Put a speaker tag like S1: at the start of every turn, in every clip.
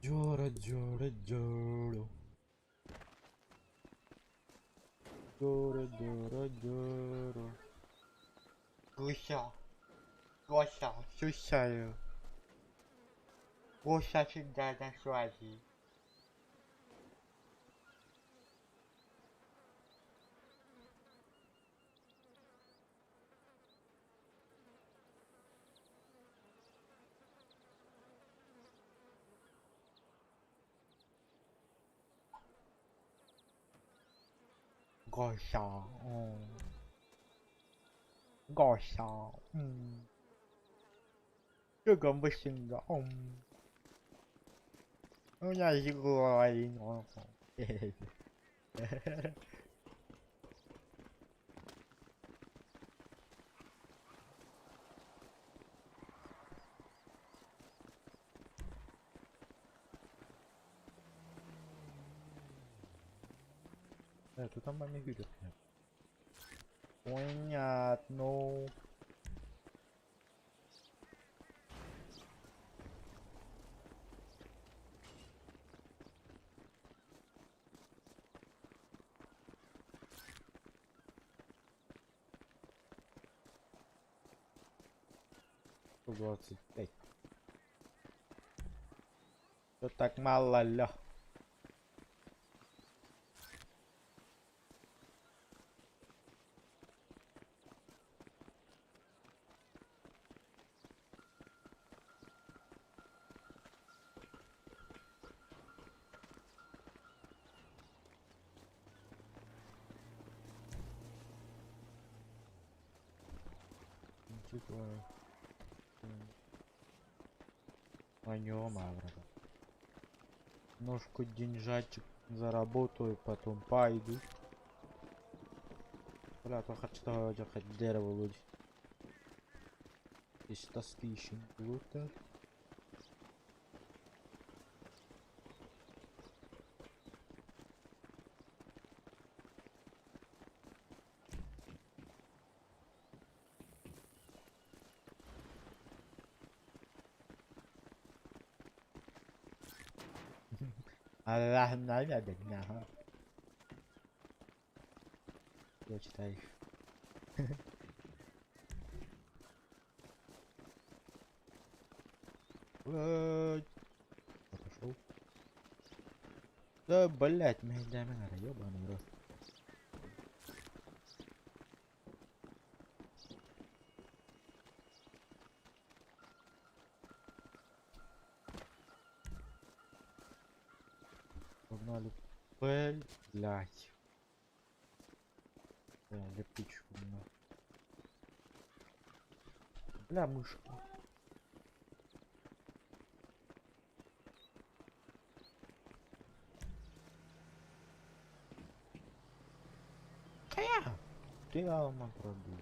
S1: Дьора, дьора, дьоро. Дьора, дьора, дьоро.
S2: Гуся. Гоша, слушаю. Гоша всегда на связи. Гоша. Гоша. 这个不行的，嗯。我家一个，嘿嘿嘿。Тут там не видят меня. Понятно. 25. Что так мало, ля? Немножко деньжачек заработаю, потом пойду. Бля, то хочу хоть дерево будет. Здесь тоски еще не будут. Я читаю. Пошел. Да, блять, меня ёбаный рот. Погнали. Блять. Бля, лепичку на. Бля, мышку. Ты алма пробил.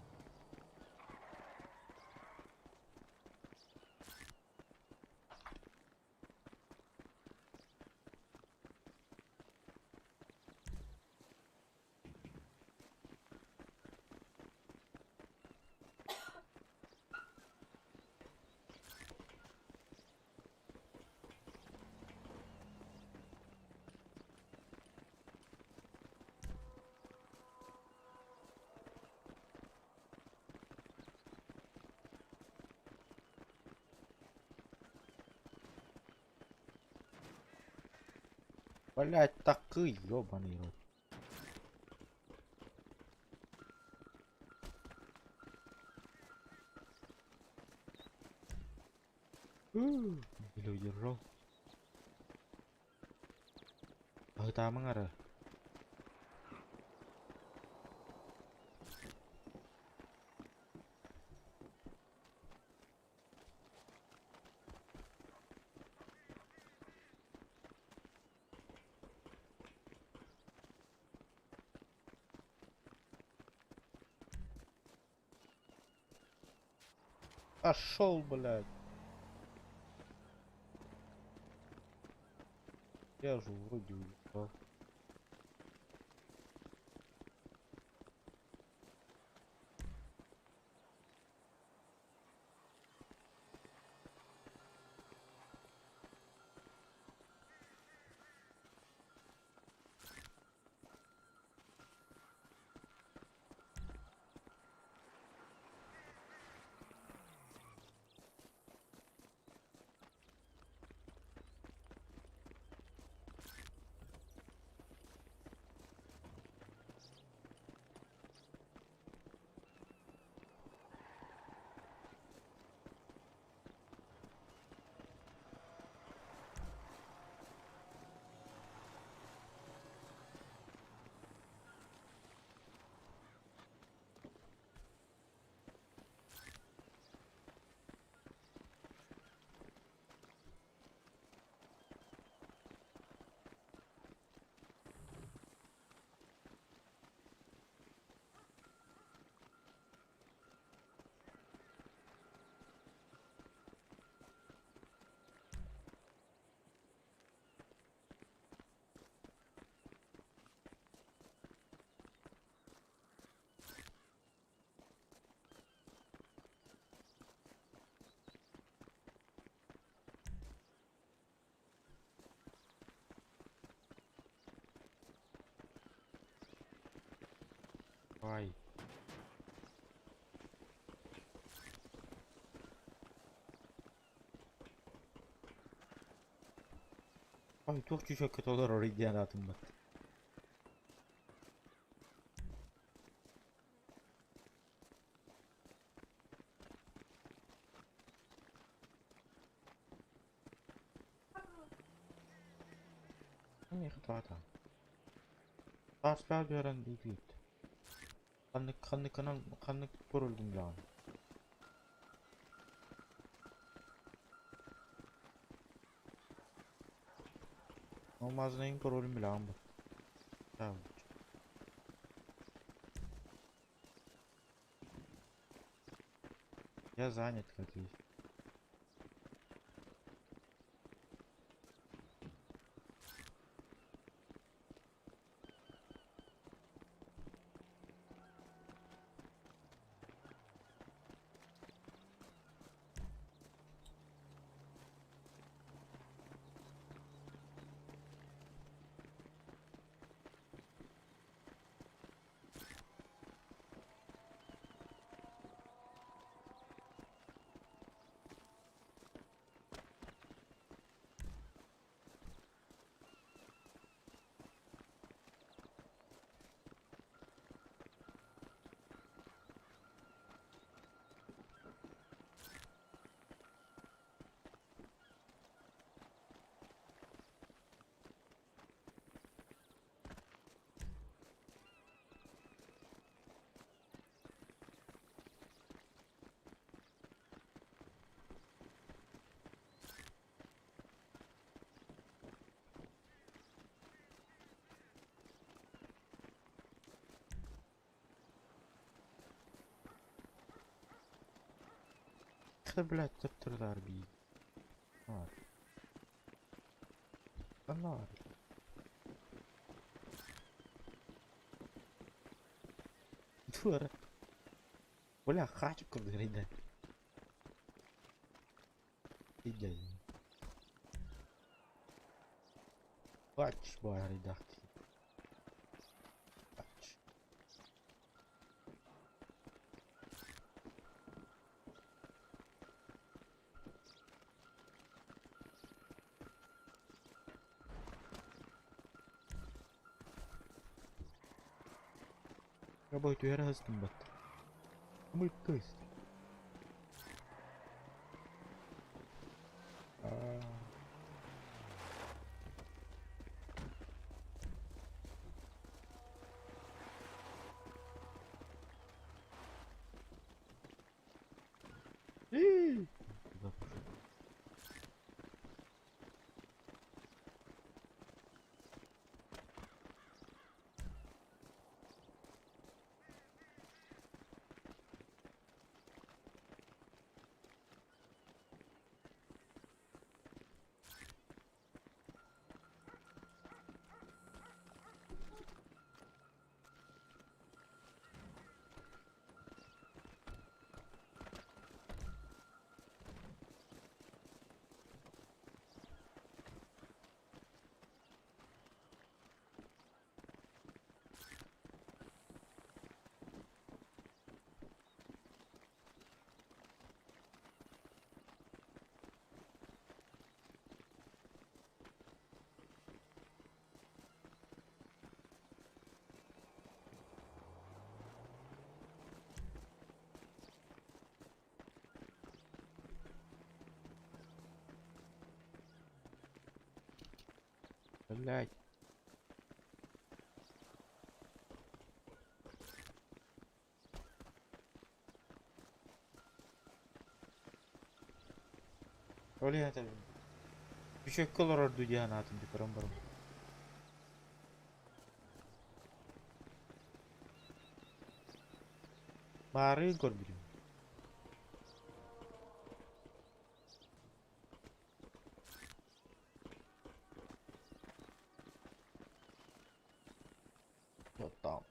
S2: Блять, такой ёбаный рот. Еле удержал. А это Амара. Пошел, блядь. Я же вроде уебал. Ай. Ай, туох чүчөккө толорор диэн аатыммыт. Тааспаа түһэрэн иитиит. Ханнык ханнык ханнык парольгун билэҕин? Алмазныйын паролун билэҕин бу. Я занят, как есть. Блять, туттурдар бии. Нар. Нар. Дура. Бля, хачу курдук Иди. Бач, баридахти. Бач. Рабой түһэрэ сыстым бат. Мыккыс. Куда пошел? Блять. Оле это. Еще колор диэн аатын көрөн барым. Баарын көрбүтүм. Вот там.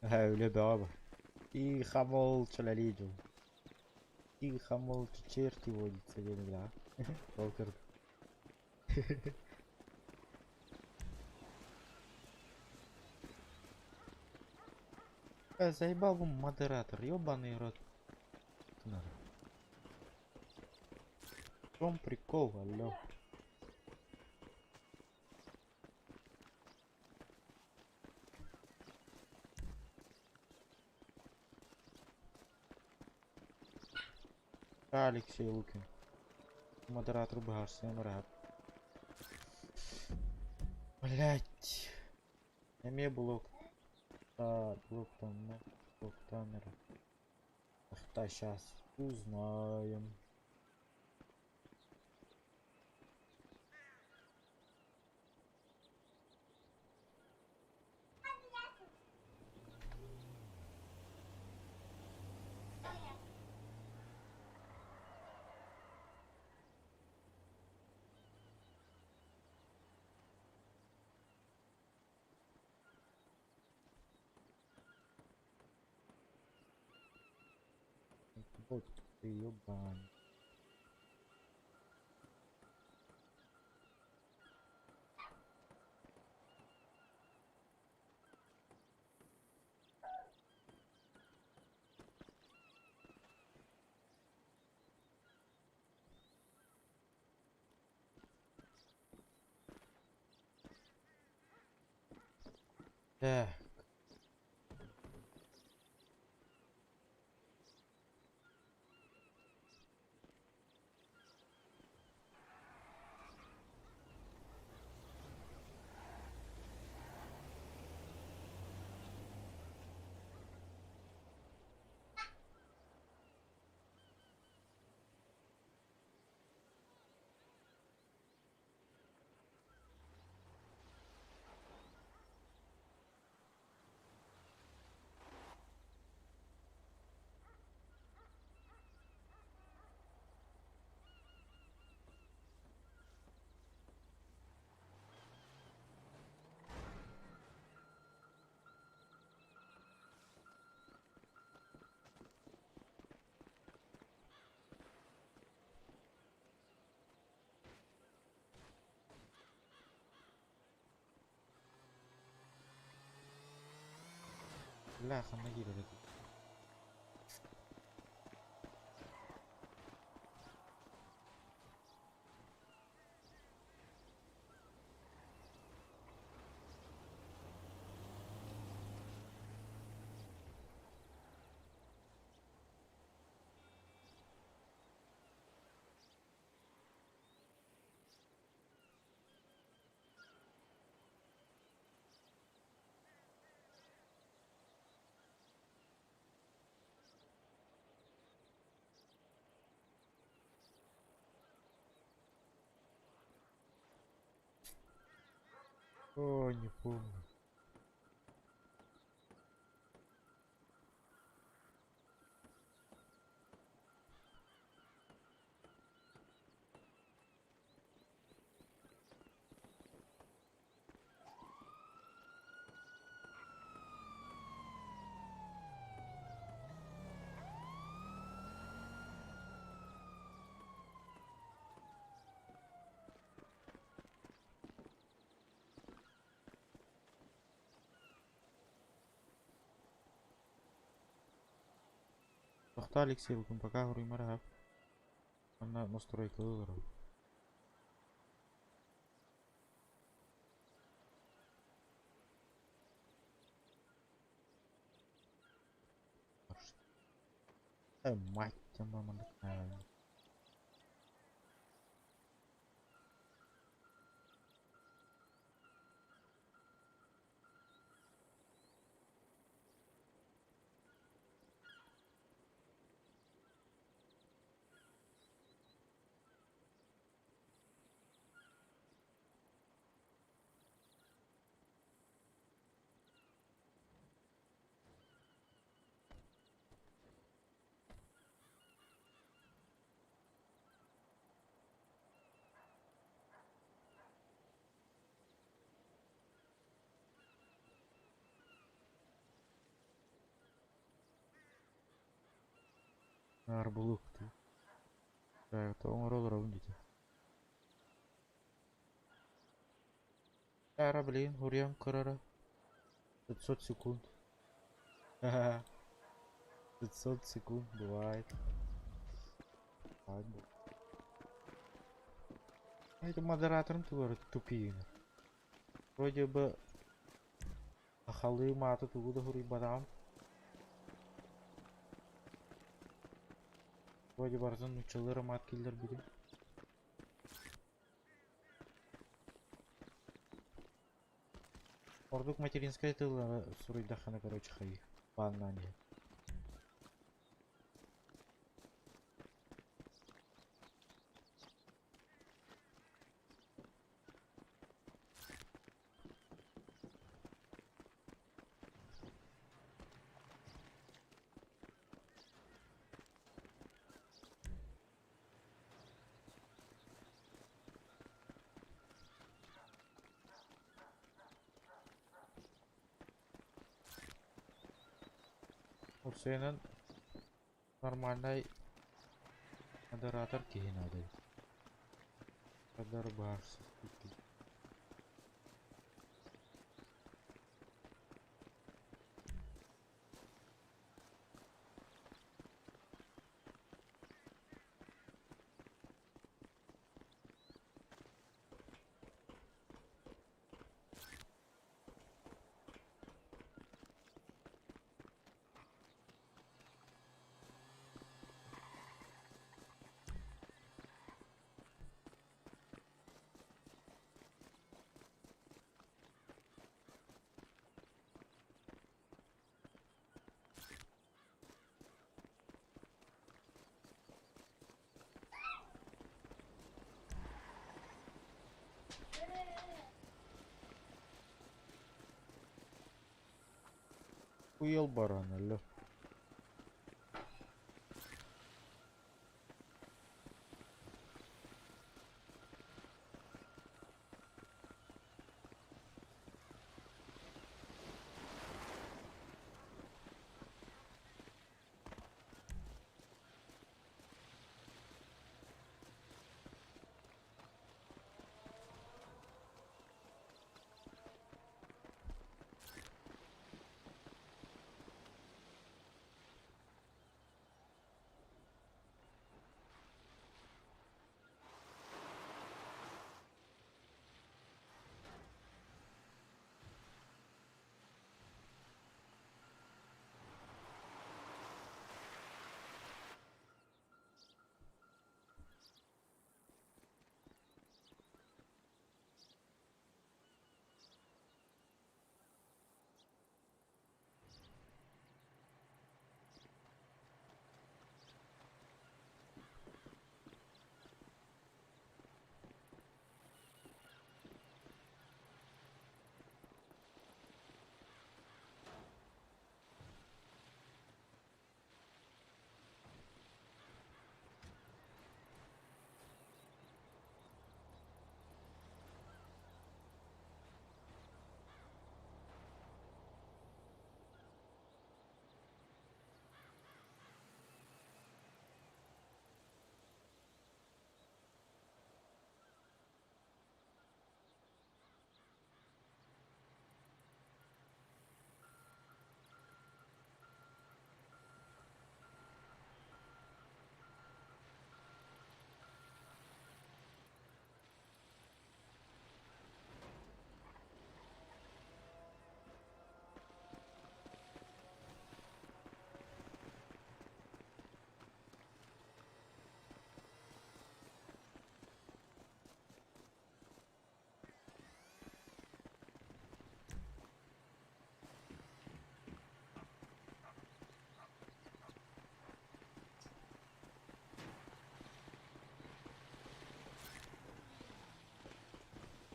S2: Үлэ бөҕө бу. Тихо молча лолидю. Тихо молча черти водится диэн билэҕин. Ол курдук. Заебал бу модератор, ёбаный рот. Надо. В чем прикол, алло? Алексей Лукин. Модератор быһаарсыан ыраат. Блять. Эмиэ блок. Блоктанна. Блоктанера. Ахта сейчас узнаем. Вот ты ёбаный. Так. Бля, ханна киирэр этим. О, не помню. Тохтоо Алексей Лукин, пока говорю Манна настройка ылар. Мать мама. Наар булуктуу. Тоҥор олоробун дии. Ара, блин, хуруйан көрөрө. 500 секунд. 500 секунд бывает. Бывает. Это модераторым тугар тупиин. Вроде бы сахалыы мааты тугу да суруйбатаҕым. Вроде барытын нууччалыы эрэ маат киллэрбитим. Ордук материнскай тыллары суруйдаххына, короче, хайыы, бааннаан иһэр. Уопсайынан нормальнай модератор киһи наада эбит. Кадр баар. Уел баран, алло.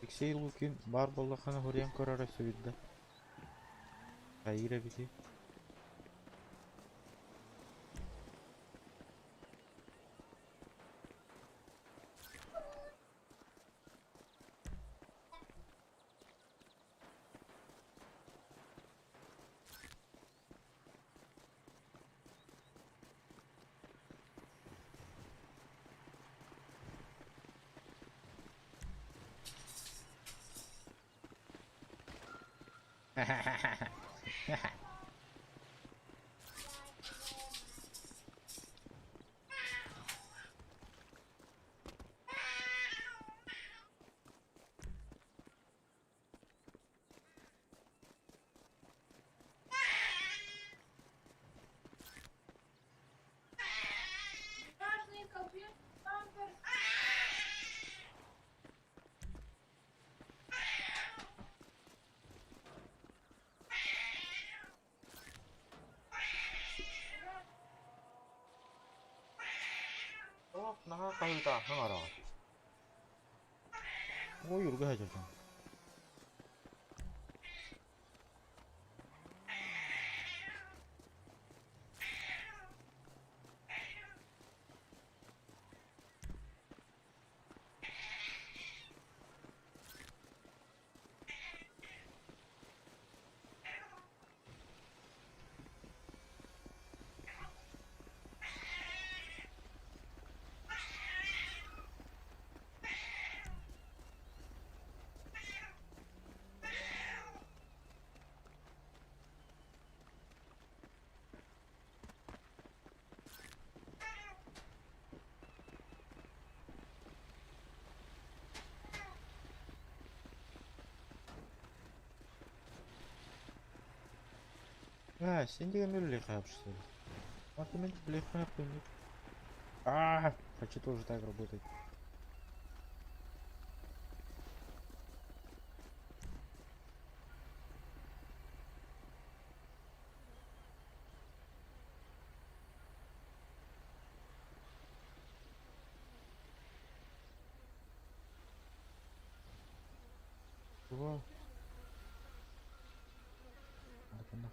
S2: Алексей Лукин баар буоллаххына хуруйан көрөр өссө биирдэ. Хайыыр эбитий? Туох наһаа хаһыытааххын араҕас. Ойуурга сылдьан. А, син деген үлэлиэххэ А, хочу тоже так работать. Чего? На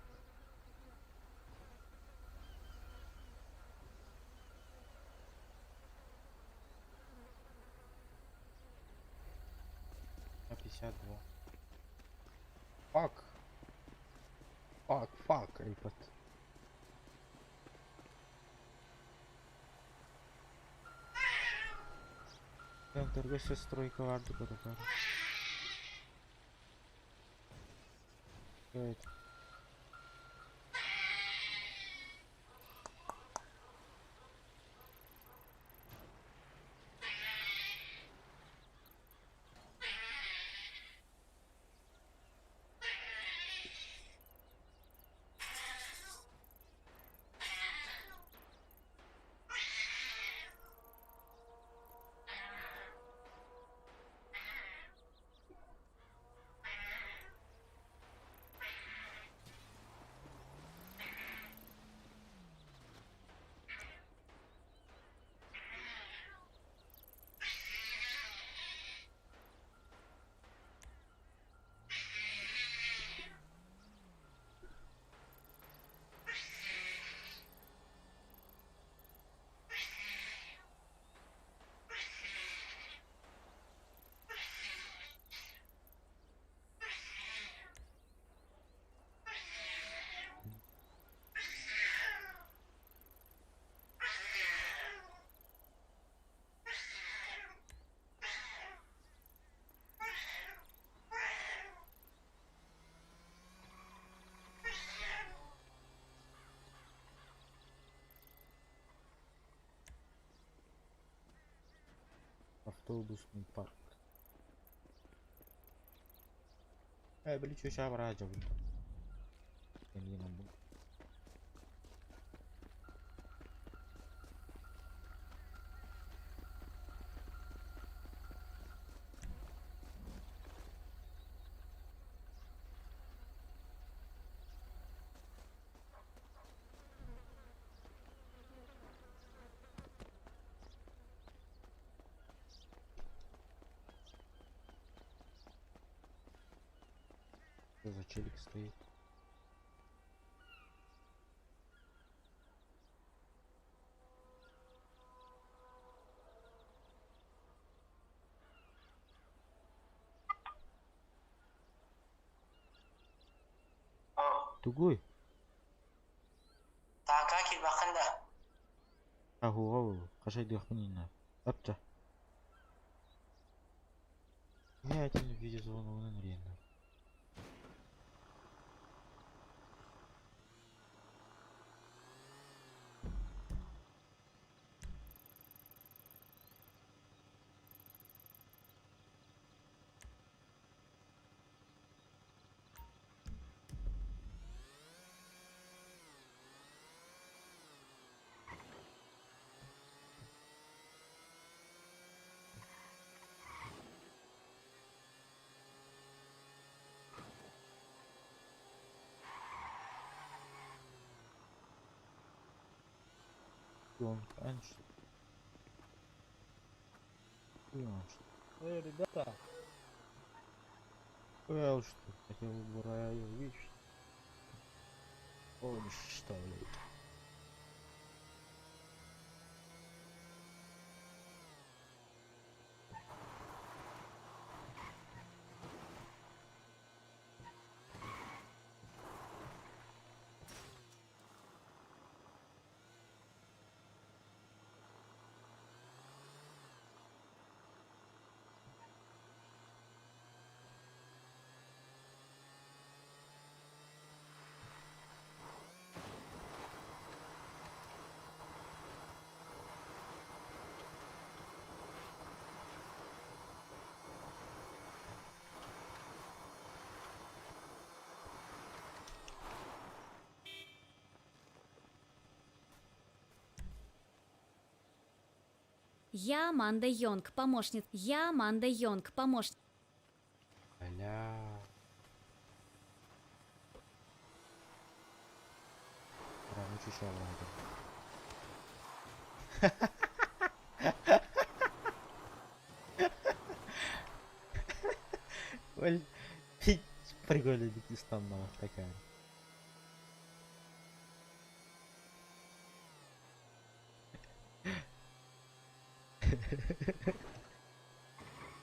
S2: 52. Фак. Фак, фак, ребят. Торгуйся стройка варды Это? Автобусный парк. Били чүча бара жабын. Что за челик стоит? Тугуй?
S3: Таакаа киирбэххин да?
S2: Аһуоҕа хашайдыахпын инна. Апча. Я этим видеозвоногунан эрийэннэр.
S1: Эй, ребята! Что, хотел бы увидеть. Уничтожить.
S3: Я Аманда Йонг, помощница. Я Аманда Йонг, помощница.
S2: Бля. Бля, ну чуть Прикольно, такая.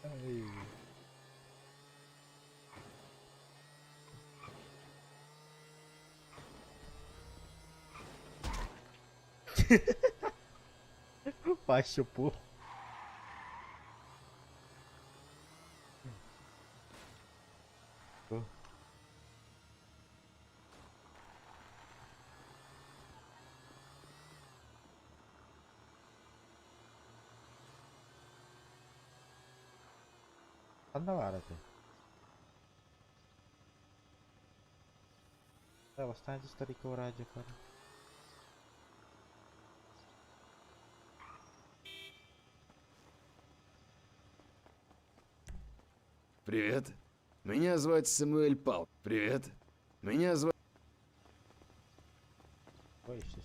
S2: Ай. Пащу. Ханна баар этэ? Да, восстаньте старикова ради пары.
S4: Привет. Меня звать Самуэль Пал. Привет. Меня звать...
S2: Ой, сейчас.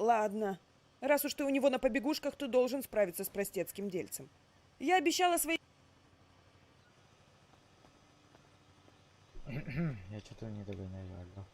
S5: Ладно. Раз уж ты у него на побегушках, то должен справиться с простецким дельцем. Я обещала своей...
S2: Я что-то не догоняю, алло.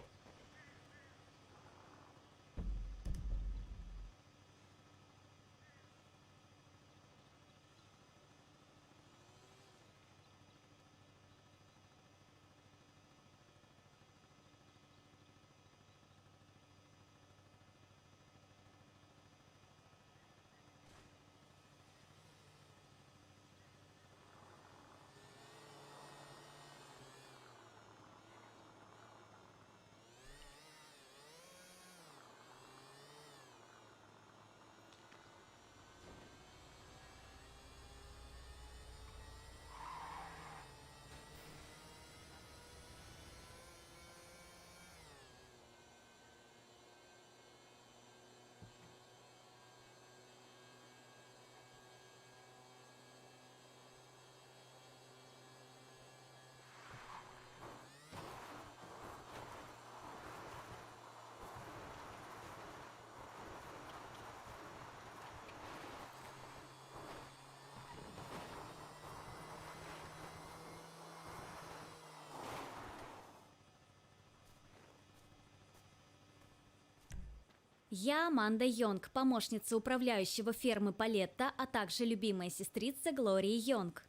S3: Я Аманда Йонг, помощница управляющего фермы Палетта, а также любимая сестрица Глории Йонг.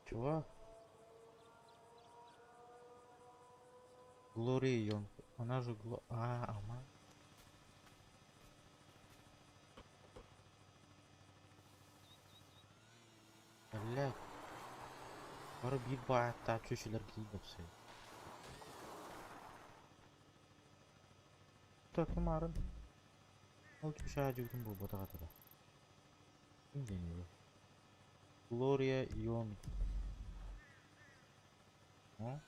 S2: Чего? Глория Йонг. Она же Гло... А, Ама. Блять. Бары биир баайаттаах чүөчэлэр киирбэпсэй. Тумарын ол чүчаадьыгытын буолбатах этэ да. Ким диэний Глория Йонг. О?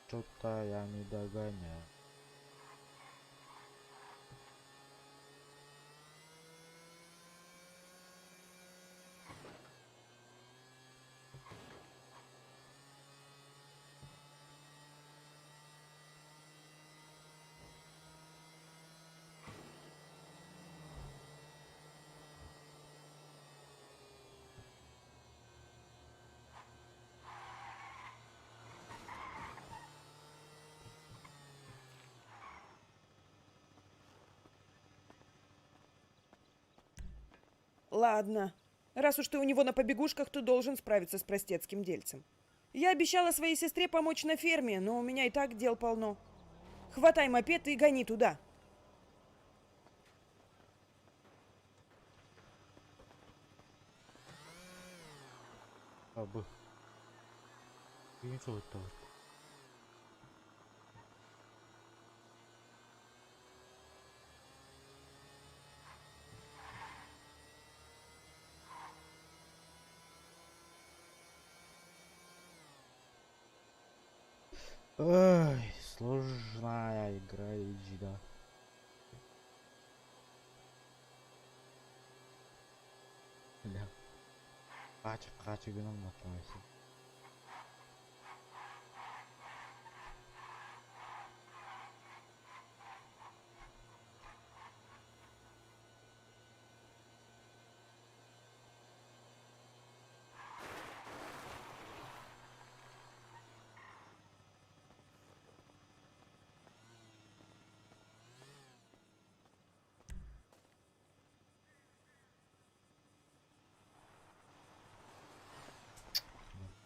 S2: Что-то я не догоняю.
S5: Ладно. Раз уж ты у него на побегушках, то должен справиться с простецким дельцем. Я обещала своей сестре помочь на ферме, но у меня и так дел полно. Хватай мопед и гони туда.
S2: А, б. Кинь вот. Ой, сложная игра, иди, да. Бля. Кача, кача, гынан матайся.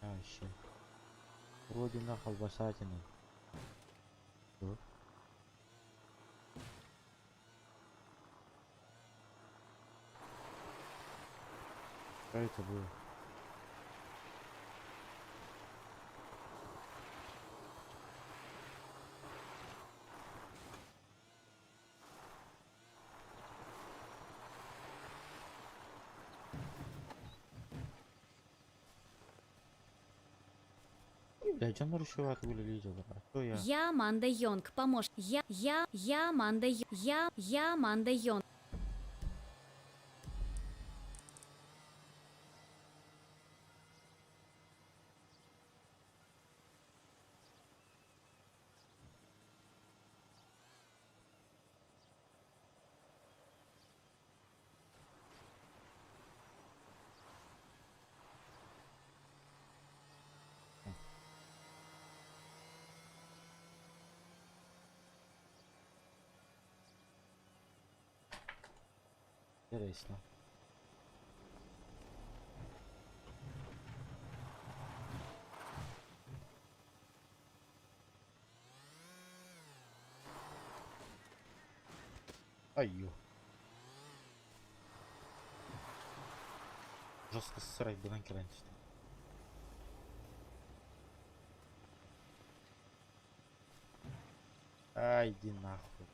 S2: Вообще. Родина колбасатины. Что? Что это было? Бля, дьон решиват үлэлии А я?
S3: Я Аманда Йонг, помощь. Я Аманда Й- я Аманда Йонг.
S2: Интересно. Ай, ё. Жестко срать гынан кэлэн түстэ. Ай, иди нахуй.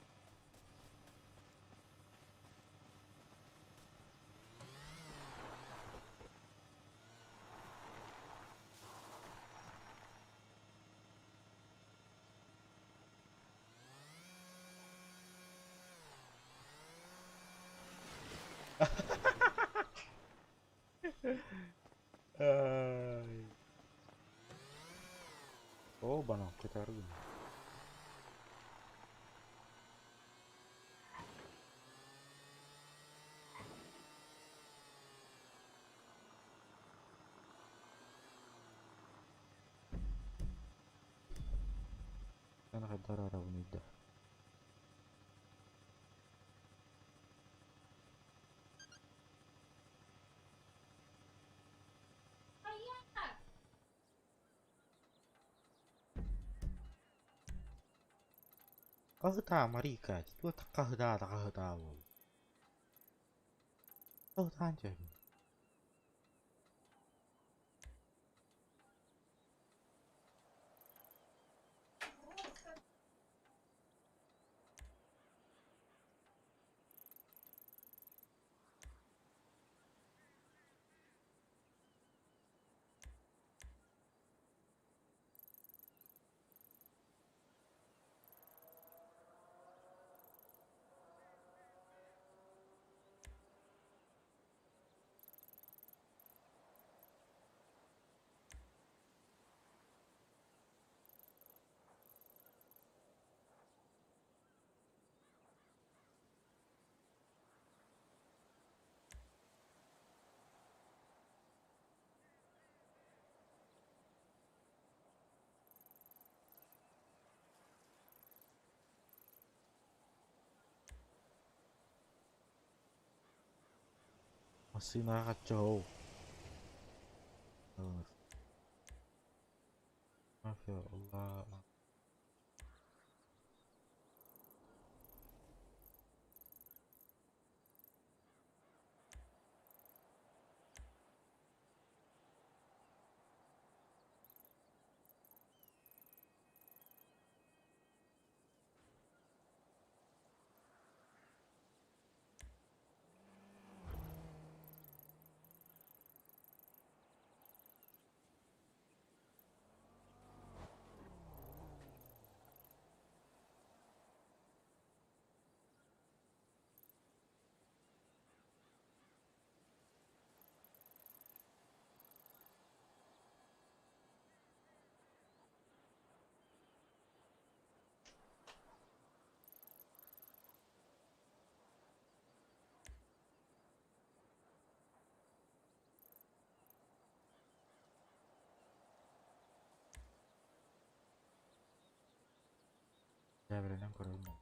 S2: Ай. Оба-на, какой-то. أنا غدار ونيدا. Хаһытаа, Марика, туох хаһытаа да хаһытаа буол. Хаһытаан түһэбин. Массыынаҕа хачча Мафия, Дьээбэлэнэн көрөбүн.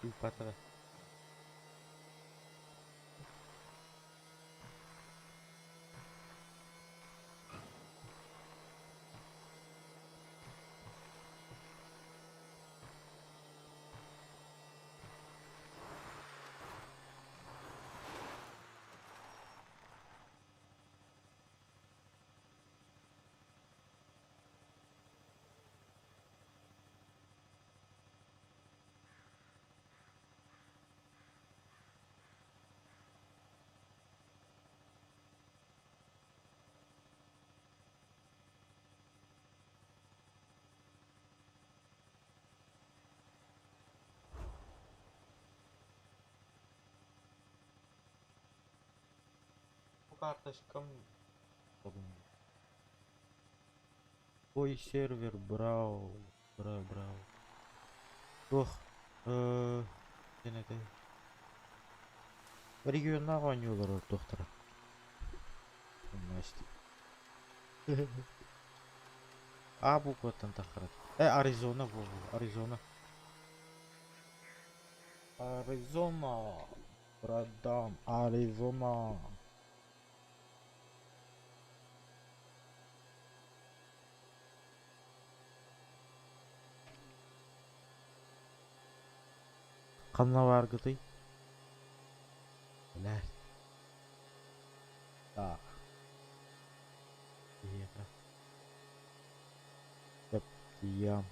S2: Ыыппатаҕа. По карточкам. Ой, сервер брал. Брал, брал. Ох. Это. Региональный оонньуулар доктора. Настя. А букваттан тахарат. Аризона, во, Аризона. Аризона. Братан, Аризона. Ханна бааргытый? Бля. Так. Тихо. Я.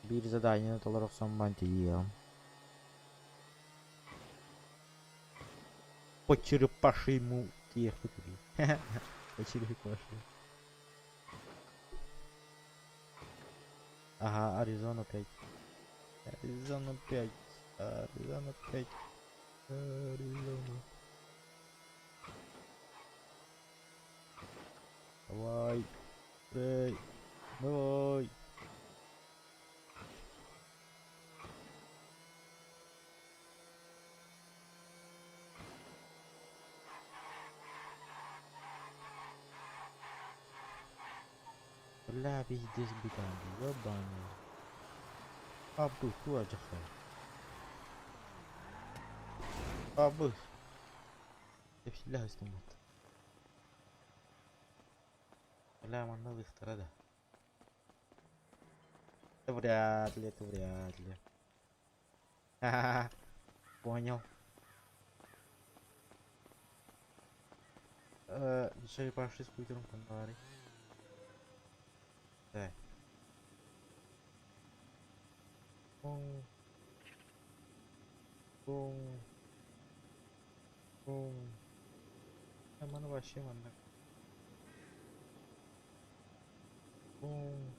S2: Биир задание толорохсон тиийиэм. По черепашьему тиийиэхпит. По черепашьему. Ага, Аризона 5. Аризона 5. Аризона 5. Аризона. Давай. Эй. Давай. Бля, пиздец битан, ебаный. Абы, туа джахай. Абы. Всегда истумат. Бля, манна выхтара да. Это вряд ли, это вряд ли. Ха-ха-ха. Понял. Черепаший скутером фонарик. Так. Бум. Бум. Бум. Маны вообще манна. Бум.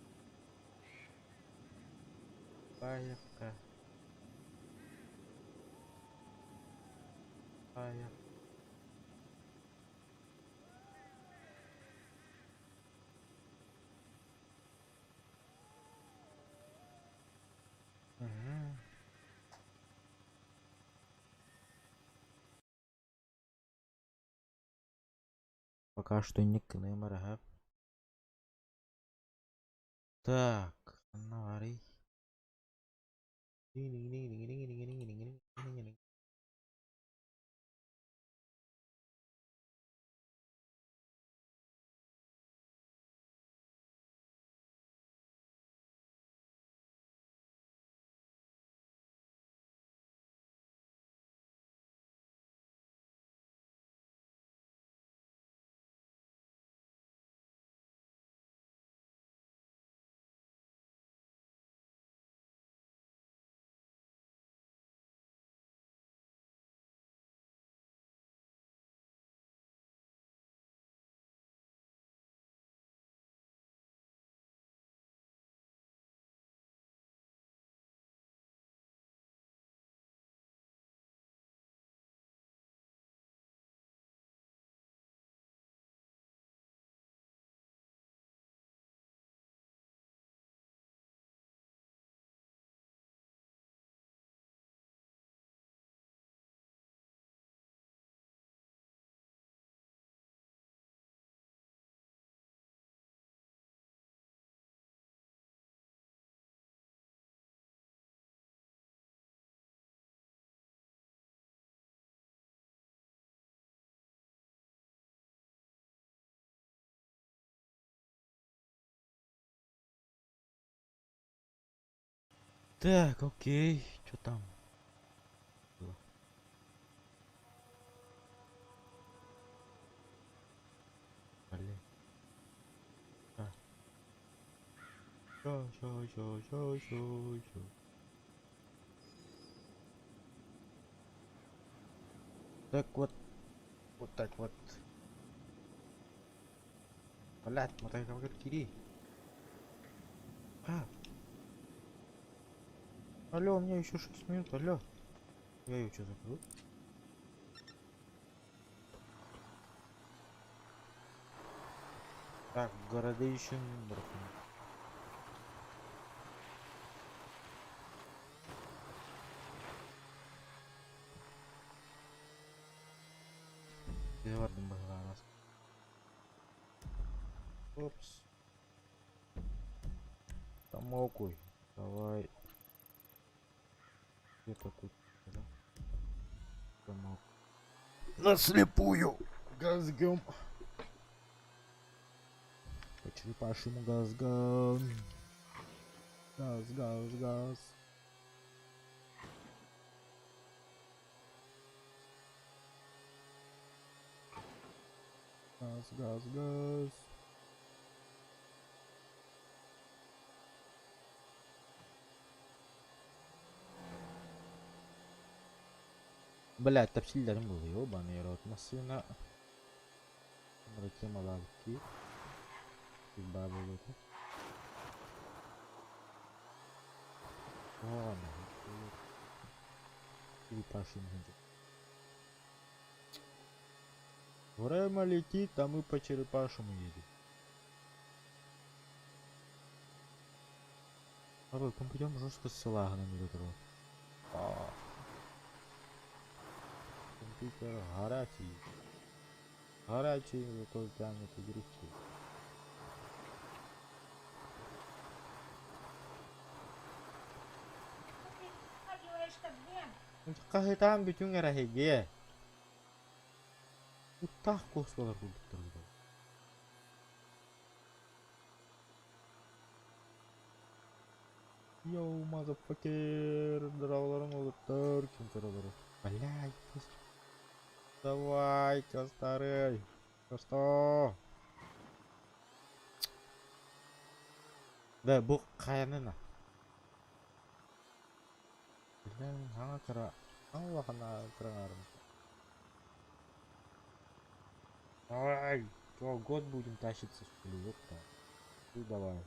S2: Поехали. Поехали. Угу. Пока что ник номер. Так, навари. Так, окей, что там? Было? Блин. А. Ща, ща, ща, ща, ща, ща. Так вот. Вот так вот. Блять, мотоцикл кири. А. Алло, у меня еще 6 минут, алло. Я ее что закрыл? Так, Городейшн. Опс. Там окуй. Давай. Где-то тут, да? Там На слепую. Газгем. По черепашьему газгам. Газ, газ, газ. Газ, газ, газ. Блять, тапсилдерим был, ёбаный рот. Машина. Ракема лавки. Баба вот. Ладно. Время летит, а мы по черепашьему едем. Давай, пойдем жестко с лагами до того. Компьютер горячий. Горячий, зато тянет игрушки. Там бүтүн эрэ Уттах косвалар курдуктар. Yo, motherfucker, драларым олуттар, ким туралары. Блядь, давай, чё старый? Что? Да, бу каянына. Билен хаңа кыра, Аллахына кыраңарым. Давай, что, год будем тащиться, что ли, ёпта. Ну давай.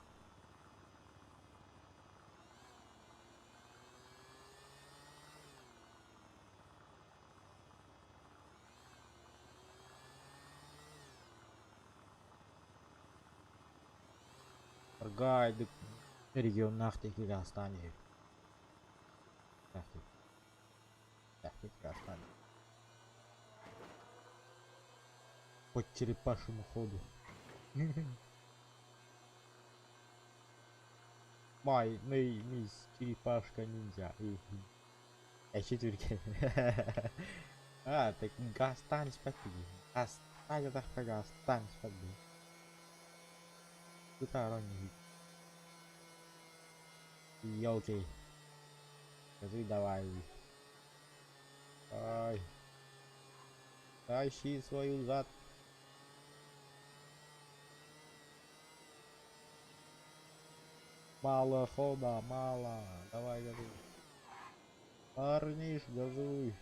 S2: Аргайды регионнах Казахстане. Казахстане. По черепашьему ходу. My name is Черепашка Ниндзя. Четверки. А, так гастан спати. Гастан, гастан спати. Тут ронни. Елки. Скажи давай. Ай. Тащи свою зад. Мало хода, мало. Давай, газуй. Парниш, газуй.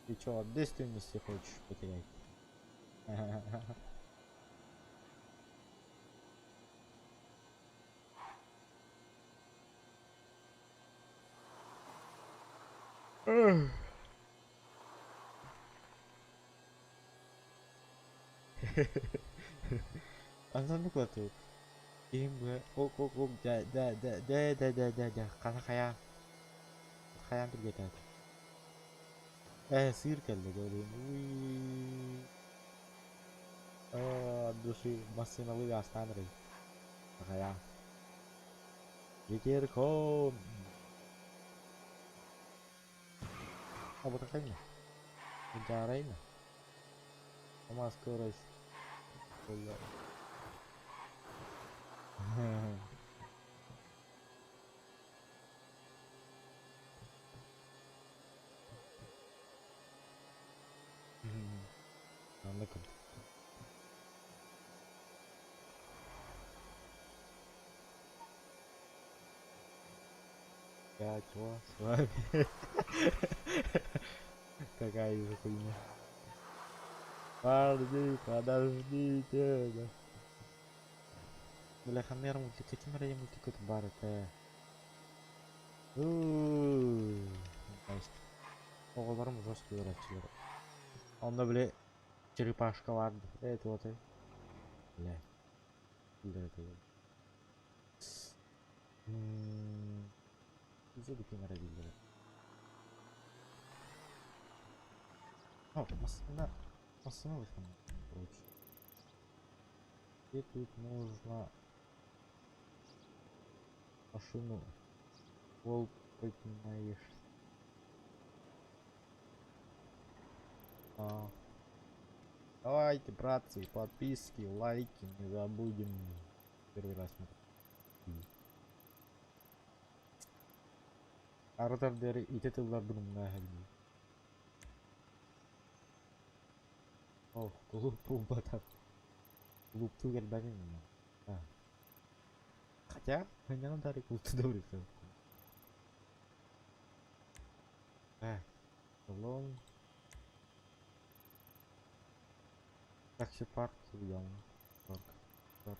S2: Ты чё, от девственности хочешь потерять? Аны Им ок ок ок да да да да да да да да қана қая қаян түргетеді. Сыр келді говорим. Уи. От души машиналы останры. Қая. Ветерком. А вот такая. Жарайна. Сама скорость. Бля. Бля, чё с вами? Какая же хуйня. Парни, подождите. Да. Бля, хамер мультик, каким ради мультик это бар это? Оҕолорум жестко үөрэтчилэр. Онно били черепашка баар. Это вот. Бля. Это. Үчүгэй эрэ дииллэр. О, массыына, массыына выходит, короче. Где тут можно машину пол поднимаешь? А. Давайте, братцы, подписки, лайки, не забудем. Первый раз смотрю. Ардар дери ити тылларбын умнаа. О, клуб буолбатах. Клубтуу кэлбэтин. А. Хотя, ханньанан таарыйа клубтуу да барыахтаах. Так, салон. Такси-парк явно. Парк. Парк.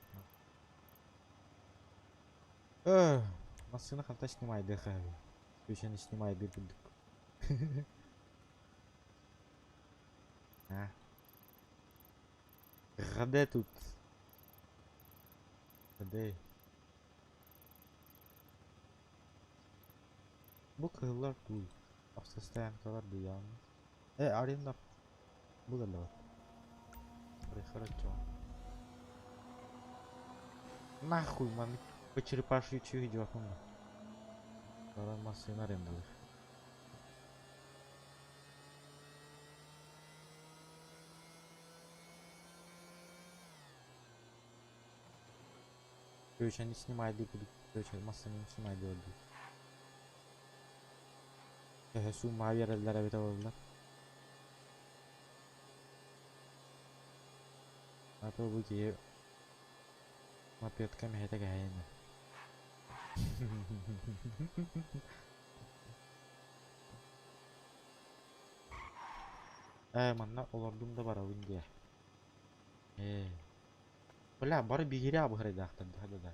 S2: Эх, массыына ханта снимай дыхаю. Еще не снимай дыр. А. Где тут? Где? Бу кыһыллар дуу. Автостоянкалар дуу явно. Э, аренда. Бу да бар. Хорошо. Нахуй, маны по черепашью видео помню. Баран массыына арендалар. Короче, не снимай дыр. Короче, массыына не снимай дыр. Сумма биэрэллэр эбитэ буоллар. А то бу киһи мопедка мэһэтэ кэһэйинэ. Ээ, манна олордум да барабын диэ. Ээ. Бля, бары биһири абыһырайдаахтар да да да.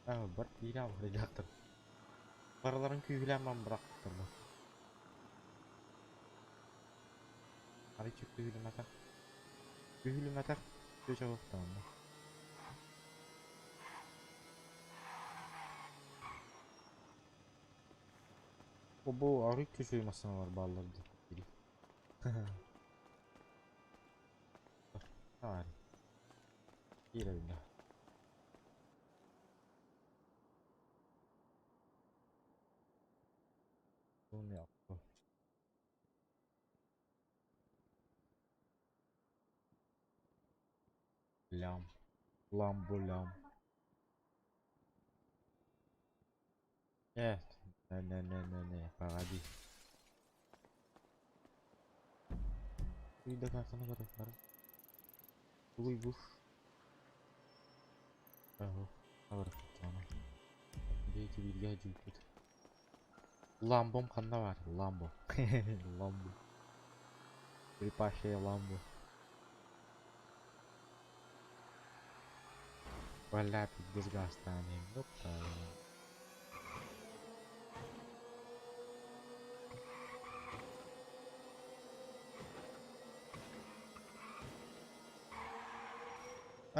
S2: Аа, бар биһири абыһырайдаахтар. Барыларын күүһүлээн баран бырахпыттар бу. Арый чүк күүһүлүмэтэх. Күүһүлүмэтэх күөчэ оһохтоонно. Бу арый күчүй массыыналар бааллар дии. Давай. Киирэбин да. Bunu yaptı. Лям. Ламбо лям. Нет. Не-не-не-не-не, погоди. Үйде картаны көрөр. Буй буш. Ага, бар аны. Дейти бирге жүкпүт. Ламбом ханна бар? Ламбо. Ламбо. Черепашья ламбо. Бля, пиздец гастанем. Ёпта.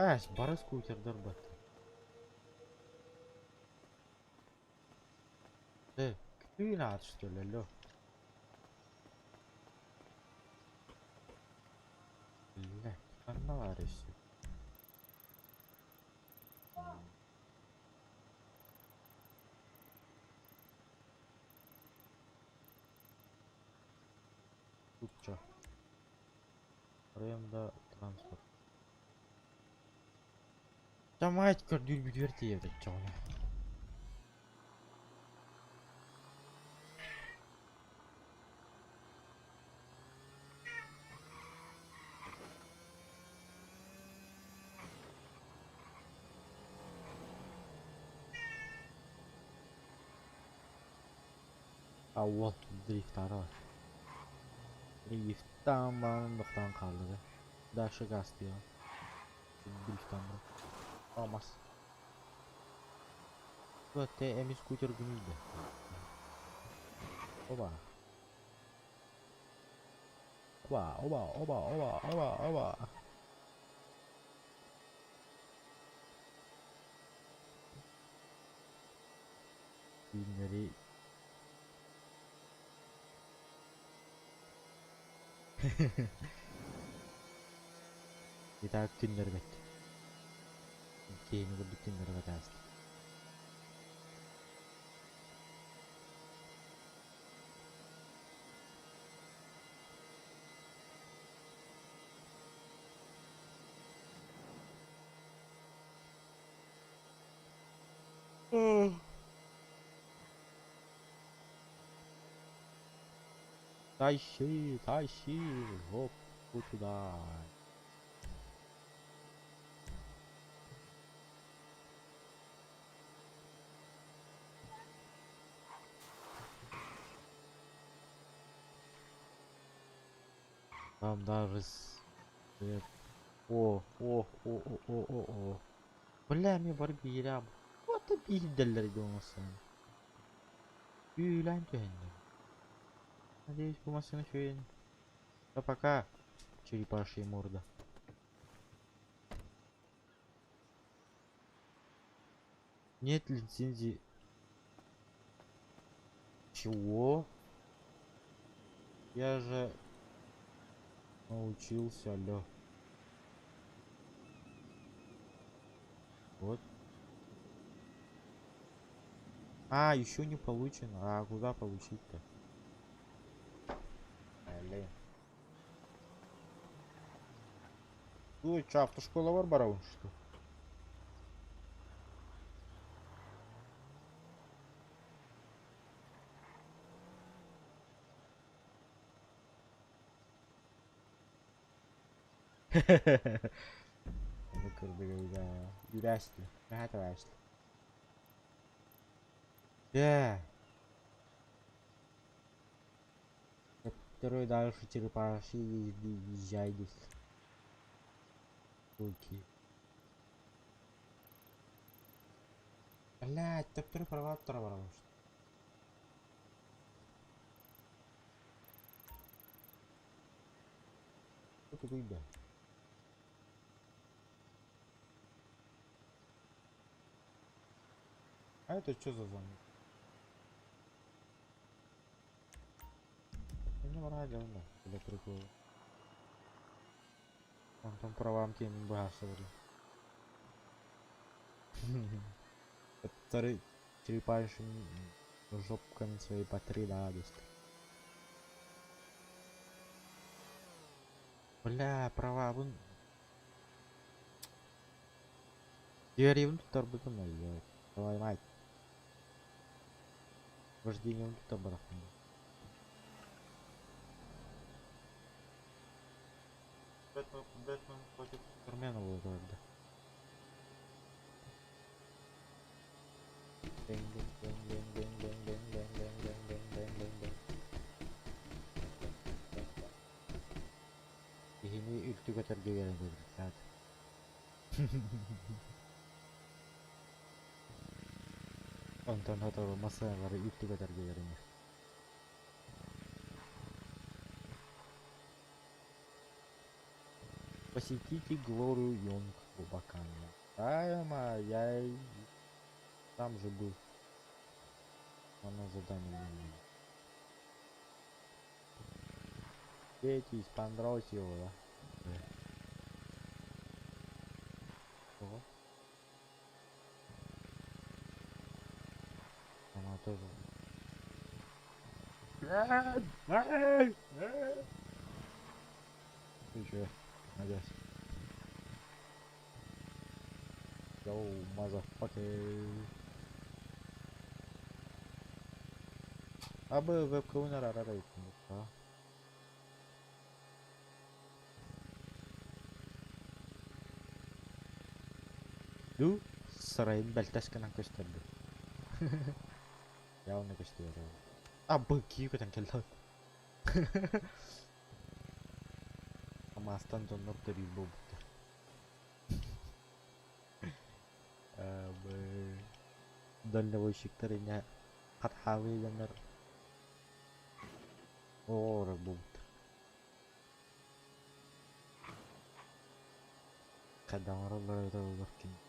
S2: Э, бары скутердер бат. Э, күтүү что ли, алло? Бля, ханна бар еще. Тут чё? Аренда транспорт. Да мать, көрдүүр бүтүөр тиийэбит чоҕуна. А уол дрифтаата. Дрифтаан баран тохтоон хаалла да. Дальше газтыаҕын. Дрифтаан баран. Алмас. Тэ эми скутер гынıydı. Оба. Оба, оба, оба, оба, оба, оба. Günleri Итак түннэрбэт. Киһини курдук түннэрбэт ааста. Тащи, тащи жопу туда. Там даже с... О, о, о, о, о, о, о. Бля, мне барбирям. Вот обиделлер думался. Юлянь Надеюсь, по машину сегодня. А пока, черепашья морда. Нет лицензии. Чего? Я же научился, алло. Вот. А, еще не получено. А куда получить-то? Блин. Ну, что, автошкола Варбара, что? Юрасти. Да. Который дальше черепашьи езжай. Окей. Блять, төптөрү права барабын. Что такое, да? А это что за зона? Не радио, да, для прикола. Там правам тем башивали. Который черепашьим жопками своей по 3 радости. Бля, права, вон. Деревню тут арбутом наебать. Давай, мать. Вождение он тут обратно. Бэтмен, Бэтмен против Супермена был тогда. Киһини үлтү көтөргө үөрэнэбит. Онтон сотору массыыналары үлтү көтөргө үөрэниэх. Посетите Глорию Йонг в Бакане. Правильно, я и там же был. Она задание мне. Дети из понравилось его, да? Да. Ого. Она тоже. Ты чё? Надеюсь. Yo, motherfucker. Абы веб-каунер арарайт. Ду сарайын бәлтәс кынан көстөрдү. Явно көстөрдү. А, быки көтөн кэллэ. Амастан дьоннор төрүүр буолбуттар. Дальнобойщиктар инньэ хатхаалыы дьоннор оҕо буолбуттар. Хайдах оҥороллоро эбитэ буоллар кинилэр.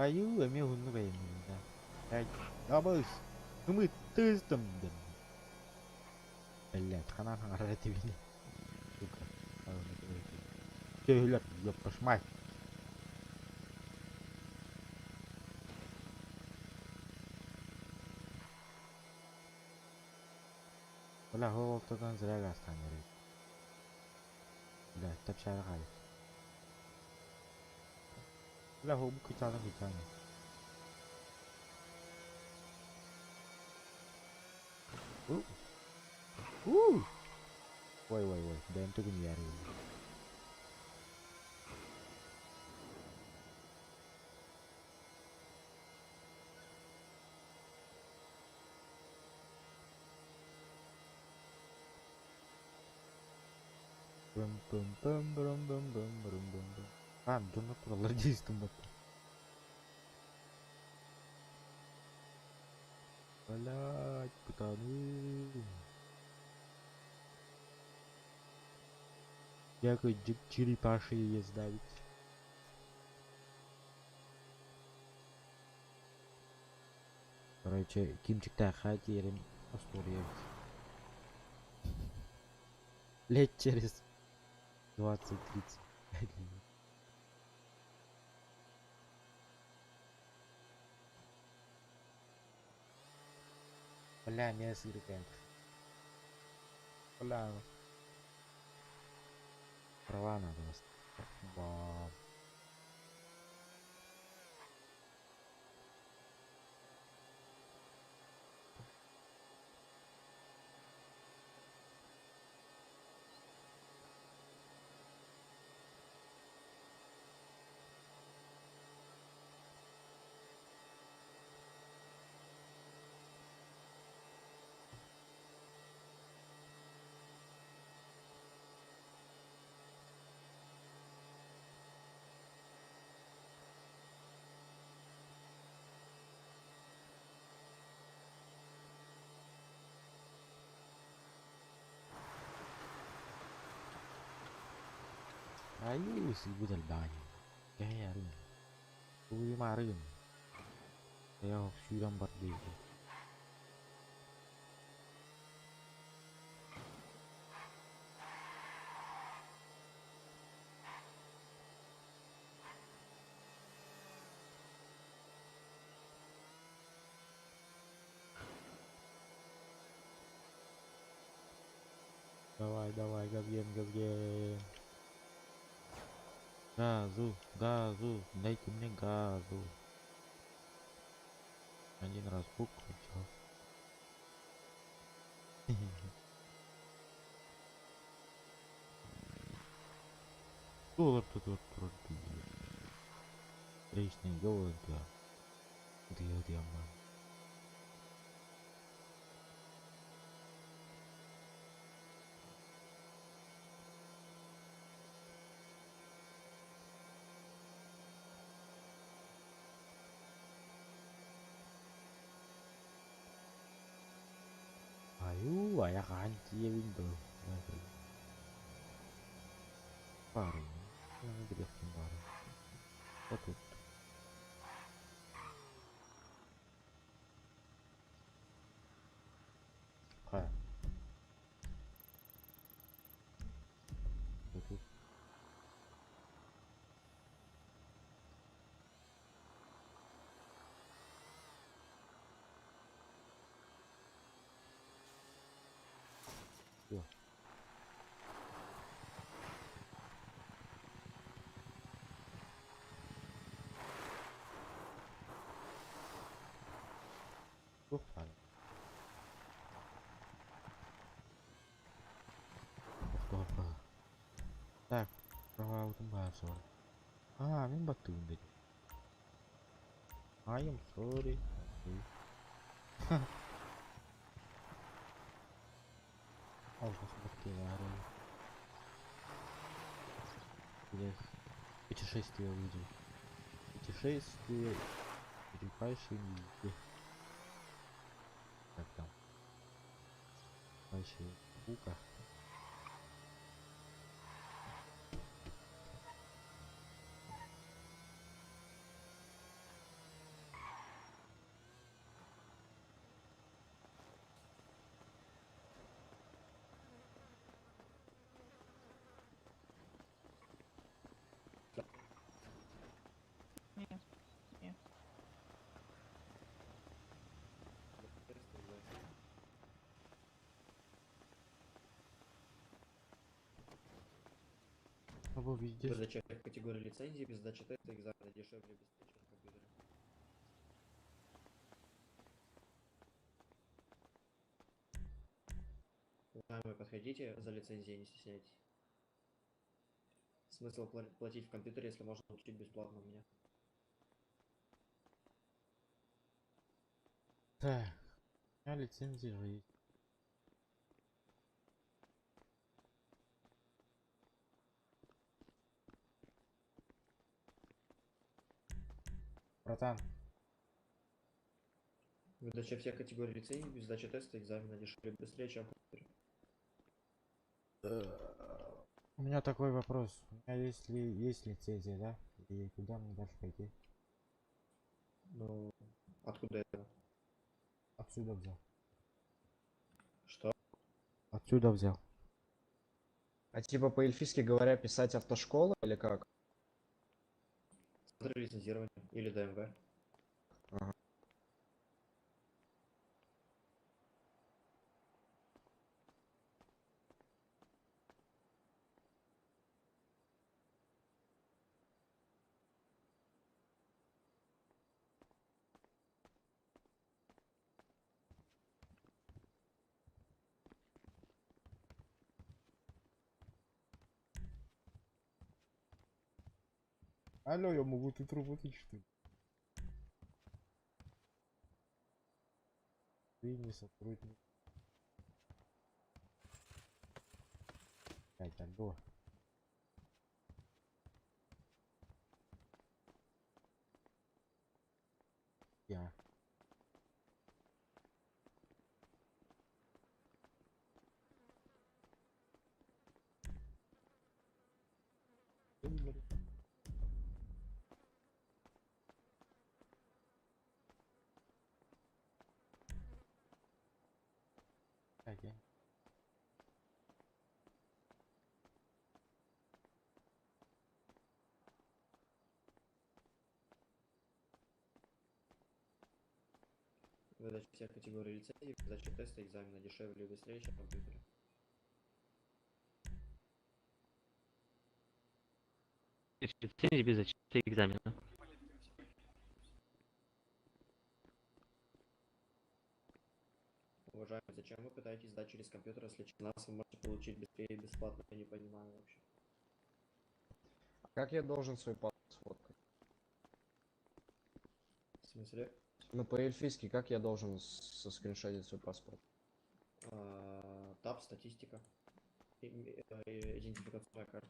S2: Айыы, эмиэ уһуннук айанныыбын ээ. Абыс! Ымыттыыстым диэн. Биллээт, ханаан хаҥарар этибиний? Сука, Сүөһүлэр, ёпташ мать! Бля, ол ортотон зря гаастаан эрэбит. Бля, тэпсээри хаалбыт. Бля, бу кычаана кычаана. Уу! Ой, ой, ой, бэйэм түгүнүйээри гынным. Бым бым бым бырым бым бым бырым бым бым. А, дьоннор тураллар дии истим батта. Блядь, пытаным. Дякую, черепашьи ездавить. Короче, Кимчиктаахха тиийэрим остуоруйа эбит. Лет через 20-35 лет. Бля, эмиэ сыырыкайым. Бля. Права надо Бам. Айыы сыыйбыт элбэҕин кэһэй арыын Тулуйумаарыгын Эйэ сүүрэн бар диэбитим Давай, давай, газгем, газгем. Газу, газу, дайте мне газу. Один раз пук, и всё. Доллар тут вот Встречный доллар, да. Где мам? Айуу, айаҕаан тиийэбин дуо? Баарый, билиэхпин баҕарабын. Отут. Хайа. Отут. Всё. Туох баар? Тохтоохо. Так, провалытым баар суох. Аа, мин баттыгым деді. I am sorry. Алҕас баттыылаары. Где путешествие выйдем. Путешествие черепашьей езде. Как там? Черепашья кука.
S6: Нет. Нет.
S2: Або везде.
S7: Выдача категории лицензии без сдачи теста экзамена дешевле быстрее, чем в компьютере. Уважаемые, подходите за лицензией, не стесняйтесь. Смысл платить в компьютере, если можно получить бесплатно у меня.
S2: Так, у меня лицензия же есть. Братан,
S7: Выдача всех категорий лицензий без сдачи теста экзамена дешевле быстрее, чем в компьютере.
S2: У меня такой вопрос. У меня есть ли есть лицензия, да? И куда мне дальше пойти?
S7: Ну, откуда это?
S2: Отсюда взял.
S7: Что?
S2: Отсюда взял.
S8: А типа по-эльфийски говоря, писать автошкола или как?
S7: Центр лицензирования или ДМВ.
S8: Ага.
S2: Алло, я могу тут работать, что ли? Ты не сотрудник. Блять, алло. Я. Блядь, я
S7: Выдача всех категорий лицензий, сдача теста экзамена дешевле и быстрее, чем в компьютере.
S9: Лицензии без зачета экзамена.
S7: Уважаемый, зачем вы пытаетесь сдать через компьютер, если через нас вы можете получить быстрее и бесплатно? Я не понимаю вообще.
S8: А как я должен свой паспорт сфоткать?
S7: В смысле?
S8: Ну, по-эльфийски, как я должен соскриншотить свой паспорт?
S7: Таб, статистика. Идентификационная карта.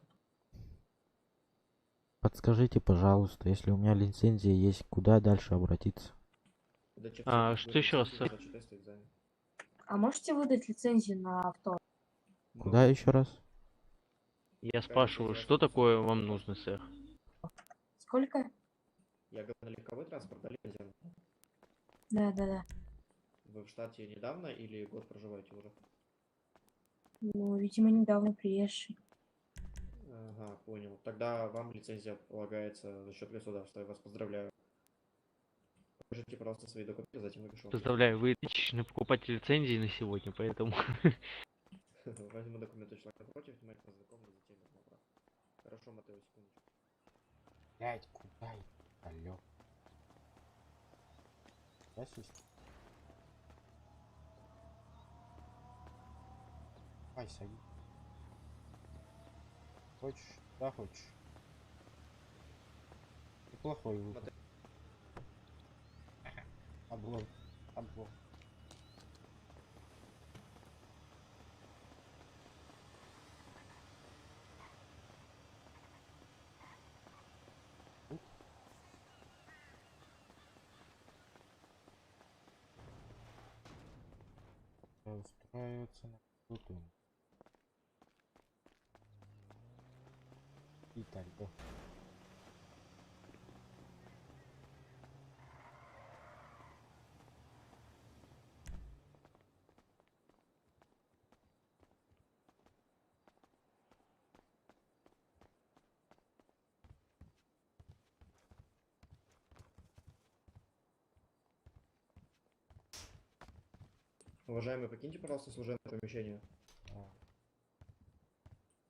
S2: Подскажите, пожалуйста, если у меня лицензия есть, куда дальше обратиться?
S7: Выдача
S9: А,
S7: всех
S9: что
S7: категорий
S9: еще раз,
S7: лицензий,
S9: сэр?
S7: сдача теста экзамена.
S6: А можете выдать лицензию на авто?
S2: Куда еще раз?
S9: Я спрашиваю, что такое вам нужно, сэр?
S6: Сколько?
S7: Я говорю, на легковой транспорт, да, лицензию?
S6: Да.
S7: Вы в штате недавно или год проживаете уже?
S6: Ну, видимо, недавно приезжий.
S7: Ага, понял. Тогда вам лицензия полагается за счет государства. Я вас поздравляю. Покажите, пожалуйста, свои документы, затем напишу. вам.
S9: Поздравляю, вы личный покупатель лицензии на сегодня, поэтому...
S7: Возьму документы человека напротив, внимательно ознакомлюсь, затем верну обратно. Хорошо, Матео, секундочку.
S2: Блять, куда? Алло. Я сесть? Давай, садись. Хочешь? Да, хочешь. Неплохой выбор. Облом. Облом. Тут? Устраиваться на работу. И тогда.
S7: Уважаемый, покиньте, пожалуйста, служебное помещение.
S2: А.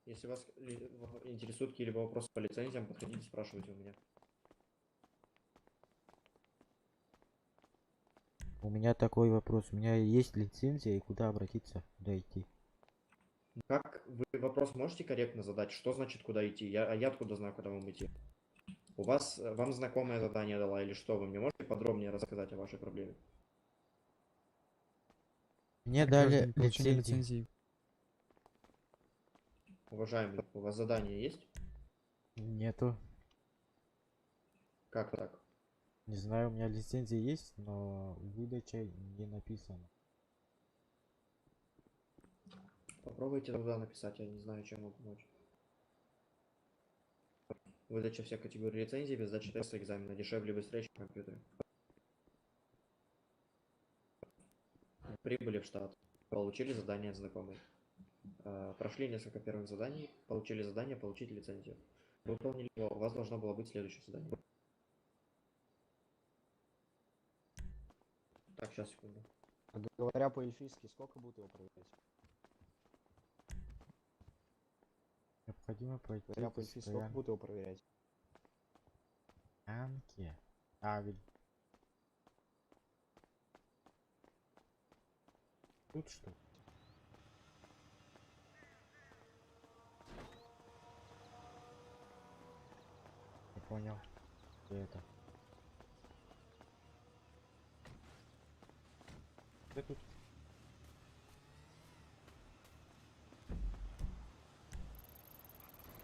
S7: Если вас интересуют какие-либо вопросы по лицензиям, подходите, спрашивайте у меня.
S2: У меня такой вопрос. У меня есть лицензия и куда обратиться, куда идти?
S7: Как вы вопрос можете корректно задать? Что значит куда идти? А я откуда знаю, куда вам идти? У вас, вам знакомое задание дала или что? Вы мне можете подробнее рассказать о вашей проблеме?
S2: Мне дали
S10: Граждане, получение
S2: лицензию.
S10: лицензии.
S7: Уважаемый, у вас задание есть?
S2: Нету.
S7: Как так?
S2: Не знаю, у меня лицензия есть, но выдача не написана.
S7: Попробуйте туда написать, я не знаю, чем вам помочь. Выдача всех категорий лицензий без сдачи теста экзамена дешевле и быстрее, чем в компьютере. Прибыли в штат, получили задание от знакомой. Прошли несколько первых заданий, получили задание получить лицензию. Выполнили его, у вас должно было быть следующее задание. Так, сейчас, секунду.
S8: А говоря по-эльфийски, сколько будут его проверять?
S2: Необходимо пройти
S8: Говоря
S2: по
S8: по-эльфийски, сколько будут его проверять?
S2: стоянке. А, ведь... Тут что? Не понял. Где это? Где тут?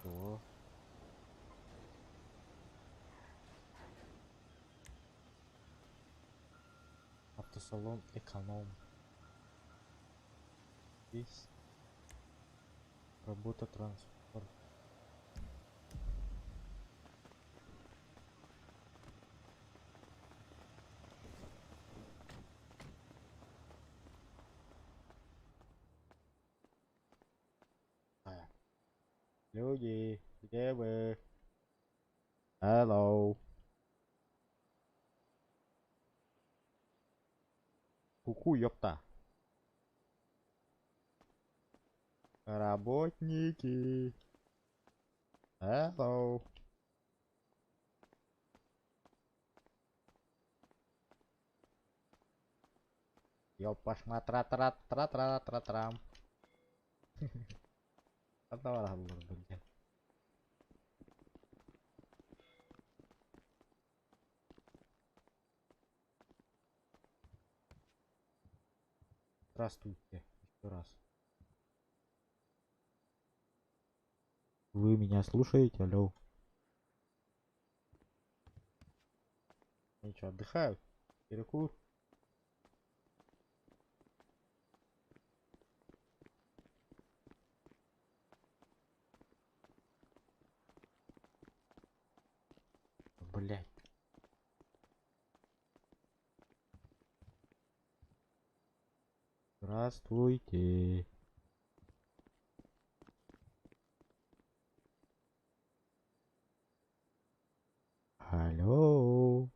S2: Что? Автосалон эконом. Здесь работа транспорт. Так. Люди, где вы? Hello. Ку-ку, ёпта. Работники. Hello. Ёпашма тра тра тра тра тра трам. Блядь. Здравствуйте, еще раз. Вы меня слушаете, алло? Они что, отдыхают? Перекур? Блять. Здравствуйте. Алло.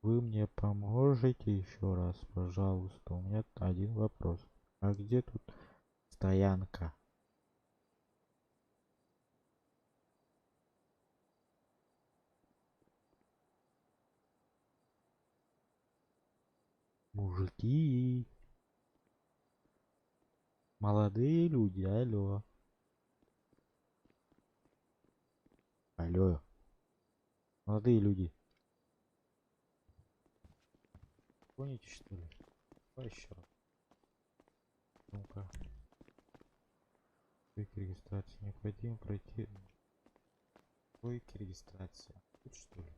S2: Вы мне поможете еще раз, пожалуйста? У меня один вопрос. А где тут стоянка? Мужики. Молодые люди, алло. Алло. Молодые люди. Гоните, что ли? Давай еще раз. Ну-ка. Стойки регистрации. Необходимо пройти стойки регистрации. Тут что ли?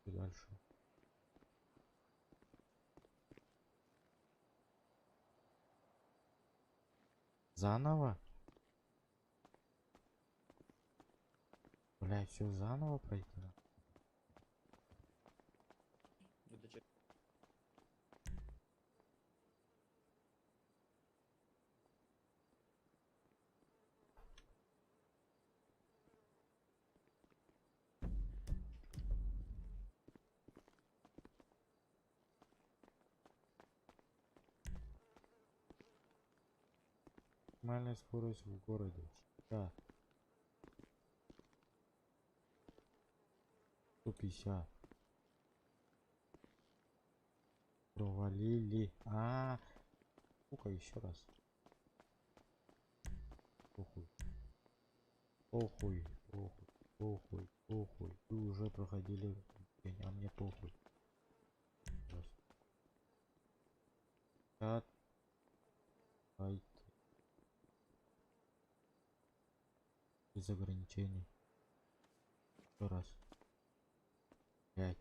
S2: И дальше. Заново? Бля, все заново пройти надо.
S7: Выдача
S2: Максимальная скорость в городе. Да. 150. Провалили. А, сука, еще раз. Похуй. Похуй, похуй, похуй, похуй. Вы уже проходили день, а мне похуй. Раз. Давайте. Без ограничений. Еще раз. 5.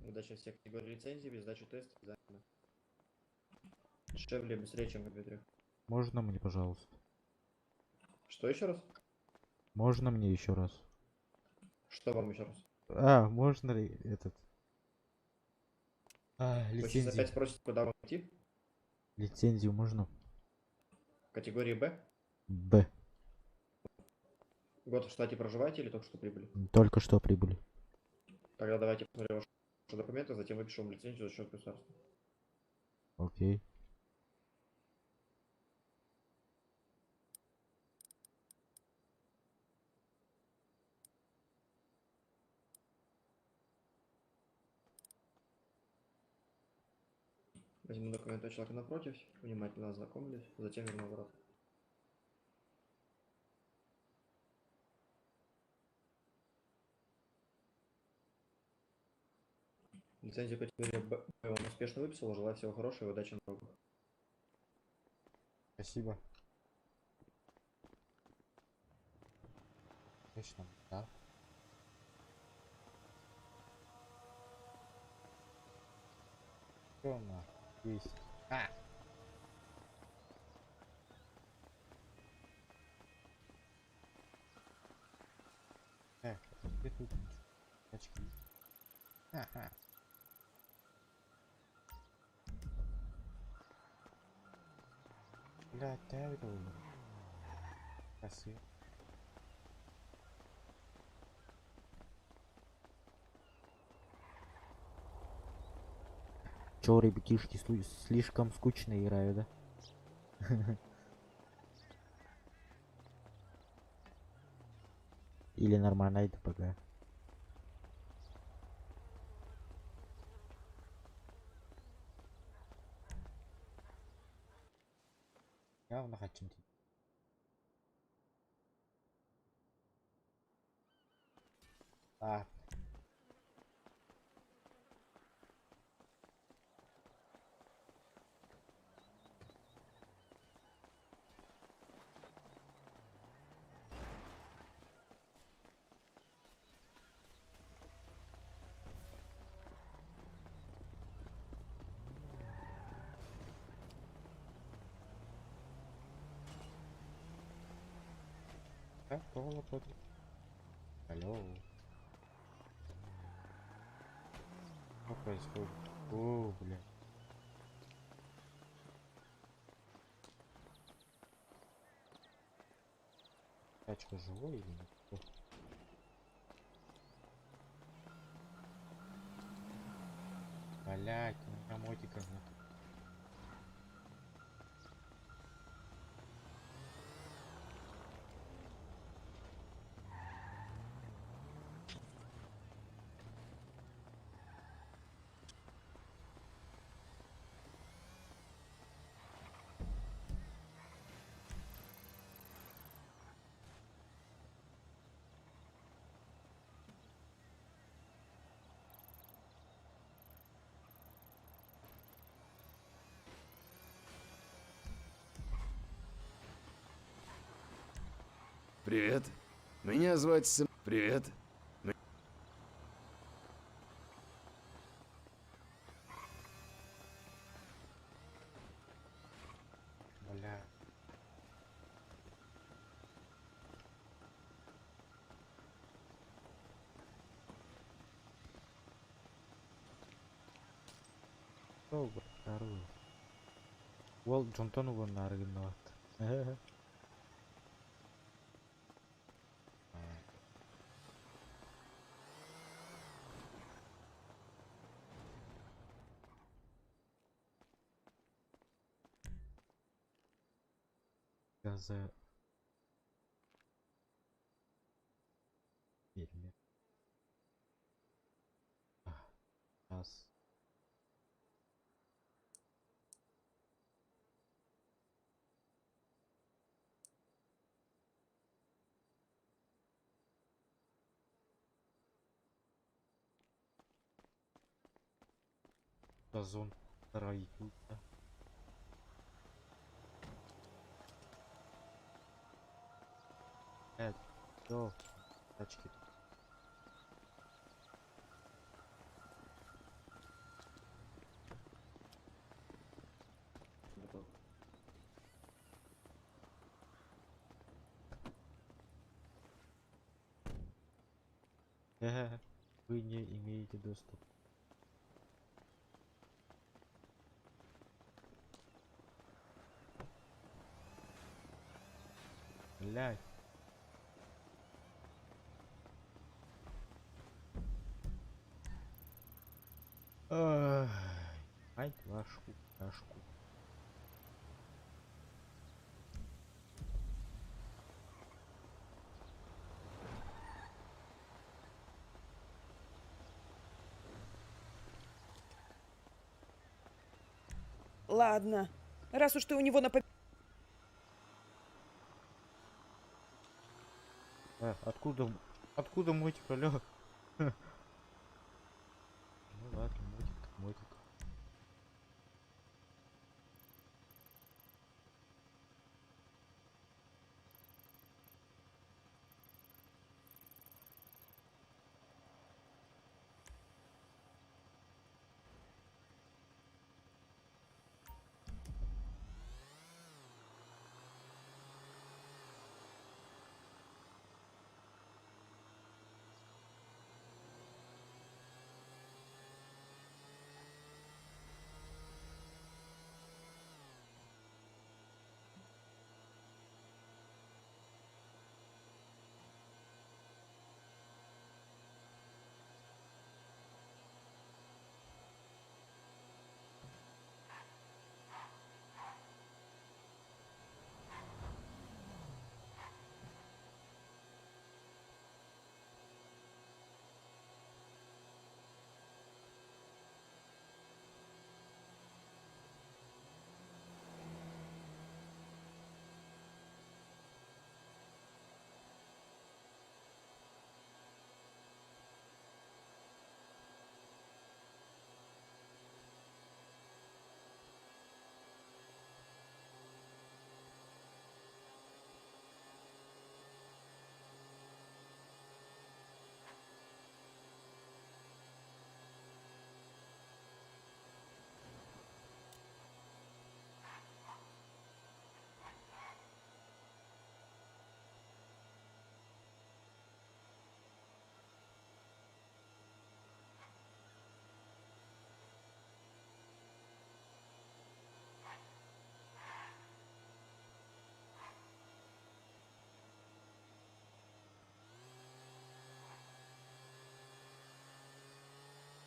S7: Выдача всех категорий лицензий без сдачи теста экзамена. Дешевле и быстрее, чем в компьютере.
S2: Можно мне, пожалуйста?
S7: Что еще раз?
S2: Можно мне еще раз?
S7: Что вам еще раз?
S2: А, можно ли этот? А,
S7: Вы сейчас
S2: лицензию.
S7: опять спросите, куда вам идти?
S2: Лицензию можно?
S7: Категории Б?
S2: Б.
S7: Год в штате проживаете или только что прибыли?
S2: Только что прибыли.
S7: Тогда давайте посмотрим ваши документы, затем выпишем вам лицензию за счет государства.
S2: Окей.
S7: Возьму документы у человека напротив, внимательно ознакомлюсь, затем верну обратно. Лицензию категории Б я вам успешно выписал. Желаю всего хорошего и удачи на дорогах.
S2: Спасибо. Точно, да. Всё на есть. А! Так, а где тут очки? Ага. Блядь, да это Красиво. Чё, ребятишки, слишком скучно играю, да? Или нормально это пока? Явно хотим тебе. А. Так, кого? Алло. Что происходит? О, бля. Тачка живой или нет? О. Блять, у меня мотика нет.
S4: Привет. Меня звать Сэм. Привет.
S2: Бля. Уол дьонтон угунна арыгынныбат. Газа фермер. Раз. Газон троюта. Всё, тачки. Вы не имеете доступ. Блядь. Ай, вашу кашку.
S5: Ладно. Раз уж ты у него на
S2: Откуда, откуда мотик, алло? Ну ладно, мотик так мотик.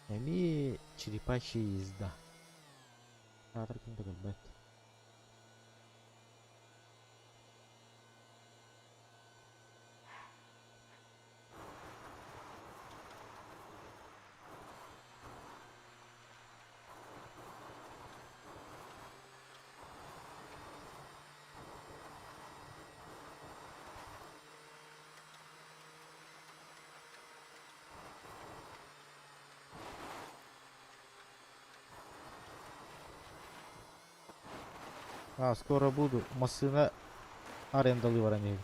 S2: Эми черепахи езда. Атракин бет. А, скоро буду. Машина арендалы баран.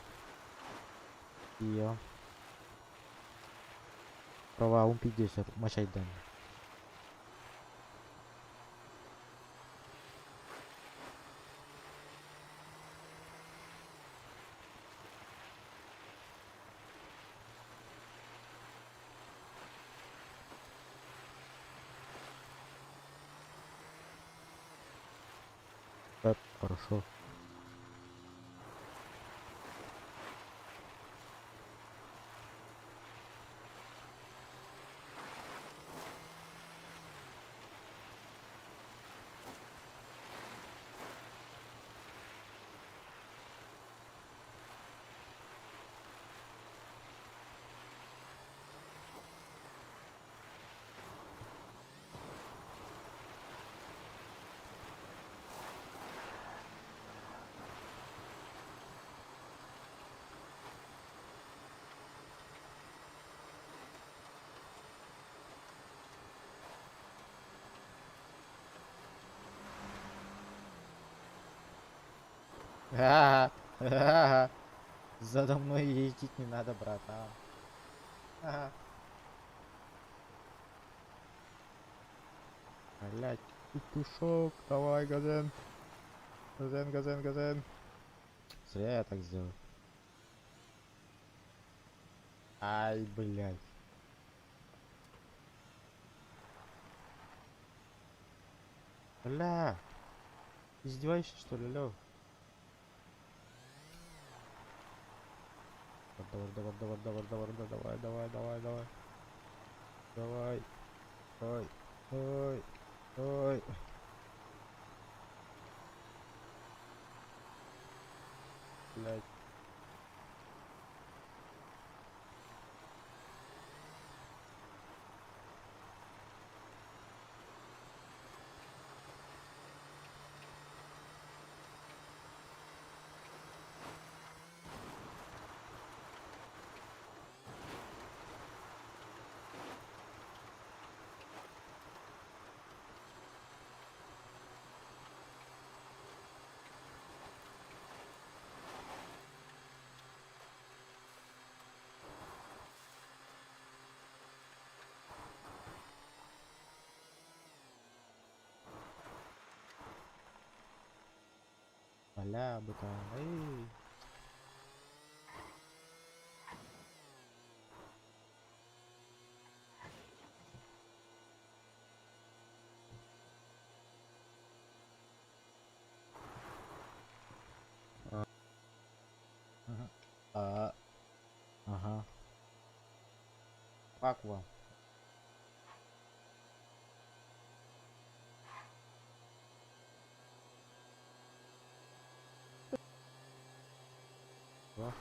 S2: Iyo. Prova un pic de mă Так, хорошо. Ха-ха-ха. Задо мной ездить не надо, братан. Ага. Блять, петушок, давай, газен. Газен, газен, газен. Зря я так сделал. Ай, блядь. Бля. Издеваешься, что ли, Лёв? Давай, давай, давай, давай, давай, давай, давай, давай, давай. Давай. Давай. Давай. Давай. Блядь. Бля, бытан. Эй. Ага. А, ага. Как вам? Два.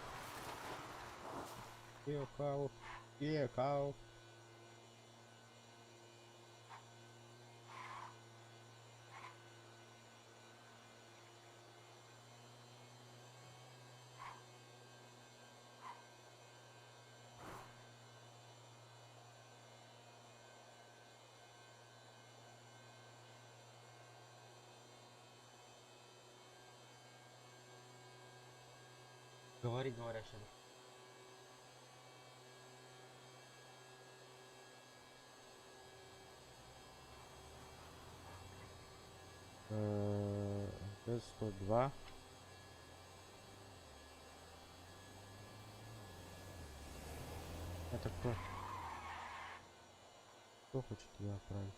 S2: Ехал, ехал. Говори, говорящий. Т-102. Это кто? Кто хочет тебя отправить?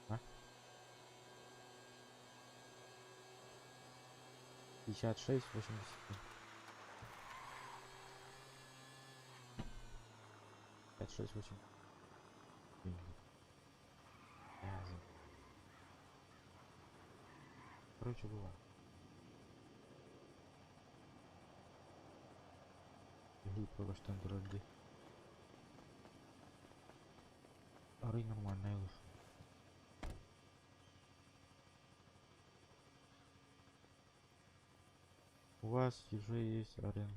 S2: А? 56, 83. 5, 6, 8. Короче, бывает. Глупо, что Android. Ары нормальная лыжа. У вас уже есть арена.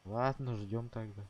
S2: Ладно, ждем тогда.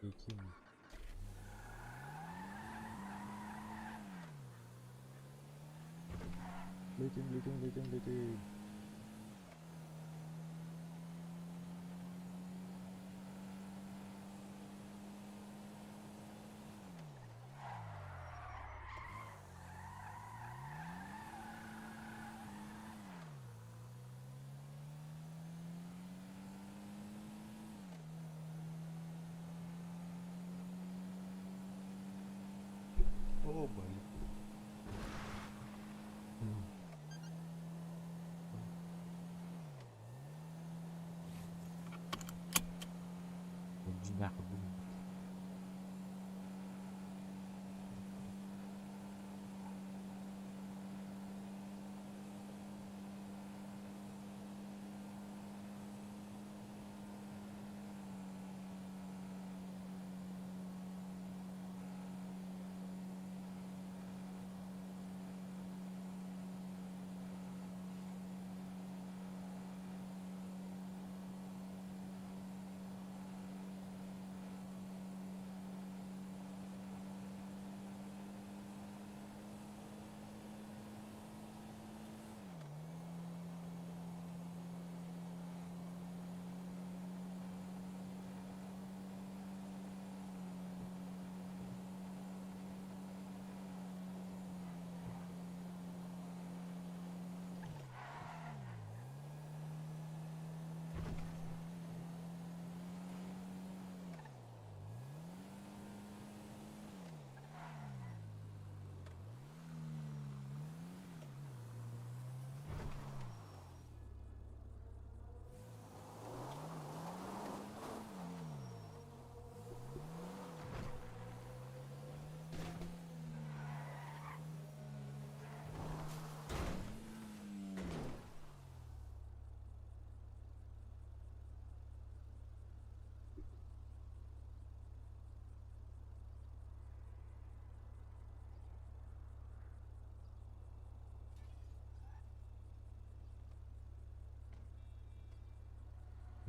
S2: Летим. Летим, летим, летим, летим. О, блин.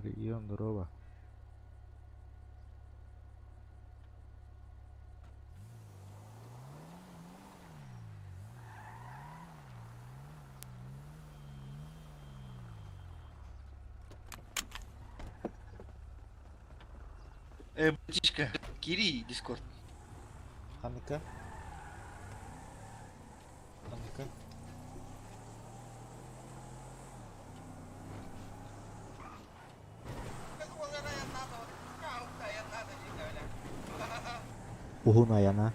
S2: Регион, здорово.
S10: Братишка, Кири, Дискорд.
S2: Ханка. Ханка. Уһун айана.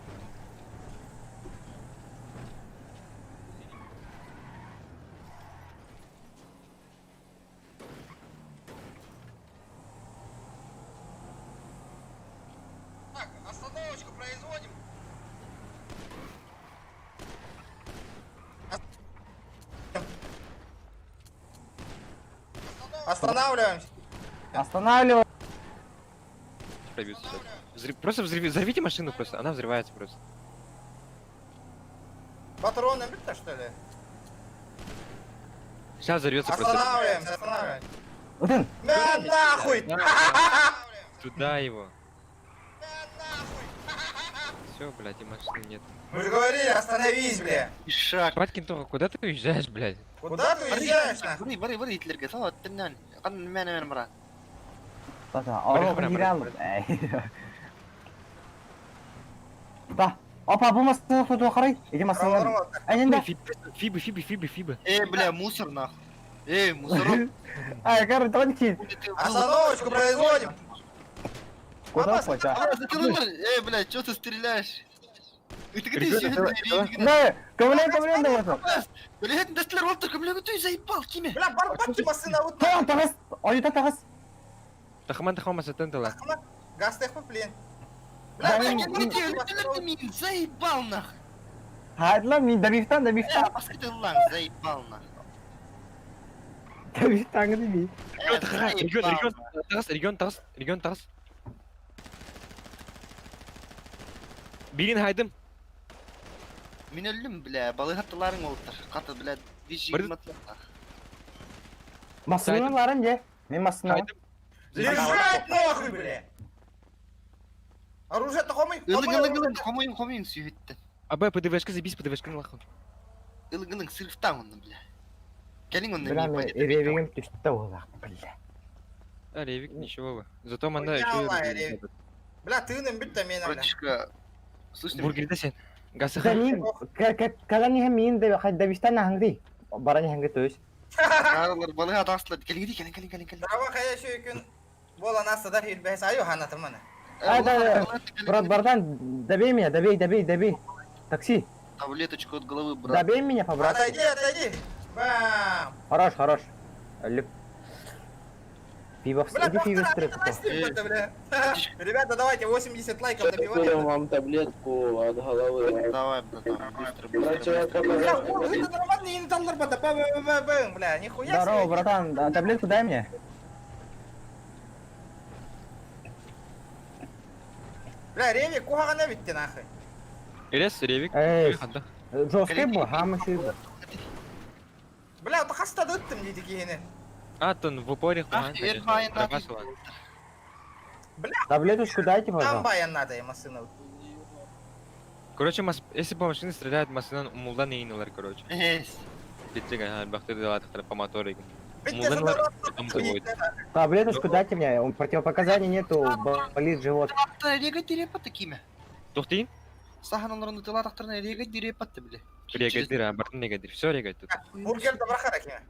S10: Так, остановочку производим. Останавливаемся.
S8: Останавливай!
S9: Пробьются сейчас. Просто взорвите машину просто, она взрывается просто.
S10: Патроны бит что ли?
S9: Сейчас взорвется просто.
S10: Останавливаемся, останавливаемся.
S8: Один!
S10: На нахуй!
S9: Туда его. Все, блядь, и машины нет.
S10: Мы же говорили, остановись, бля.
S9: Ишак. Брат Кентуха, куда ты уезжаешь, блядь?
S10: Куда ты уезжаешь, нахуй?
S8: Да! Опа, бу массыына туту харай! Иди массыына. Әнен
S9: Фибы, фибы, фибы, фибы.
S10: Эй, бля, мусор нахуй. Эй, мусорок.
S8: Ай, короче, давай не
S10: Остановочку производим.
S8: Куда хочешь?
S10: Эй, бля, чё ты стреляешь?
S8: Да, кому да
S10: Блядь, ты заебал, Киме. Бля, барбатки масына вот.
S8: Таган, тагас! Ойта тагас!
S9: Тахман тахман сатентала.
S10: Газ блин. Бля, блядь, заебал нахуй.
S8: Хайдла, ми добивтан, добивтан.
S10: Заебал нахуй.
S8: Добивтан, деби.
S9: Регион, регион, тагас, регион, тагас, регион, тагас. Бирин хайдым.
S10: Мин өлдүм, бля, балыгаттыларың олуптар. Каты, бля, 220
S8: Массыналарым же. Мен массына.
S9: Хайдым.
S10: Лежать нахуй, бля!
S11: Оружие-то хомуй,
S10: Ылыҥ,
S11: хомуй
S10: ылыҥ,
S11: оружие.
S10: ылыҥ, хомуйуҥ, хомуйуҥ сүүһүттэн.
S9: АБ, ПДВшка забейся, ПДВшка нахуй.
S10: Ылыҥ, ылыҥ, сырыфтаан онно, бля. Кэлиҥ онно
S12: Бля,
S10: миин
S12: мен
S10: пойдет.
S12: ревигим түстэ буоллах, бля.
S9: А, Ревик, ничего вы. Зато манда
S11: Хуйня
S9: еще
S11: алая, Ревик. Бля, тыыным бүтті мен, бля.
S10: Братишка, слышно меня?
S9: Бургерде сен.
S12: Да
S9: Гасыха.
S12: не, когда не мин да хай да вистана хангри. Барани хангри то есть.
S10: Аралар балыга атаслар. Кэлиҥ, кэлиҥ, кэлиҥ, кэлиҥ, кэлиҥ.
S11: Дрова хайа шүйкүн болан астыдар хүрбэс аю ханатыманы.
S12: А, да, да. Брат, братан, добей меня, добей, добей, добей. Такси,
S10: Таблеточку от головы, брат.
S12: добей меня, по-братски.
S11: Отойди, отойди. Бам.
S12: Хорош, хорош. Леп. Пиво,
S11: Бля,
S12: иди пиво
S11: доктор,
S12: стрелку.
S11: это бля. Ребята, давайте 80 лайков добиваем.
S1: вам таблетку от головы.
S10: Давай, братан, быстро, быстро, быстро.
S11: Бля, о, это нормальный инталлар бата. Бам, бам, бам, бам, бля, нихуя
S12: Здорово,
S11: себе.
S12: братан, да, таблетку дай мне.
S11: Бля, Ревик, кухагана битти нахуй.
S9: Рес, Ревик.
S12: Эй,
S9: Ханда.
S12: жесткий был, хам еще.
S11: Бля, это хаста дыттым дейді кейіні.
S9: А, тон в упоре
S10: Ах, Эрбайн,
S12: Таблеточку дайте,
S11: Там
S12: пожалуйста.
S11: баян надо ема сына.
S9: Короче, мас... если по машине стреляют, машина умулдан иналар, короче.
S10: Есть.
S9: Битсега, бахты дала по мотору.
S11: Битте
S9: Умулдан
S11: сына
S9: потом заводит.
S12: Таблеточку дайте мне, он противопоказаний нету, болит живот.
S10: Рега дирепа такими.
S9: Тухти?
S10: Сахан олорун тыла тахтарына рега дирепа ты, бля.
S9: Регадир, а, бартын регадир. Все регадир тут.
S11: Бургер да брахара кеме.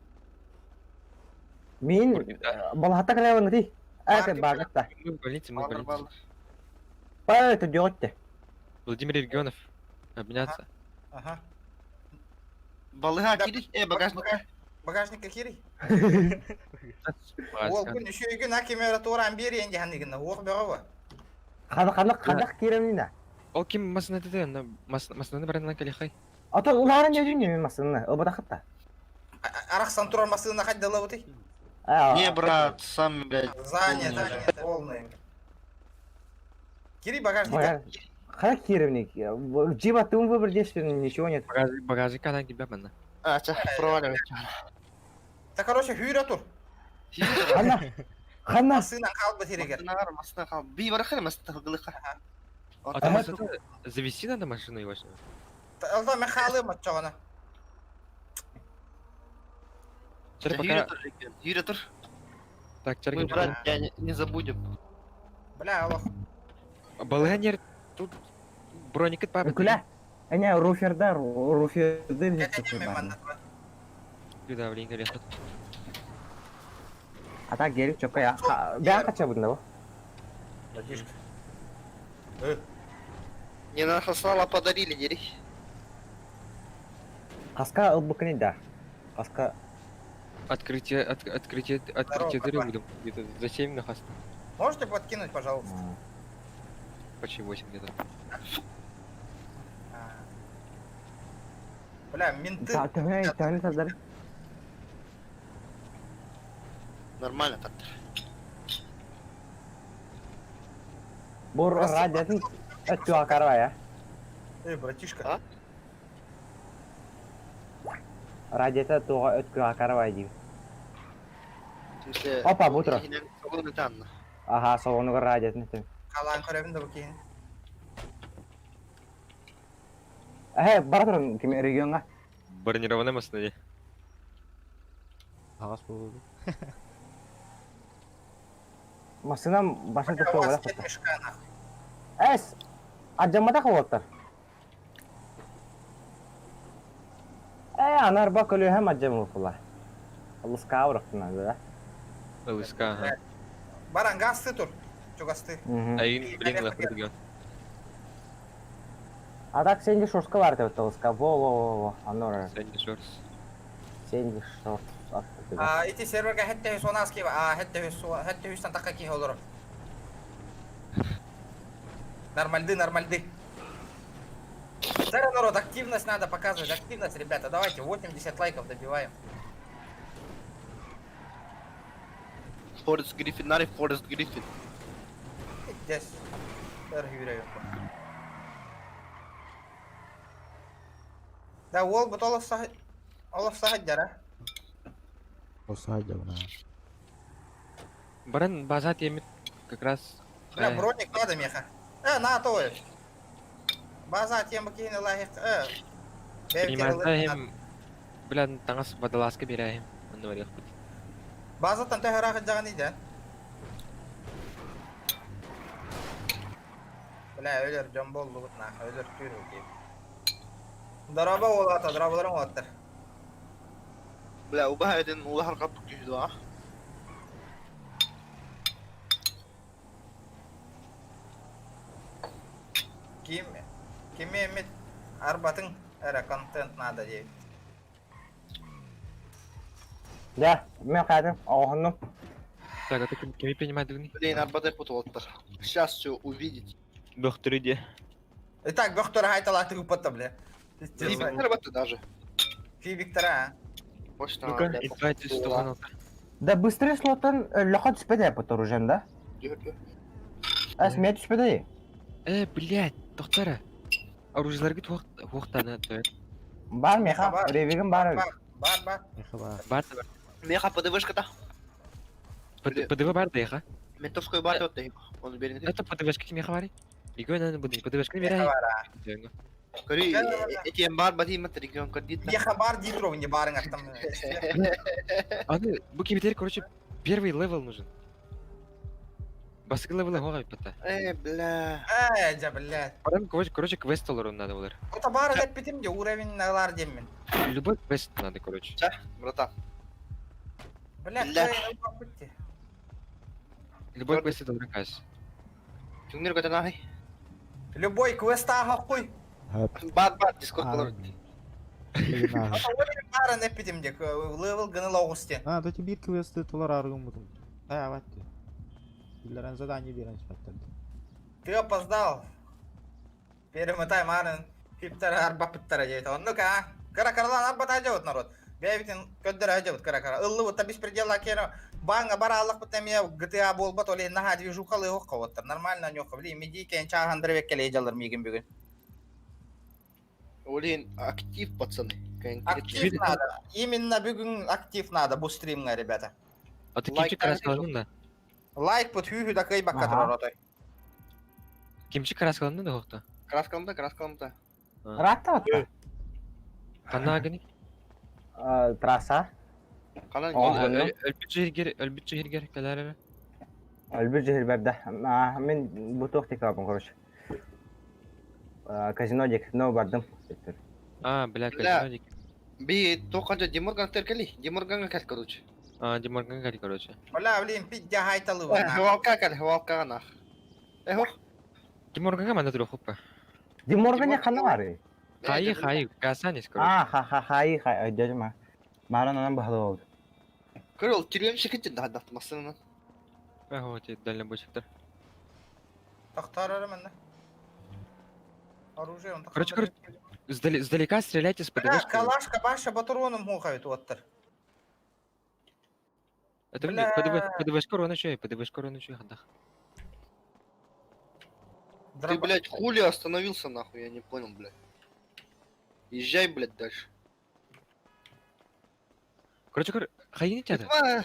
S12: Мин, балхата калеван ты. А, это багатта.
S9: Мы в больнице, мы в
S10: Баллар,
S9: больнице.
S10: баллар.
S12: Па, это делать-то.
S9: Владимир Регионов. Обменяться.
S11: Ага.
S10: Балыга кири, багажник.
S11: Багажникка кири. Ол күн үшүйгін акимера туран бер енді ханигін. Оқ бөғі
S12: Хана хана хана киремнина.
S9: Ол ким масына деді, ана масынаны баран калихай.
S12: А то уларын не жүнне мен масыны, обадахатта.
S11: Арақсан туран масына қайдала өте.
S10: Не, брат, сам, блядь.
S11: Занят, занят, полный. Кири багажника.
S12: Хана киремник. Джиба ты выбор действия ничего нет.
S9: Багажник, багажник ана кибя мана.
S10: А, ча, проваливай.
S11: Та короче, хүйре тур.
S12: Хана. Хана.
S11: Масына қалбы терегер.
S10: Масына масына қал. Би барахар масына қылықа.
S9: А там масына завести надо машину его что?
S11: Алда мен қалым атчағана.
S9: Чар пока.
S10: Юрий тур.
S9: Так, чар
S10: Мы, брат, тебя не забудем.
S11: Бля, Аллах.
S9: Балганер тут броник папа.
S12: Күлә. Әне руферда, руферды
S9: Да, блин, конечно.
S12: А так гелик чокка я. Бя кача бұнда бу.
S11: Братишка.
S10: Не на хасала подарили, дери.
S12: Каска ылбыкны да. Каска
S9: Открытие, от, открытие, открытие дыры будем где-то за 7 на хаст.
S11: Можете подкинуть, пожалуйста?
S9: Почти 8 где-то.
S11: Бля, менты.
S12: Да, давай, давай, давай.
S10: Нормально так.
S12: Бур радиатын өттү акарва я.
S11: Эй, братишка.
S12: Радиата туга өткү акарва ди.
S10: В смысле?
S12: Опа, бутро.
S10: Салоны танна.
S12: Ага, салону радиатын өтү.
S11: Қалан көребін да букейін.
S12: Э, бара турун ким регионга.
S9: Бронированная машина.
S1: Ағас болды.
S12: Машинам башы
S11: Бля,
S12: туктоо
S11: у вас
S12: бара.
S11: нет мешка, нахуй.
S12: Эс. Аджамата кылыптар. Э, анар ба көлө һәм аджам кыла. Лыска урактына да.
S9: ЛСК, ага.
S11: Баран гасты тур. Чугасты.
S9: А ин, блин, лахуй регион.
S12: А так сенде шорска бар деп лыска. Во во во во. Анор.
S9: Сэнди Шорс.
S12: Сенде шорс.
S11: А, ити серверге хетте хүс онас ки, а хетте хүс хетте хүстен такка ки олор. Нормальды, нормальды. Старый народ, активность надо показывать, активность, ребята. Давайте 80 лайков добиваем.
S10: Форест Гриффин, нари Форест Гриффин.
S11: Здесь. Да, ол бут олов сахат. Олов сахат дара.
S2: Осадил, да.
S9: Баран база темит как раз.
S11: Бля, броник надо, меха. На той. База тема киһини лаһих.
S9: Принимайдаһым, бля, таҥас водолазка биэрээһим, онно барыахпыт.
S11: Базаттан төһө ыраах илдьэҕин идэ? Бля, өлөр дьон буоллубут нахуй, өлөр түүр диye. Дороба уолата, дорабаларым уолаттар.
S10: Бля, убаһа этин улахан киһи дуо?
S11: Ким, кими эмит арбатыҥ эрэ контент надо диэбит.
S12: Дьэ, мен хаатым, оҕоһуннум.
S9: Так, а ты кими принимать дыгны?
S10: Блин, арбатай путуоттар. Сейчас все увидите.
S9: Бөхтөрү диэ.
S11: Итак, бөхтөр хайталааты ыппатта, бля.
S10: Фибиктер батты даже.
S11: Фибиктера, а?
S10: Почта.
S9: Ну-ка, инвайт 196.
S12: Да быстрее слотан лөхө түспэдэ под оружием, да? Әс, мен түспэдэ.
S9: Блядь, тохтара. Оружиеларгы туохтана тоет.
S12: Бар меха,
S11: Бар.
S12: ревигин бар.
S11: Бар, бар, бар.
S2: Меха бар.
S9: Бар да бар.
S10: Меха ПДВшка-то.
S9: ПДВ бар да еха.
S10: Ментовскую бар вот Он уверен.
S9: Это ПДВшка ким еха бари? Игой надо будет, ПДВшка
S11: Меха
S9: берай.
S11: бар, а.
S10: Кори, эти бар бати мат регион кредит.
S11: Меха бар дитров не барың аттам.
S9: Аны, бу кибетер, короче, первый левел нужен. Баскы левел хога пата.
S10: Бля.
S11: Дя, блядь.
S9: Баран, короче, квест олорун надо олар.
S11: Это бар деп битим де уровень налар деммин.
S9: Любой квест надо, короче.
S10: Ча, братан.
S11: Бля,
S10: Бля.
S11: бля.
S9: Любой квест олорун каз.
S10: Түңнер көтөн ахай.
S11: Любой квест ага хуй.
S10: Бар бар дискорд болор.
S11: Барын деп битим де левел гыны логустен.
S2: А, да тебе квесты толар аргым бутум. Да, ватты. Биллерен задание берен спаттарды.
S11: Ты опоздал. Перемотай марын. Хиптер арба пыттара дейт. Ну-ка, кара каралан арба тажабыт народ. Бэбитин көддөр ажабыт кара кара. Ыллы вот беспредела кера. Банга бара аллах бут эме GTA болбат оле наха движухалы хоққа Нормально нёха. Блин, меди кен чахан древек келе жалыр мигин бүгүн.
S10: Блин, актив, пацаны.
S11: Актив надо. Именно бүгүн актив надо бу стримга, ребята.
S9: А ты кимчик краскаландың да?
S11: Лайк пут хүү да кый бакка турар отой.
S9: Кимчик краскаландың да хокта?
S10: Краскалымда, краскалымда.
S12: Ратта отта.
S9: Канна агани?
S12: Трасса.
S10: Канан
S9: Өлбүт жергер, өлбүт жергер келер.
S12: Өлбүт жер берді. Мен бу туох текабын, короче. Казино дек, но бардым.
S9: А, бля, казино дек.
S10: Би тоқанжа Деморган теркели, Деморганга кел, короче.
S9: А, Деморганга кел, короче.
S11: Бля, блин, пидя хайталы.
S10: Хвалка кел, хвалка нах. Эхо.
S9: Деморганга манда тур хоппа.
S12: Деморган хана бар.
S9: Хайы, хайы, гасанис, короче.
S12: А, ха ха хайы, хай, дядя Маран анан бахалы болду.
S10: Көрөл, тюрем шекетен да даттымасын.
S9: Эхо, те дальнобойщиктар.
S11: Тохтар менде. Оружие он
S9: Короче, короче, издалека стреляйте с
S11: Бля,
S9: ПДВшки.
S11: калашка баша батроном хухают оттар.
S9: Это блин, ПДВ, ПДВшка рона чуй, ПДВшка рона чуй, хандах.
S10: Ты, блядь, хули остановился нахуй, я не понял, блядь. Езжай, блядь, дальше.
S9: Короче, короче, хайни тята.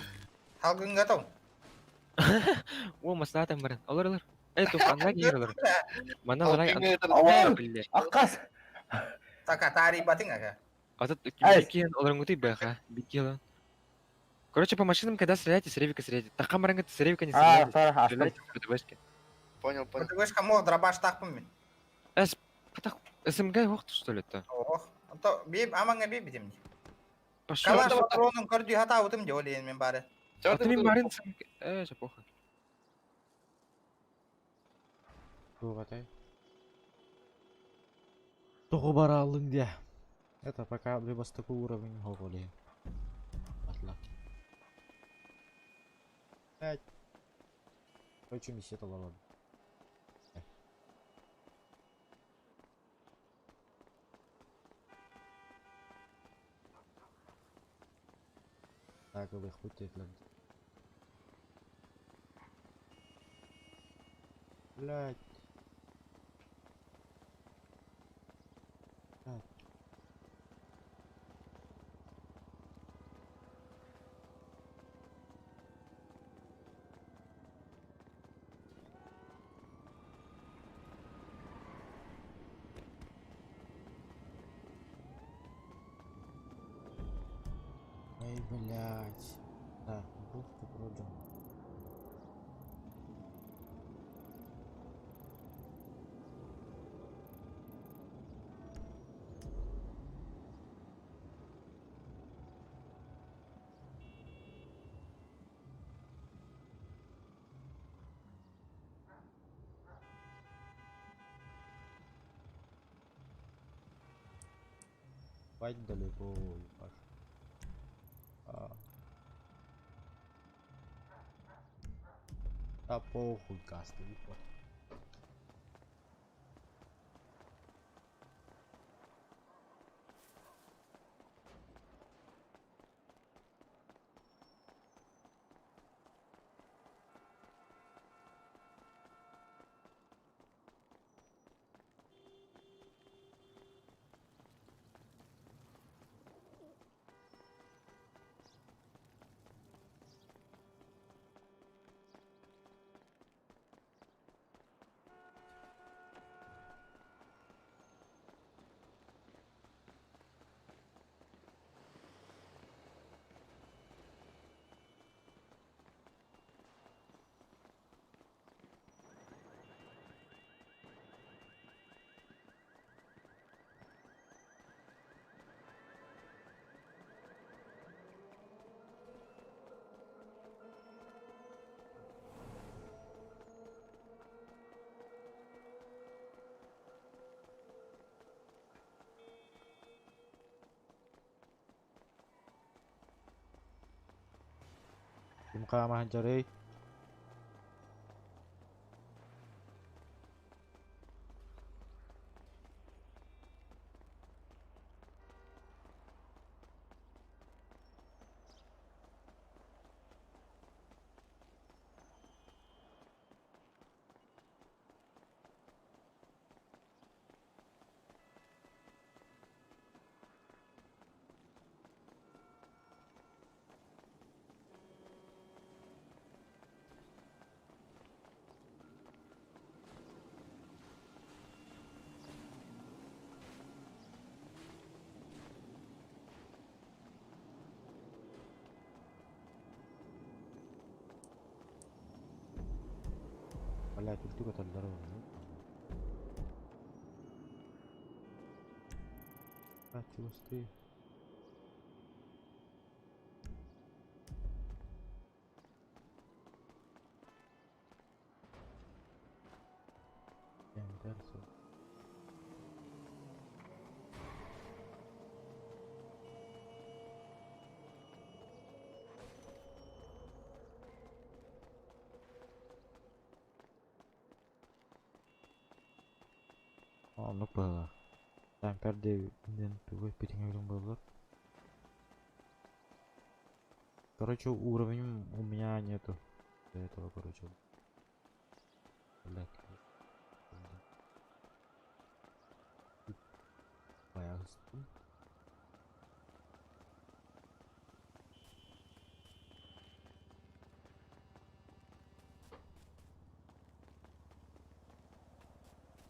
S11: Халгын готов.
S9: О, маслатым баран. Олар, олар. Туфанга кийер олар. Мана олар.
S12: Ой, Аккас.
S11: Така, тари батың ага.
S9: А тут биккен олар бэха, биккен. Короче, по машинам, когда стреляете, с ревика стреляйте. Така маранга с ревика не стреляйте. Стреляйте с ПДВшки.
S10: Понял, понял.
S11: ПДВшка мог дробаш тақпын мен.
S9: Эс, патах, СМГ охту, что ли, это?
S11: Ох, то би аманга би битим.
S9: Пошел.
S11: Калаш патроном көрдү хата утым де олейін мен бары.
S9: А ты мен барын СМГ... Же похуй.
S2: Тугатай. Того бара алдың де. Это пока такой уровень гоголи. Батла. Пять. Короче, миссия толала. Так, вы хоть Блять. Так. Ай, блядь. Да, бухту продал. Бать далеко, ебаш. А. Да похуй, касты, вот. Ким хаама сылдьарый? Блядь, үрдүк отеллэр А, чувствую. Оннук быһыылаах. Тампер диэн тугу эппитиҥ буоллар. Короче, уровень у меня нету. До этого, короче. Блядь. Баягыстым.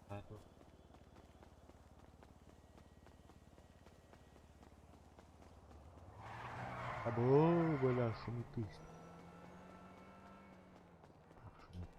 S2: А, тут. Або, бля, шумит. Так, шумит.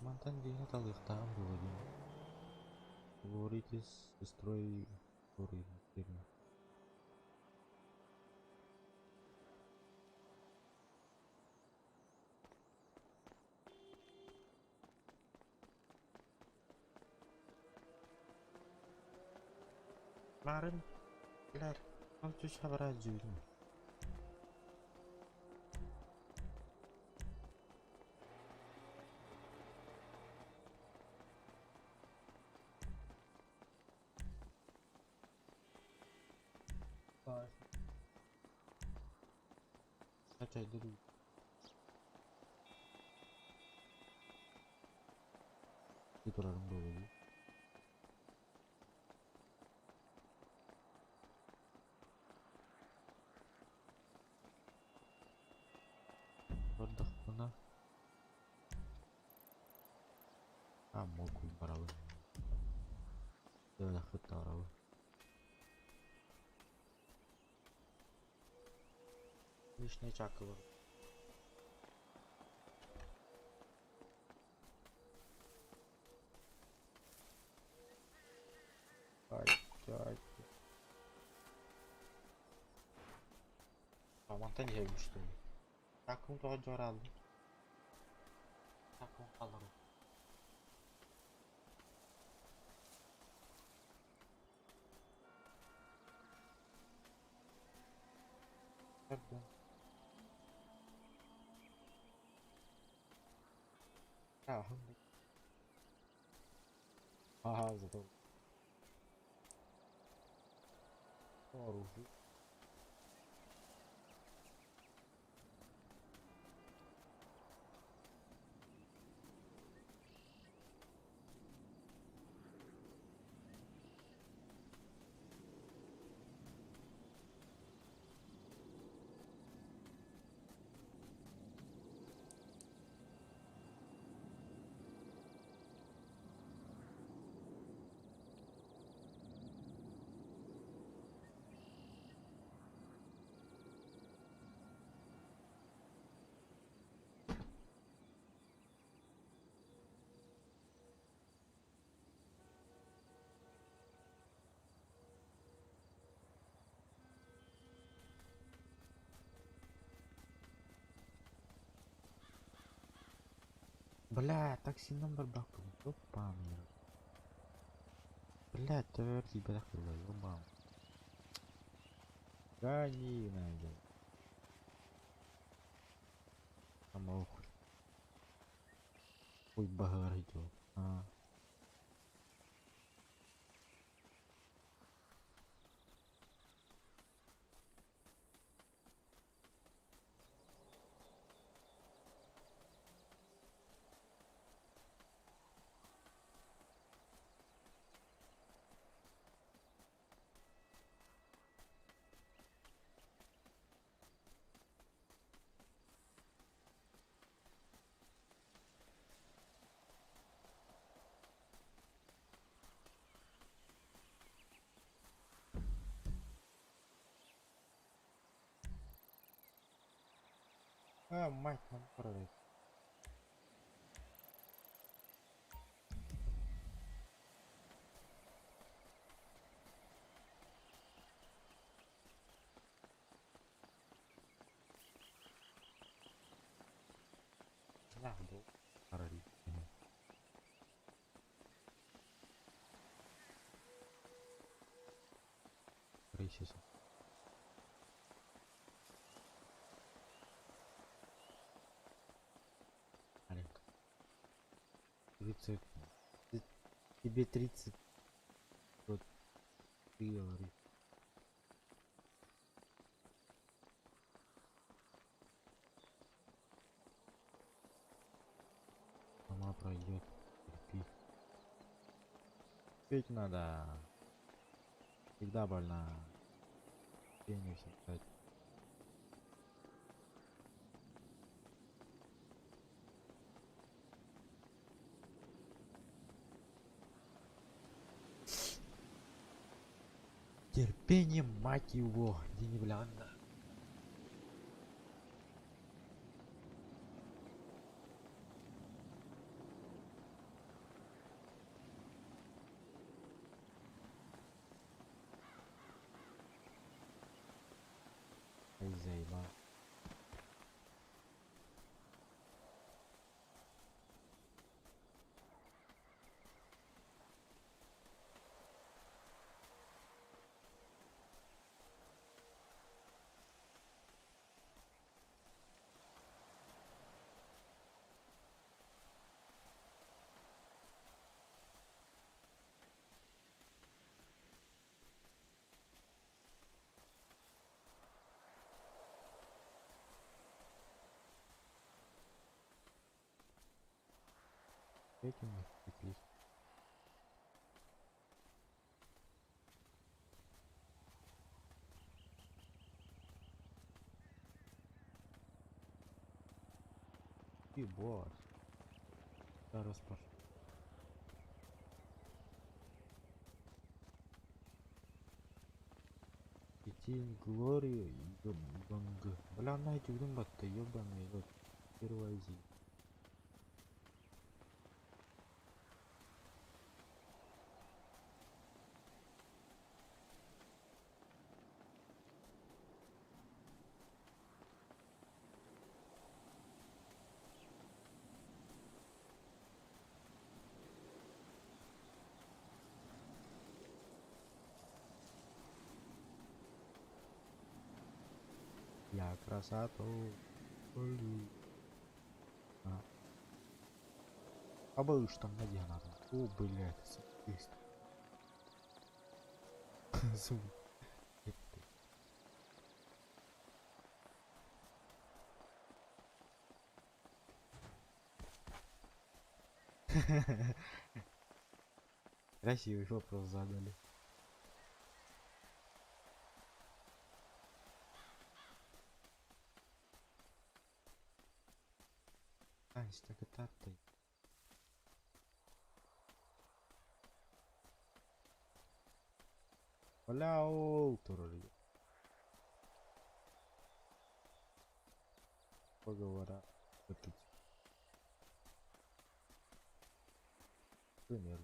S2: Мантан киһини талыахтааҕым буолуо дии. Говорите с сестрой Глорией фирме. Марын, блядь, он чуть образил. Хотя иду. Турарым буолуо. Бардахпына Аммокуй барабын. Дэвэххит барабын. Лишний чакылар. Ай, ай. Мантан иһэбин что ли? Такым тоҕо дьуорааллым. Такым халарым. Пардон. А, Ага, зато. Оружие. Бля, такси номер баком, ёбаный. Бля, твердый бляхала, ёбан. Гони надо. Самохуй. Хуй багар идет. А. А, мать, нам правит. Нахуй. Парали. Рейсис. Олег. 30. Тебе 30. Вот. Ты говори. Сама пройдет. Терпи. Петь надо. Всегда больно. Пеню всегда. Терпение, мать его, где не бля. Ай, заебал. Этим не вцепись. Ебать. Да, распаш. Идти Глорию Йонг. Бля, на эти батта, ебаный рот. Первая. Я красоту. А. А был что там надо. О, блядь, есть. Сука. Красивый вопрос задали. Так это ты. Бля, ол турар. Поговора. Пример.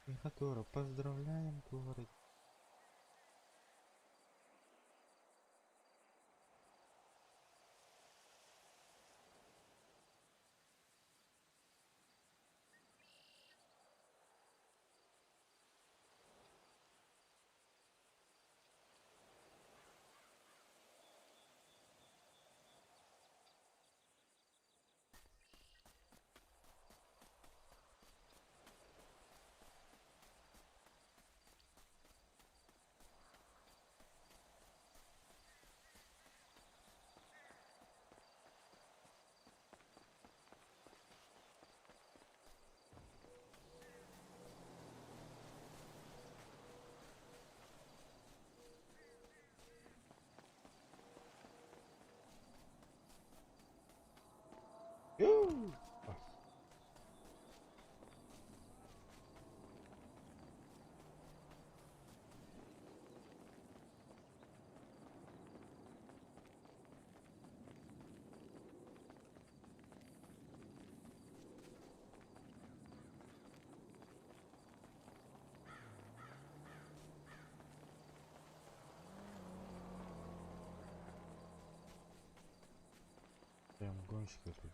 S2: Михатора, поздравляем, говорит. Прям гонщик это.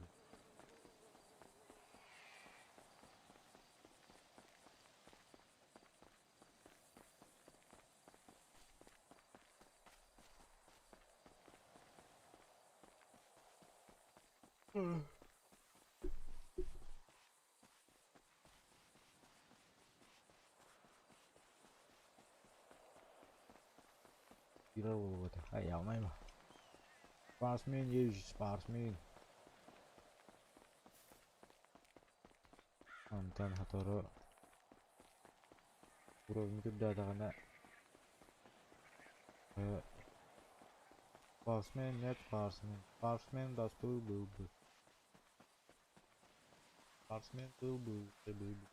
S2: Вот. А я умею. Спортсмен есть, спортсмен. Антон который уровень когда Спортсмен, нет спортсмен. Спортсмен достой был бы. Спортсмен был бы, был бы.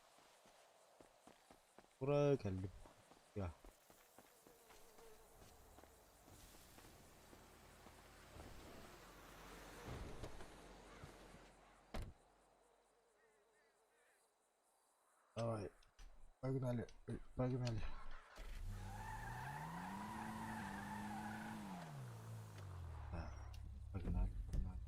S2: Ура, келдим. Я. Давай. Погнали. Погнали. Да, Погнали, погнали.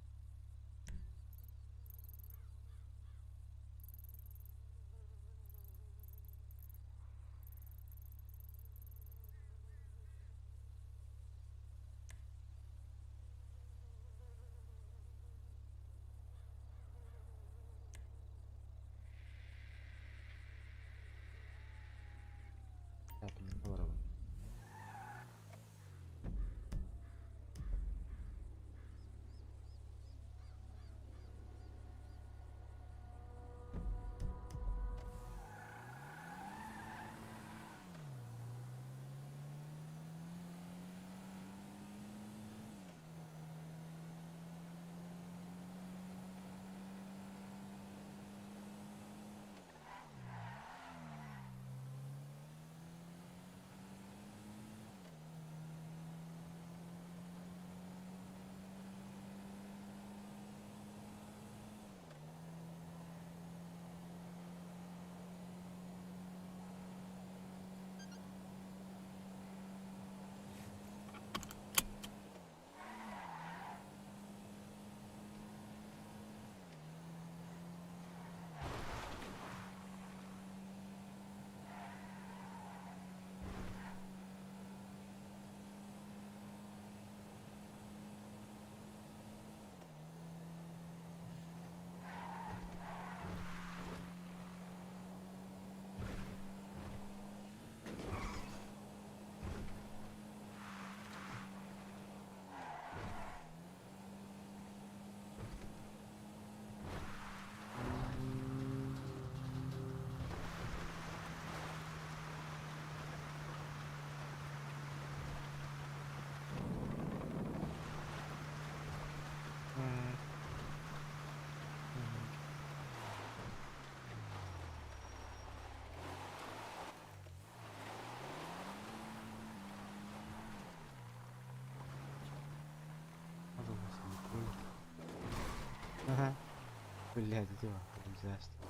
S2: Блядь, иди нахуй, нельзя что.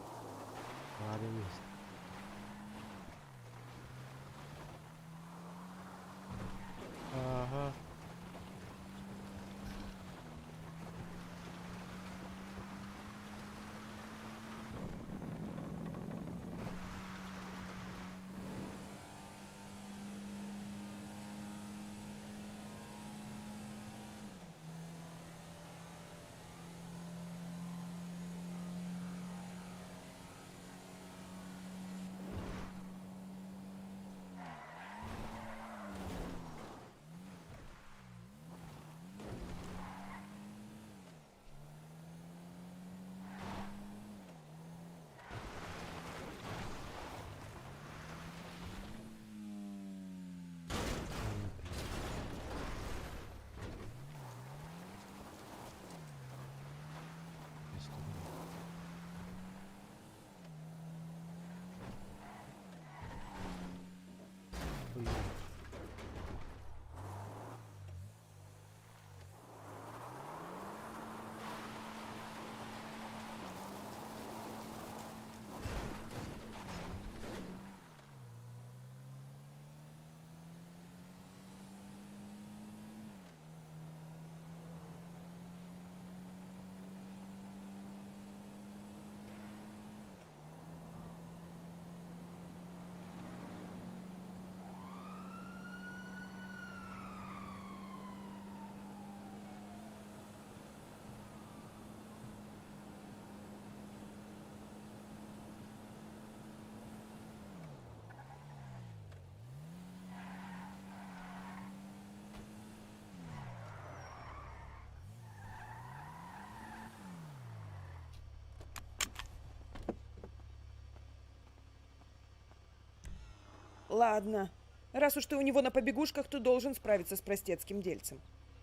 S2: Ладно, есть. Ага. Ой.
S5: Ладно. Раз уж ты у него на побегушках, то должен справиться с простецким дельцем.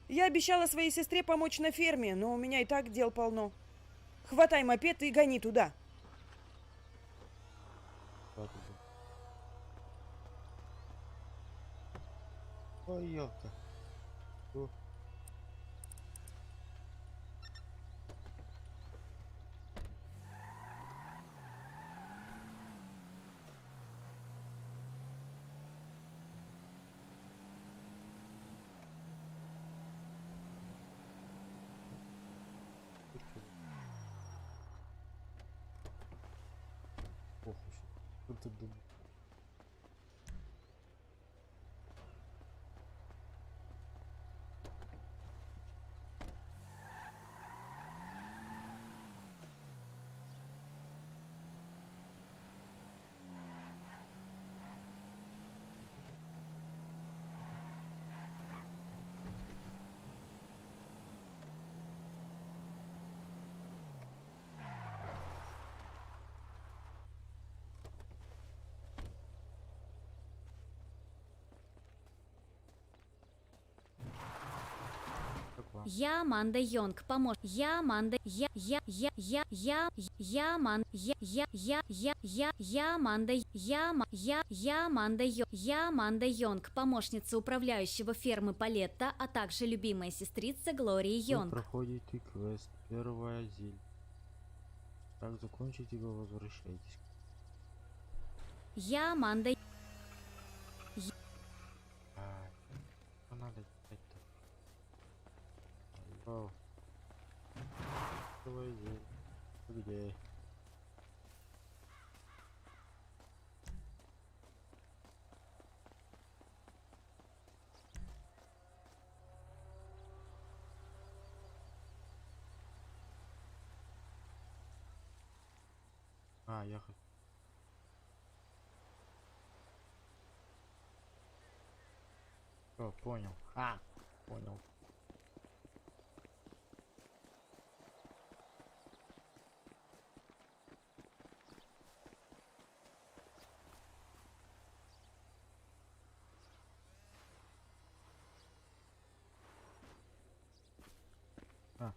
S5: Я обещала своей сестре помочь на ферме, но у меня и так дел полно. Хватай мопед и гони туда.
S2: Ой, ёпта. О. Похуй. Что ты думаешь?
S3: Я Аманда Йонг, помощь. Я Аманда, я Ман, я Аманда, я Ма- я Аманда Йо, я Аманда Йонг, помощница управляющего фермы Палетта, а также любимая сестрица Глории
S2: Вы
S3: Йонг.
S2: проходите квест Первая зель. Как закончите его, возвращайтесь.
S3: Я Аманда.
S2: А, что надо делать-то? Алло. Первая зель. Вы где? А, я хочу. О, понял. А, понял. А.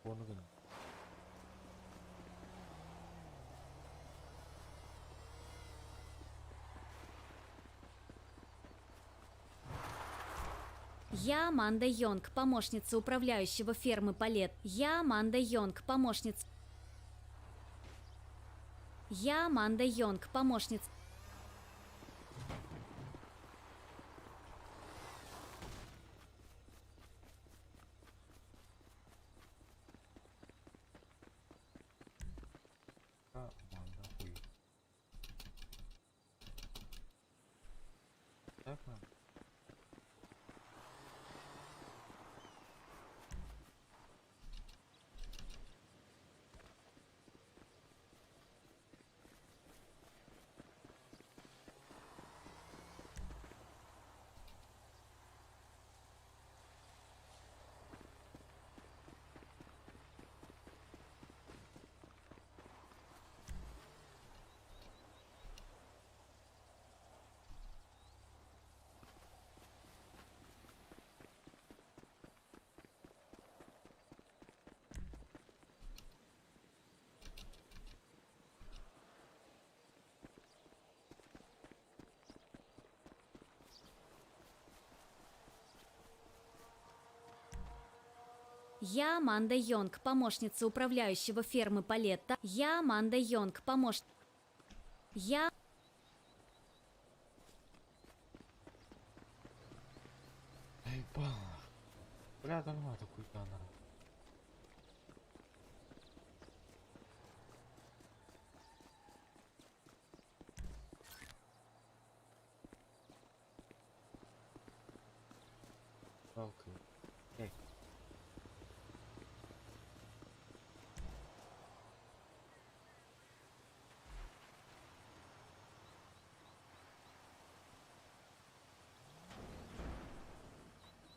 S2: Ону гын.
S3: Я Аманда Йонг, помощница управляющего фермы Палет. Я Аманда Йонг, помощница. Я Аманда Йонг, помощница.
S2: Аманда хуй. Так надо.
S3: Я Аманда Йонг, помощница управляющего фермы Палетта. Я Аманда Йонг, помощ... Я...
S2: Ебал. Бля, да ну это хуйня нахуй. Палка. Эй.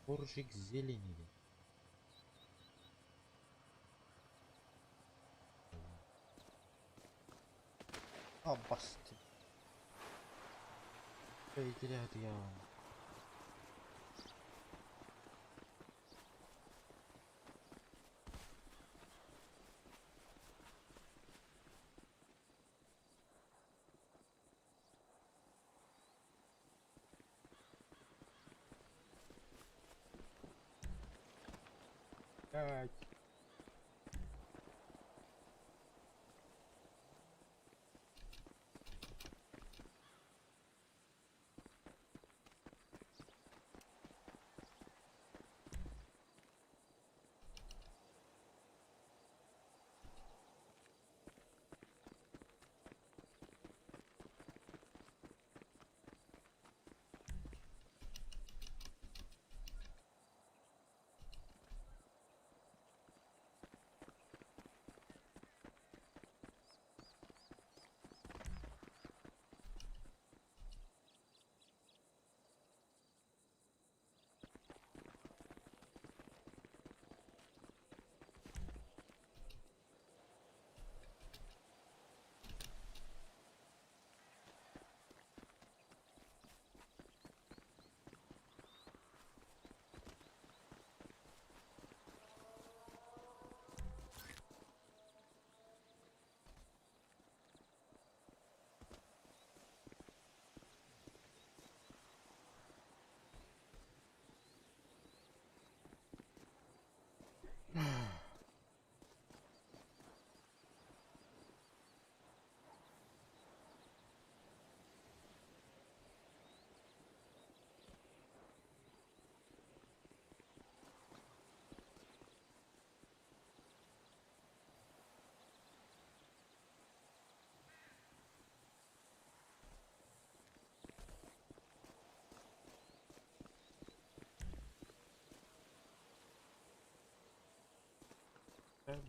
S2: Коржик зелени. А, басты. Я. Блять.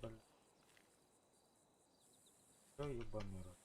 S2: Бля. Всё, ебаный рот.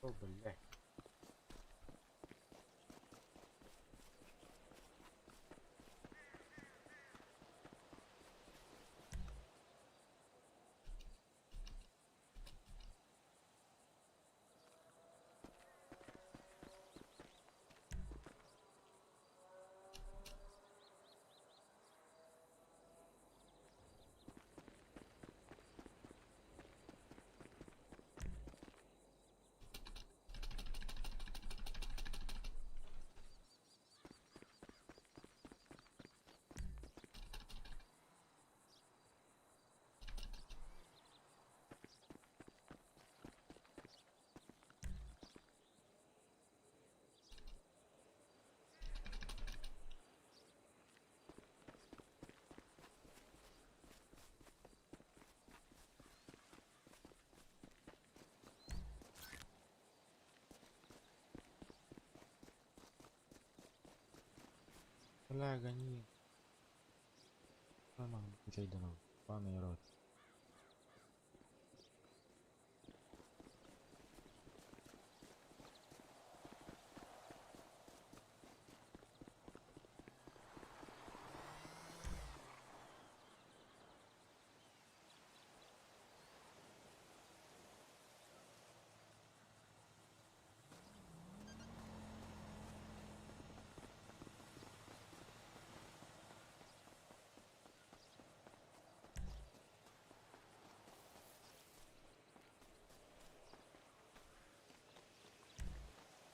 S2: О, блядь. Бля, гони. Паный рот.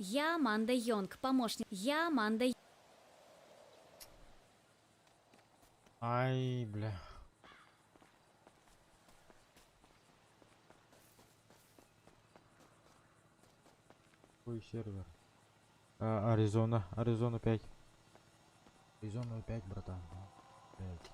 S3: Я Аманда Йонг, помощник. Я Аманда
S2: Ай, бля. Какой сервер? А, Аризона, Аризона 5. Аризона 5, братан. 5.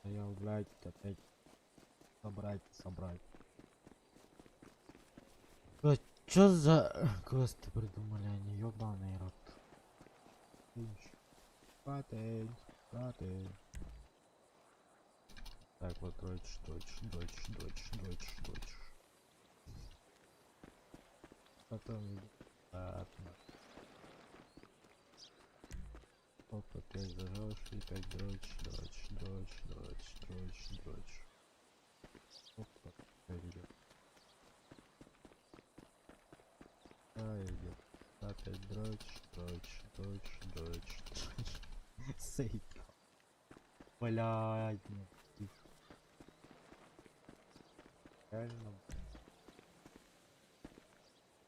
S2: Я, блядь, опять собрать, собрать. Блядь, чё за квесты придумали они, ёбаный рот. Патень, патень. Так, вот, дочь, дочь, дочь, дочь, дочь, дочь. Потом, ладно. Оп, опять зажжешь, и опять дрочь, дрочь, дрочь, дрочь, дрочь, дрочь. Оп, опять идет. Да, идет. Опять дрочь, дрочь, дрочь, дрочь, дрочь. Сейка. Блядь, нет. Реально.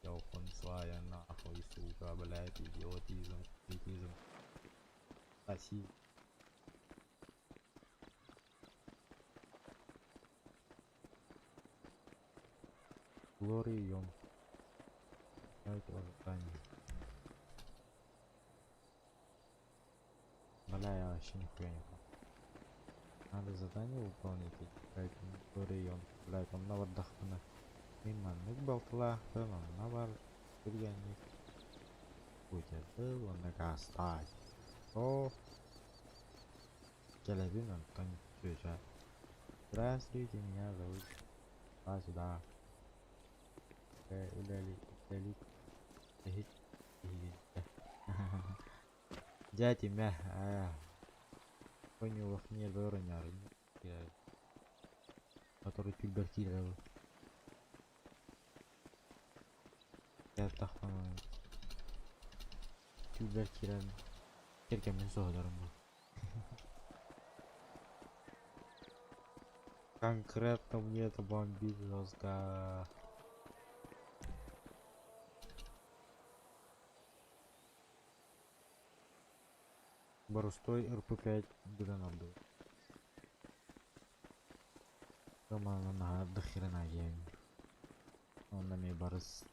S2: Ёхан свая нахуй, сука, блядь, идиотизм, идиотизм. Спасибо. Глория Йонг. Это задание. Бля, я вообще нихуя не понял. Надо задание выполнить, блядь, Глория Йонг. Блядь, он на вардахпана. Миманнык балтла, на вар, биргәнник. Будет был, он накастать. О, Келебин, Антон Тетя. Здравствуйте, меня зовут. А сюда. Удали, удали. Дядя мя. Понял, не дорогой, который туберкулез. Я так туберкулез. Кергәмин соғдарым был. Конкретно мне это бомбит жестко. Борустой РП5 Гранадо. Роман на до хрена гейм. Он на мне барыс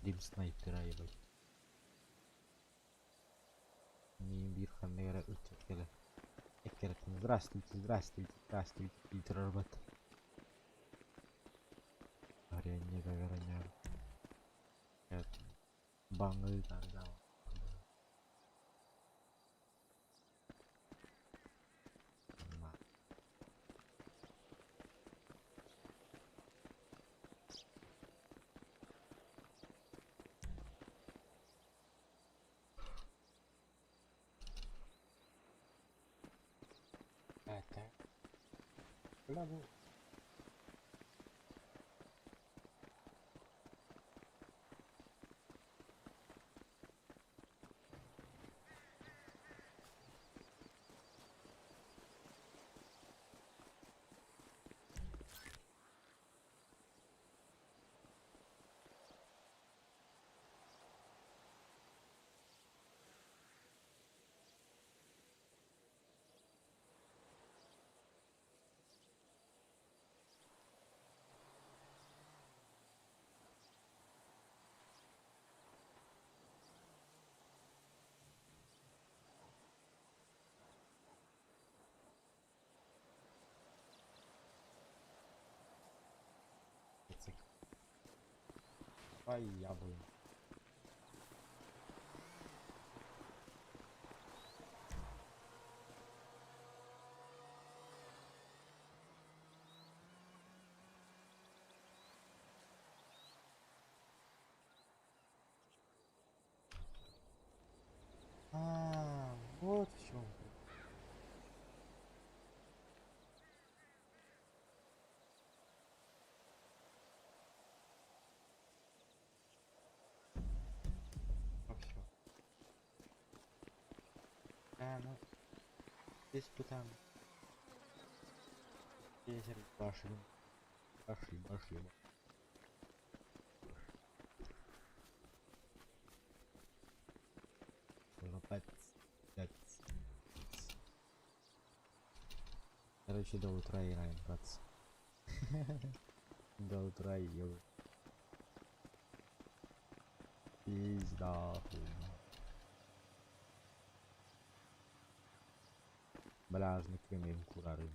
S2: дим снайпера ебать. Не бир ханнера үтчекеле. Здравствуйте, здравствуйте, здравствуйте, Питер Арбат. Gara-garanya bangga tanda. Это. Бля, ну. Ай, я блин. А, вот в чем. А все. А, ну, здесь там. Ветер пошли. Пошли, пошли. Лопать. Короче, до утра играем, братцы. До утра ел. Пизда хуйня. Бражник имеем курары.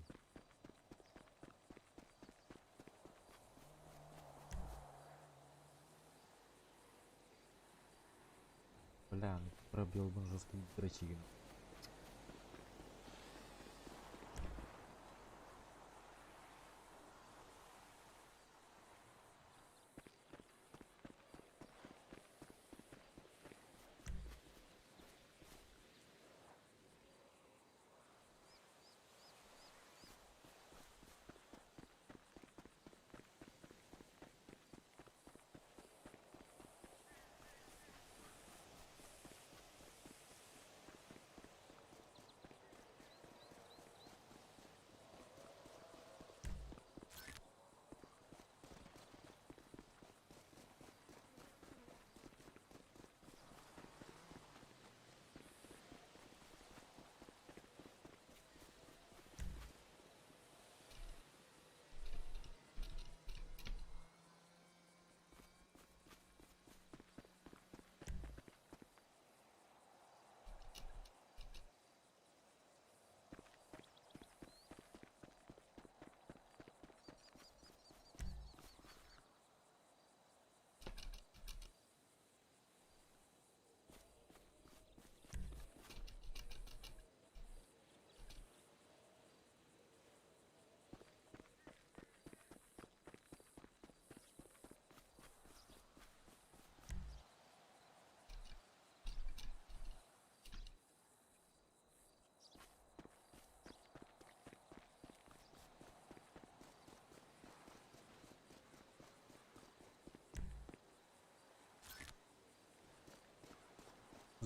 S2: Бля, ну пробил бы жесткий дрочигин.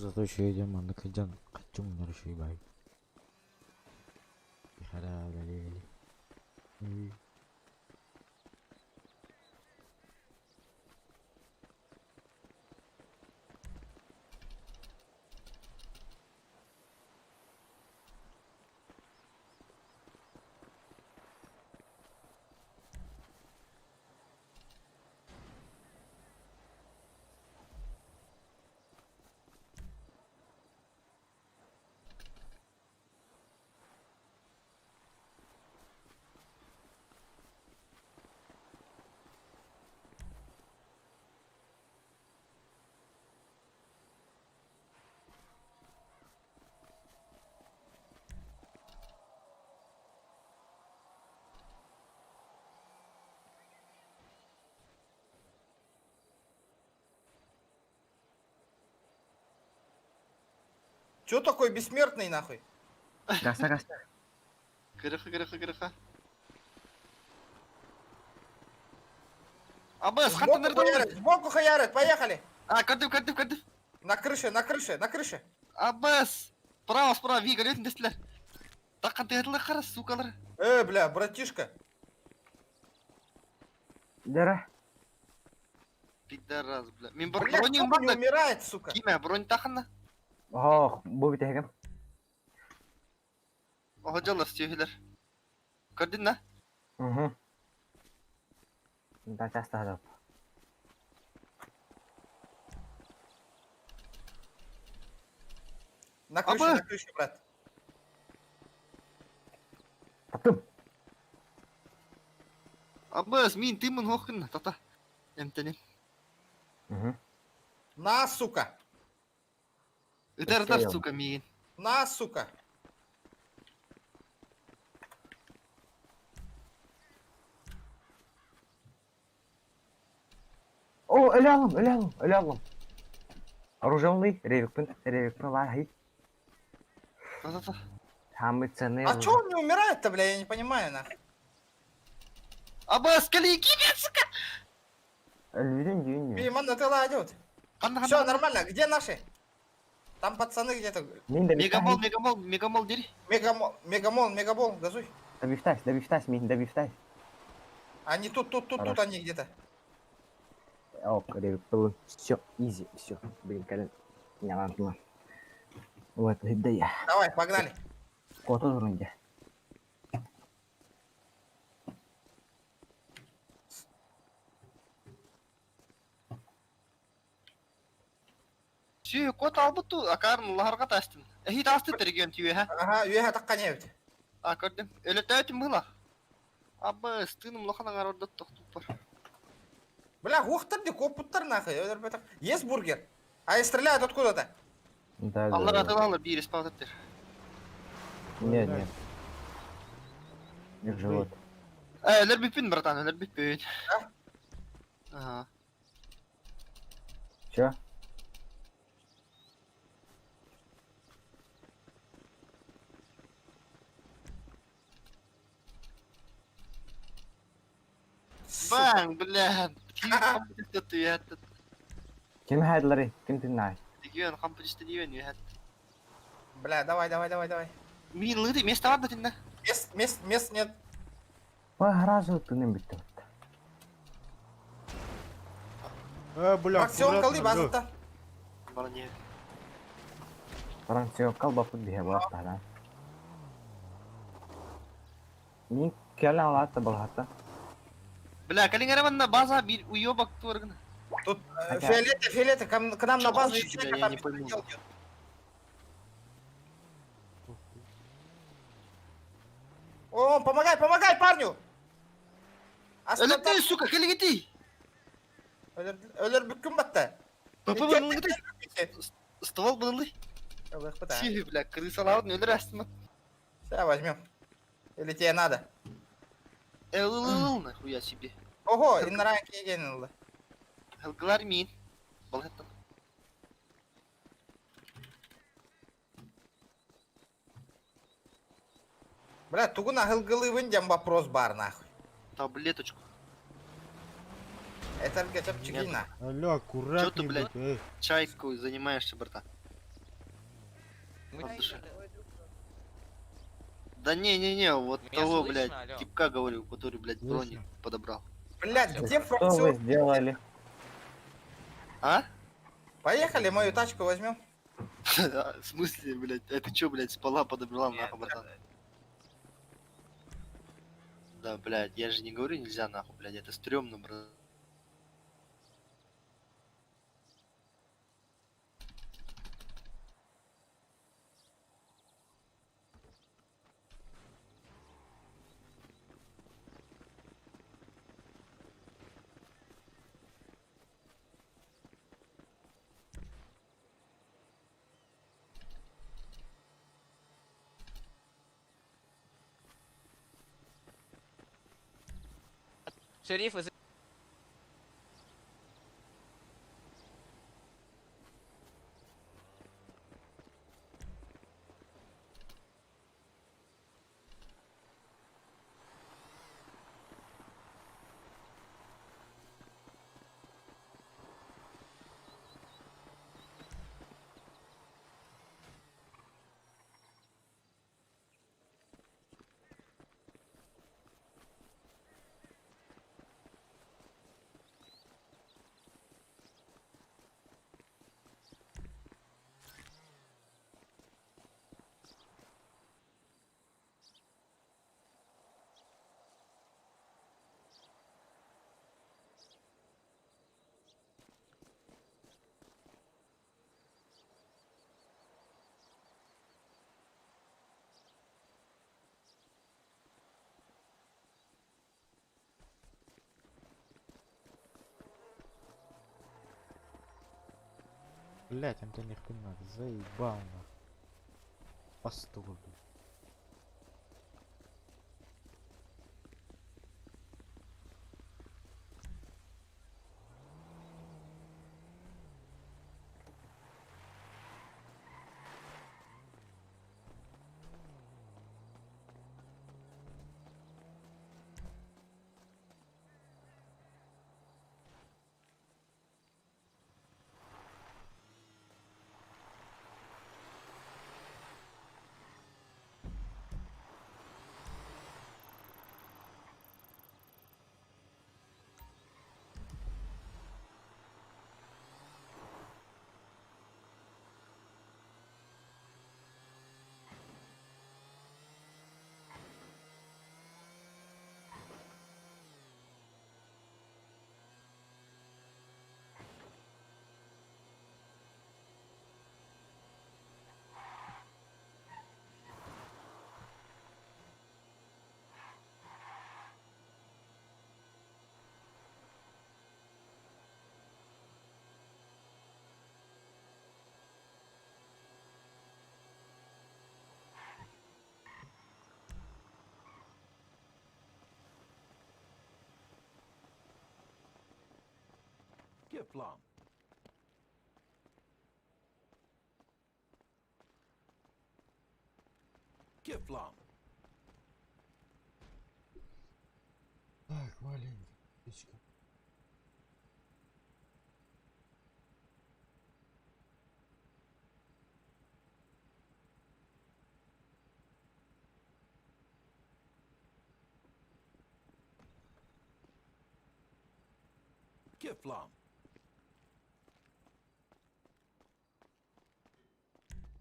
S2: Зато еще идем, а на кадян качум нарушибай.
S11: Чё такой бессмертный нахуй?
S12: Гаса гаса.
S10: Кырыха, кырыха, кырыха. Абас,
S11: Сбоку хуярят, сбоку хуярят, поехали!
S10: А, көрдүм, көрдүм, көрдүм.
S11: На крыше, на крыше, на крыше.
S10: Абас! Справа, справа, Вига, летин дэстилэр. Таккан тыһытылар хара, сукалар.
S11: Бля, братишка.
S12: Дера.
S10: Пидорас, бля. Мин
S11: Бля,
S10: бронь
S11: кто не умирает, сука?
S10: Кимэ, бронь таханна.
S12: Ох, бу бүтэһигим.
S10: Оһо дьаллар сүөһүлэр. Көрдүн на?
S12: Угу. Да, часто гадап.
S11: На крыше, брат.
S12: Таптым.
S10: Абас, мин тымын хохкын, тата. Эмтеним.
S12: Угу.
S11: На, сука.
S10: Ытар ытар, сука, миин.
S11: На, сука.
S12: О, өлө алым, өлө алым, өлө алым. Оружие ревикпин, ревикпин лахи.
S10: Та-та-та.
S12: Самый ценный
S11: А чё он не умирает-то, бля, я не понимаю, нахуй.
S10: Абас, кали, кибет, сука!
S12: Өлүдүн дүйүн.
S11: Мимо на тыла идет. Все, нормально, где наши? Там пацаны где-то.
S12: Мин да
S10: Мегамол, мегамол, мегамол, дери.
S11: Мегамол, мегамол, мегабол, газуй.
S12: Добивтайся, добивтайся, мин, добивтайся.
S11: Они тут, тут, тут, тут они где-то.
S12: Ок, ревик был. Все, изи, все. Блин, колен. Не ладно. Вот, да я.
S11: Давай, погнали.
S12: Кото зурунде.
S10: Сүй, кот албыту, акарын лахарга тастын. Эхи тасты терген түйе, ха?
S11: Ага, үйе таққан ебит.
S10: А, көрдүм. Өлөтөөтүм мыла. Абас, тыным лоханан арордот тоқтуп бар.
S11: Бля, ухтар де копуттар нахуй. Есть бургер? А и стреляют откуда-то.
S12: Да, да.
S10: Аллар атылалар, бир испалдаттыр.
S12: Нет, нет. Их живот.
S10: Өлөр бүппүн, братан, өлөр бүппүн. Ага.
S12: Чё?
S10: Бang, бля.
S12: Ким хайдлары? Ким ты знаешь?
S10: Дигион, хампычты дигион, юхат.
S11: Бля, давай, давай, давай, давай.
S10: Мин лыды, место бар да тинна.
S11: Мест, мест, мест нет.
S12: Ой, сразу ты не битте.
S2: Бля,
S11: Фракцион калы базыта.
S10: Бара не.
S12: Фракцион кал бапыт бихе бар да. Мин келе алаты балхата.
S10: Бля, калиңара база бир уёбак турган.
S11: Тут фиолеты, фиолеты, к нам на базу еще
S10: я не пойму.
S11: О, помогай, помогай парню!
S10: Өлөр, сука, калигити!
S11: Өлөр бүккүн батта.
S10: Папа, Ствол был Тихо, бля, крыса ладно, өлөр астыма.
S11: Сейчас возьмем. Или тебе надо?
S10: Эл, нахуя себе.
S11: Ого, и на ранке генил.
S10: Хелглар мин. Балхаттан.
S11: Бля, тугуна хылгылы вындям вопрос бар нахуй.
S10: Таблеточку.
S11: Это чигина.
S2: Алло, аккуратней,
S10: Чё ты, блядь,
S2: эй.
S10: чайку занимаешься, братан? От души. Да не-не-не, вот
S13: Меня
S10: того,
S13: слышно,
S10: блядь,
S13: алло?
S10: типка говорю, который, блядь, броник подобрал.
S11: Блядь, где
S12: Что вы
S11: фракцион?
S12: сделали?
S10: А?
S11: Поехали, мою тачку возьмем.
S10: В смысле, блядь, это чё, блядь, спала подобрала нахуй, братан? Да, блядь, я же не говорю нельзя нахуй, блядь, это стрёмно, брат.
S13: Шериф из...
S2: Блять, эмтэниэхпин наада, заебал нахуй. Пастух, блядь.
S4: Kiflom. Kiflom.
S2: Так, маленькая птичка.
S4: Kiflom.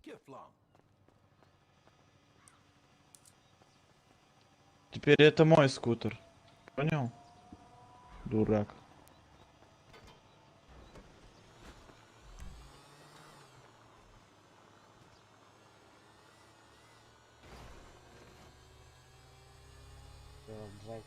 S4: Kiflom.
S14: Теперь это мой скутер. Понял? Дурак.
S2: Джайка.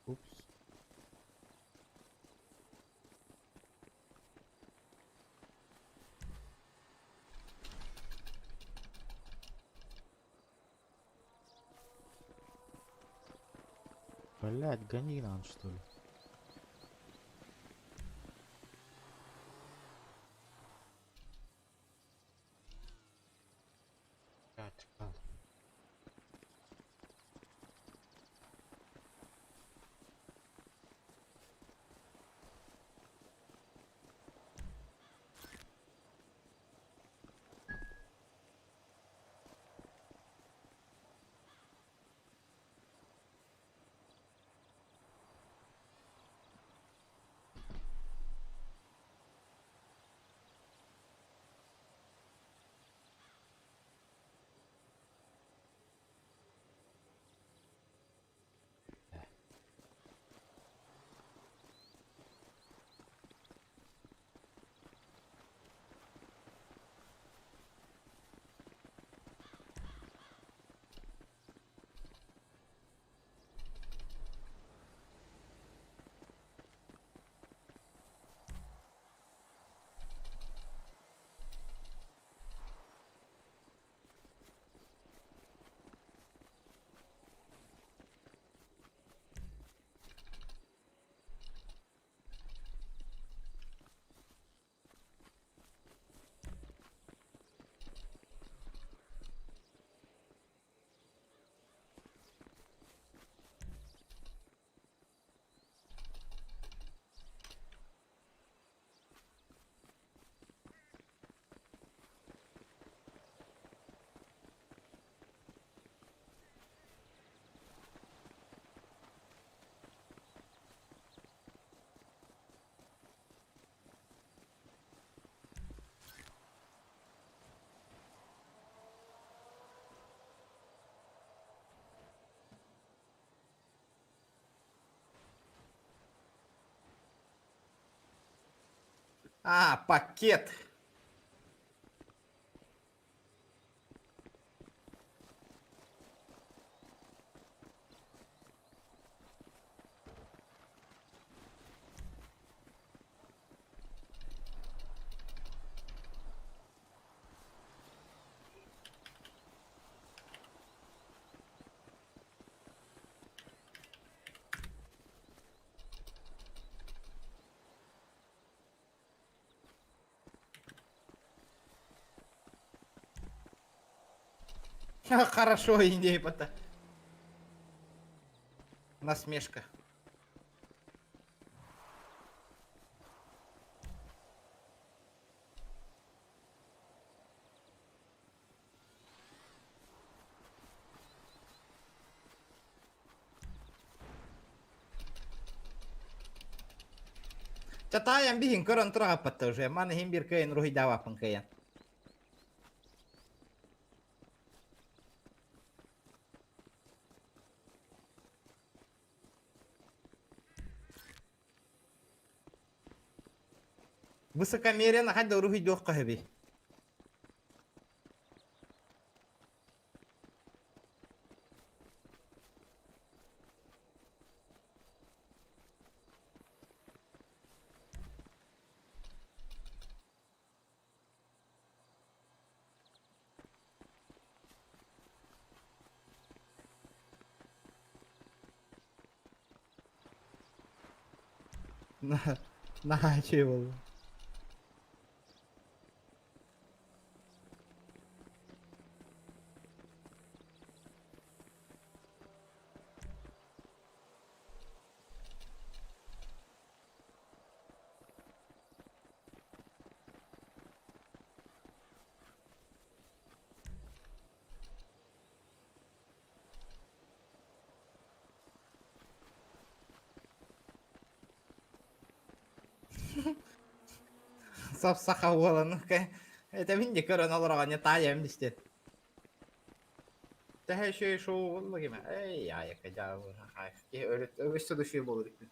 S2: Упс. Блять, гони нам что ли? Блять, ладно.
S11: А, пакет. Хорошо, идея пота. Насмешка. Чатайан биһин көрөн тураппатта уже. Маны хим бир кыйын руһуйдаабаппын кыйан. Высокомерие хайда уруһуйдуохха сөбүй? Наһаа үчүгэй буолла. Сап саха уолан этэбин де көрөн олороҕун не таайам дистен. Тэһэ үчүгэй шоу буолла киме. Эй, айака дьаабы. Киһи өбүс души буолар икки.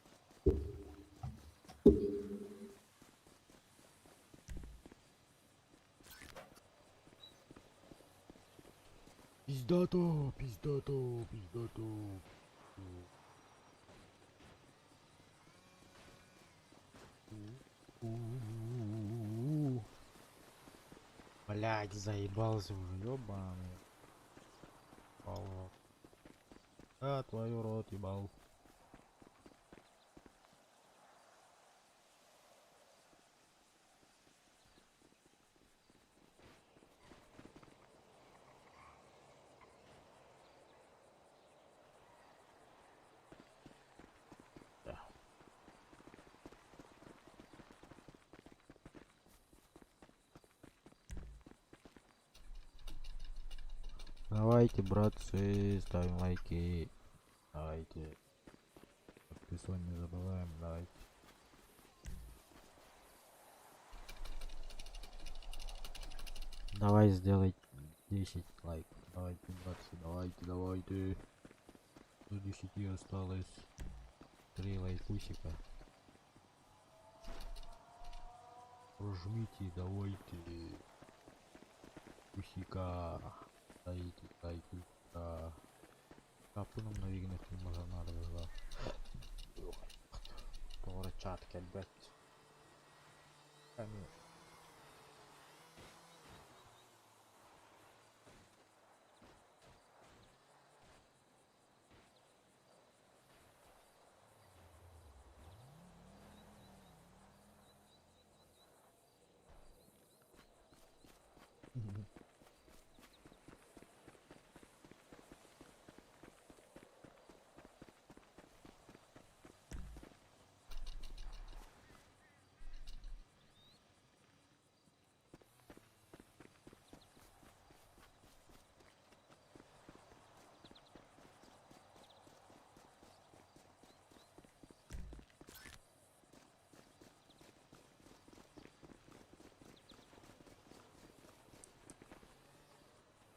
S2: Пиздато, пиздато, пиздато. У-у-у. Блять, заебался уже, ёбаный. Алло. А, твою рот ебал. Давайте, братцы, ставим лайки. Давайте. Подписывать не забываем, давайте. Давай сделай 10 лайков. Давайте, братцы, давайте, давайте. До 10 осталось 3 лайкусика. Прожмите, давайте. Кусика. Дайте лайкусика. Капыным навигнет надо было. Тора чат кэлбэт. Конечно.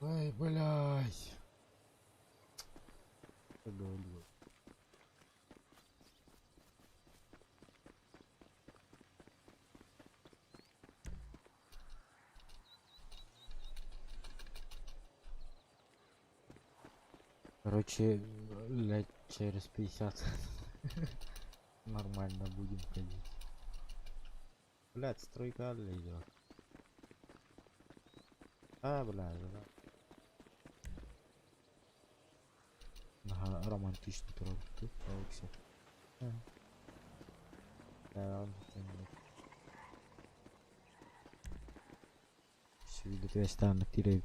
S2: Ай, блядь. Говорю. Короче, лет через 50 нормально будем ходить. Блять, стройка идет. А, блядь, да. Ага, романтичный турок. Алексей. Свидетельство тире.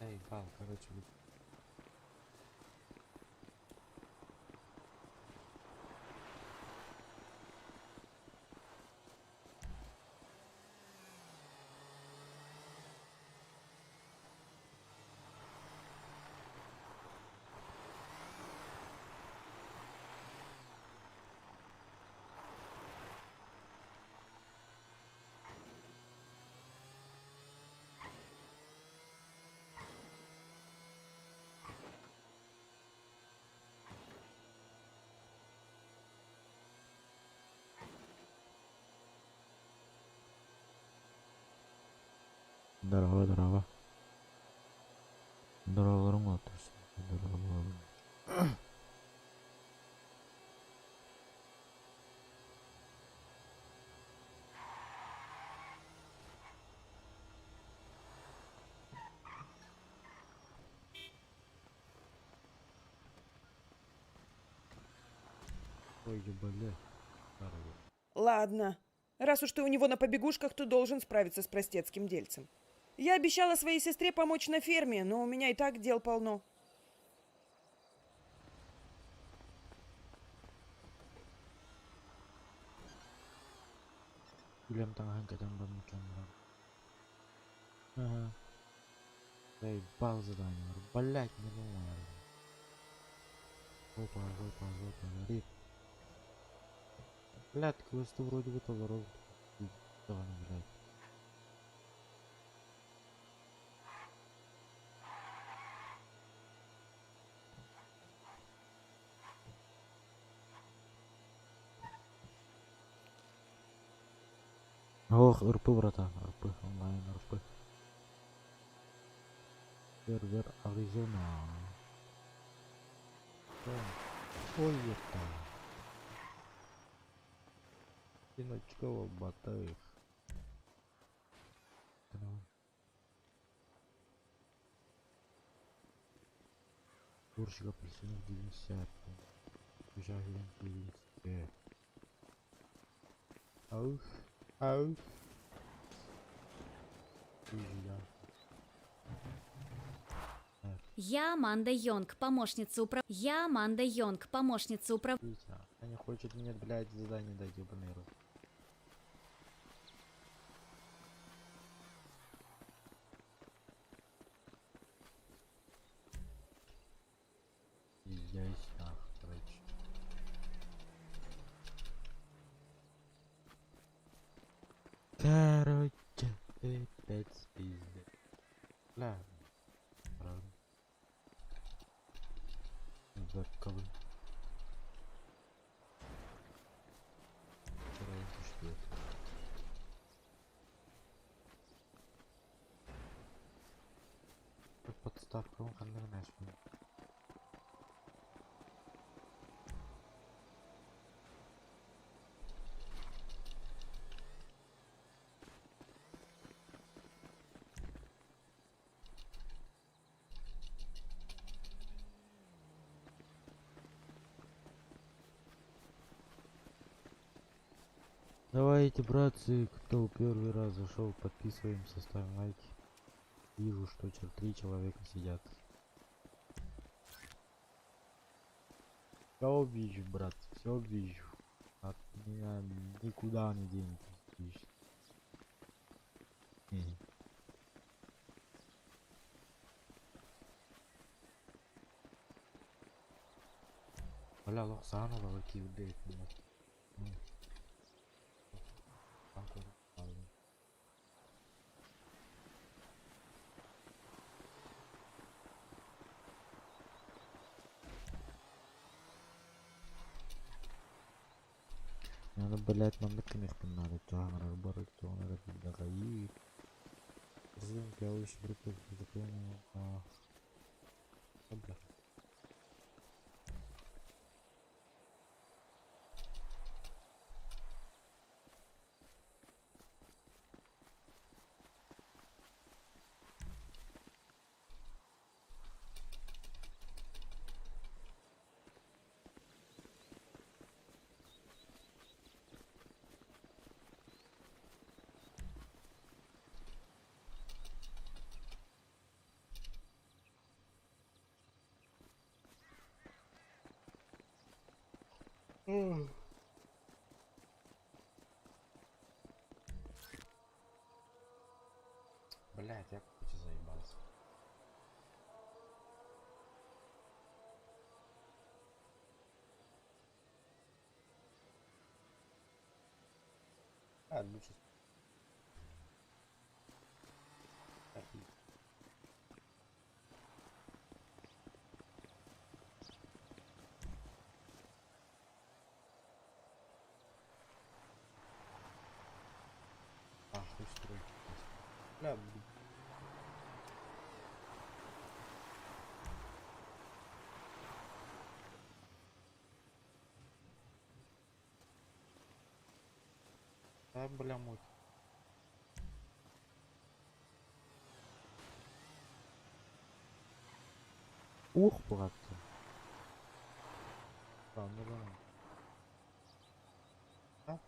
S2: Эй, бал, короче, Здорово, здорово. Здорово, отыз. Здорово. Ой, бля. Здорово.
S5: Ладно. Раз уж ты у него на побегушках, то должен справиться с простецким дельцем. Я обещала своей сестре помочь на ферме, но у меня и так дел полно.
S2: Үлэм таҥаһын кэтэн баран чоҥҥор. Ага. Заебал задание. Блять, не думаю. Опа, опа, опа, горит. Блядь, квесты вроде бы толоров. Да, блядь. Ох, РП, братан, РП, онлайн РП. Сервер Аризона. Ой, это. Одиночкова Батаев. Курщик апельсинов 90. Жагин 95. Ауф, ауф. Пизда.
S3: Я Аманда Йонг, помощница управ... Я Аманда Йонг, помощница управ...
S2: Она не хочет мне, блядь, задание дать, ебаный рот. Пиздец, нах, короче. Короче, опять пиздец. Бля. Правда. Заковы. Что это? Подставка, он ханна. Давайте, братцы, кто первый раз зашел, подписываемся, ставим лайки. Вижу, что три человека сидят. Все вижу, брат, все вижу. От меня никуда не денетесь. Бля, лох заново килдет. Надо, блядь, маннык кемехпин надо. Жанр, барык, тонер, гаи. Президент делающий группы закрепленного на... Бля. Блять, я короче заебался. А, лучше. Нахуй стройки. Бля, Да, бля, муть. Ух, братцы. Да, ну да. Да.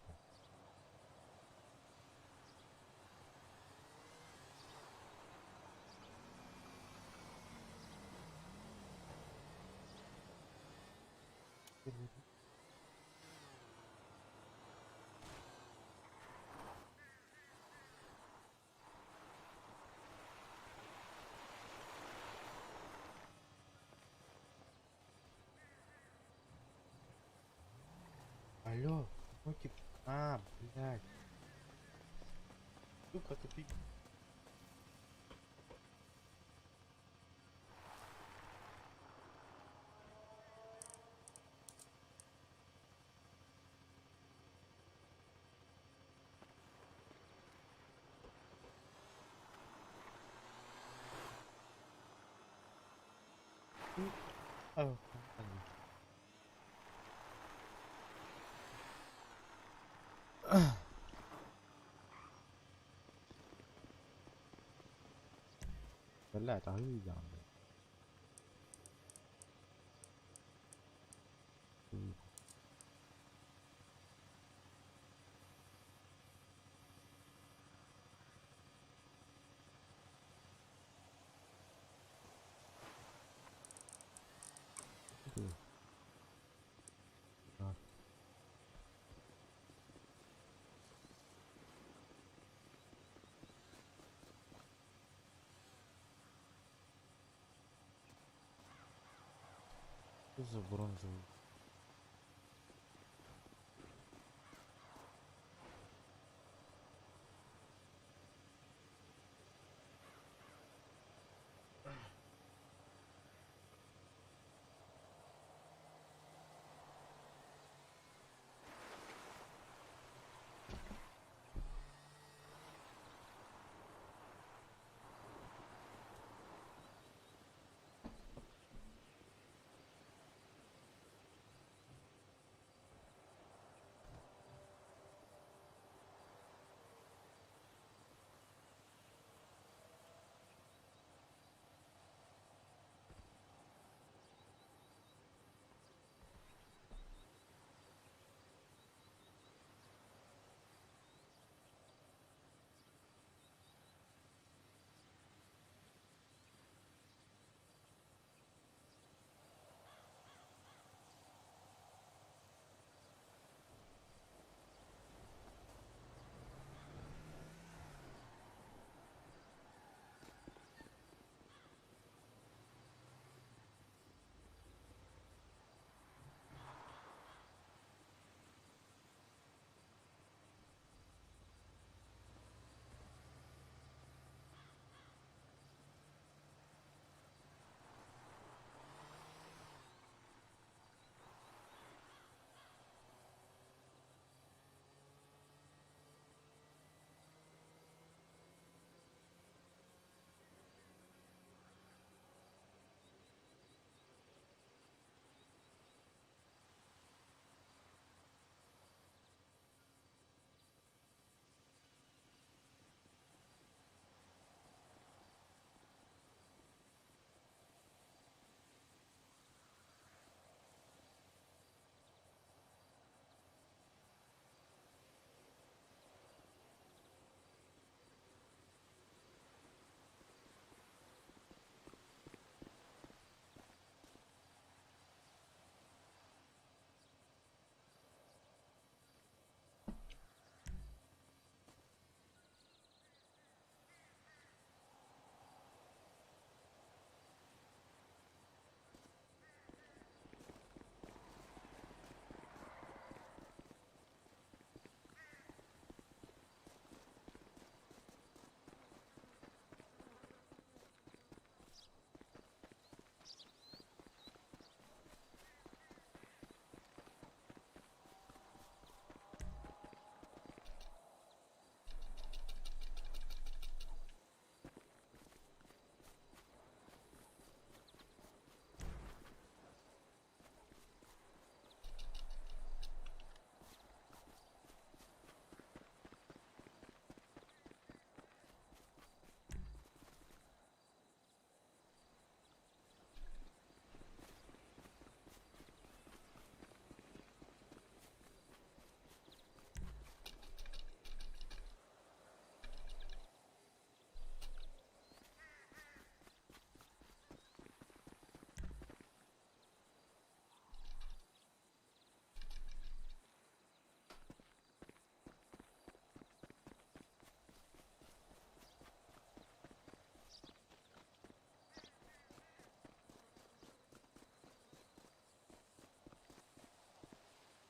S2: Алло, ну типа, а, блядь. Сука, ты пи... Блядь, а видео. Что за бронзовый?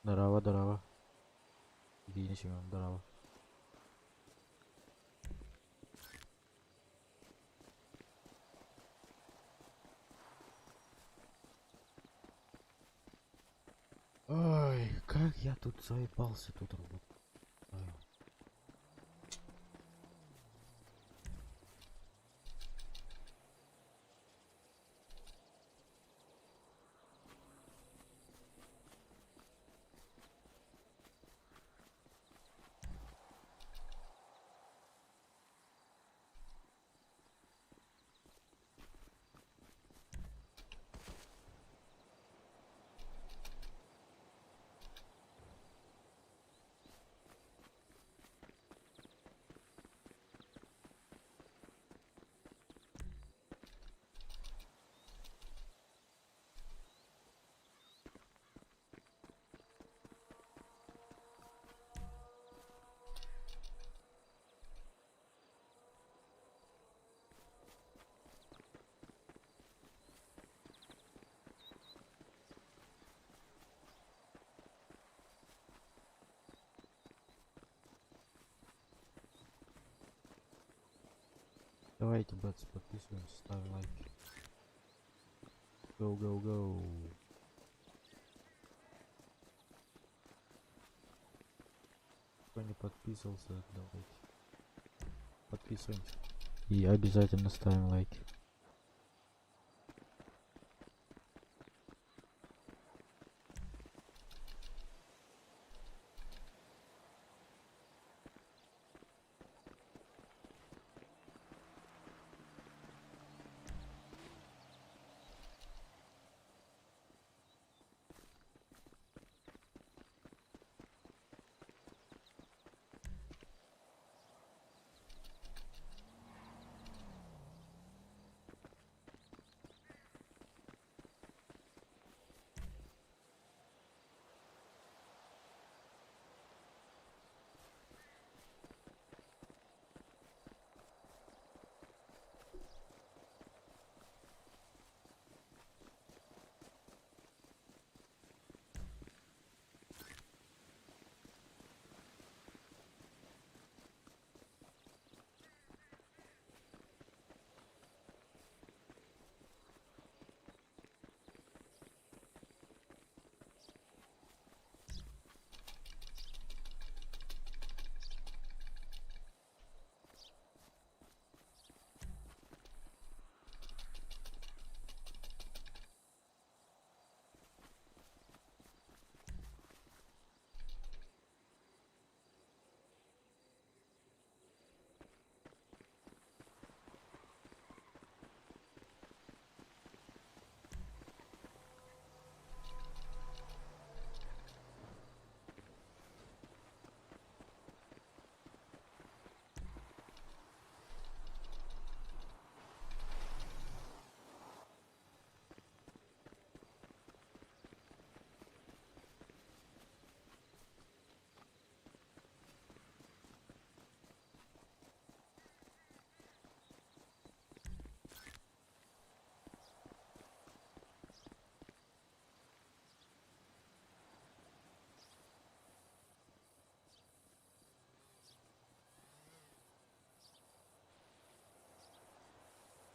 S2: Здорово, здорово. Евгений Семен, здорово. Ой, как я тут заебался тут работать. Давайте, братцы, подписываемся, ставим лайки. Go, go, go. Кто не подписывался, давайте. Подписываемся. И обязательно ставим лайки.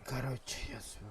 S2: Короче, я свел.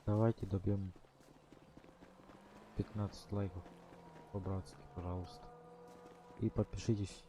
S2: Давайте добьем 15 лайков по-братски, пожалуйста. И подпишитесь.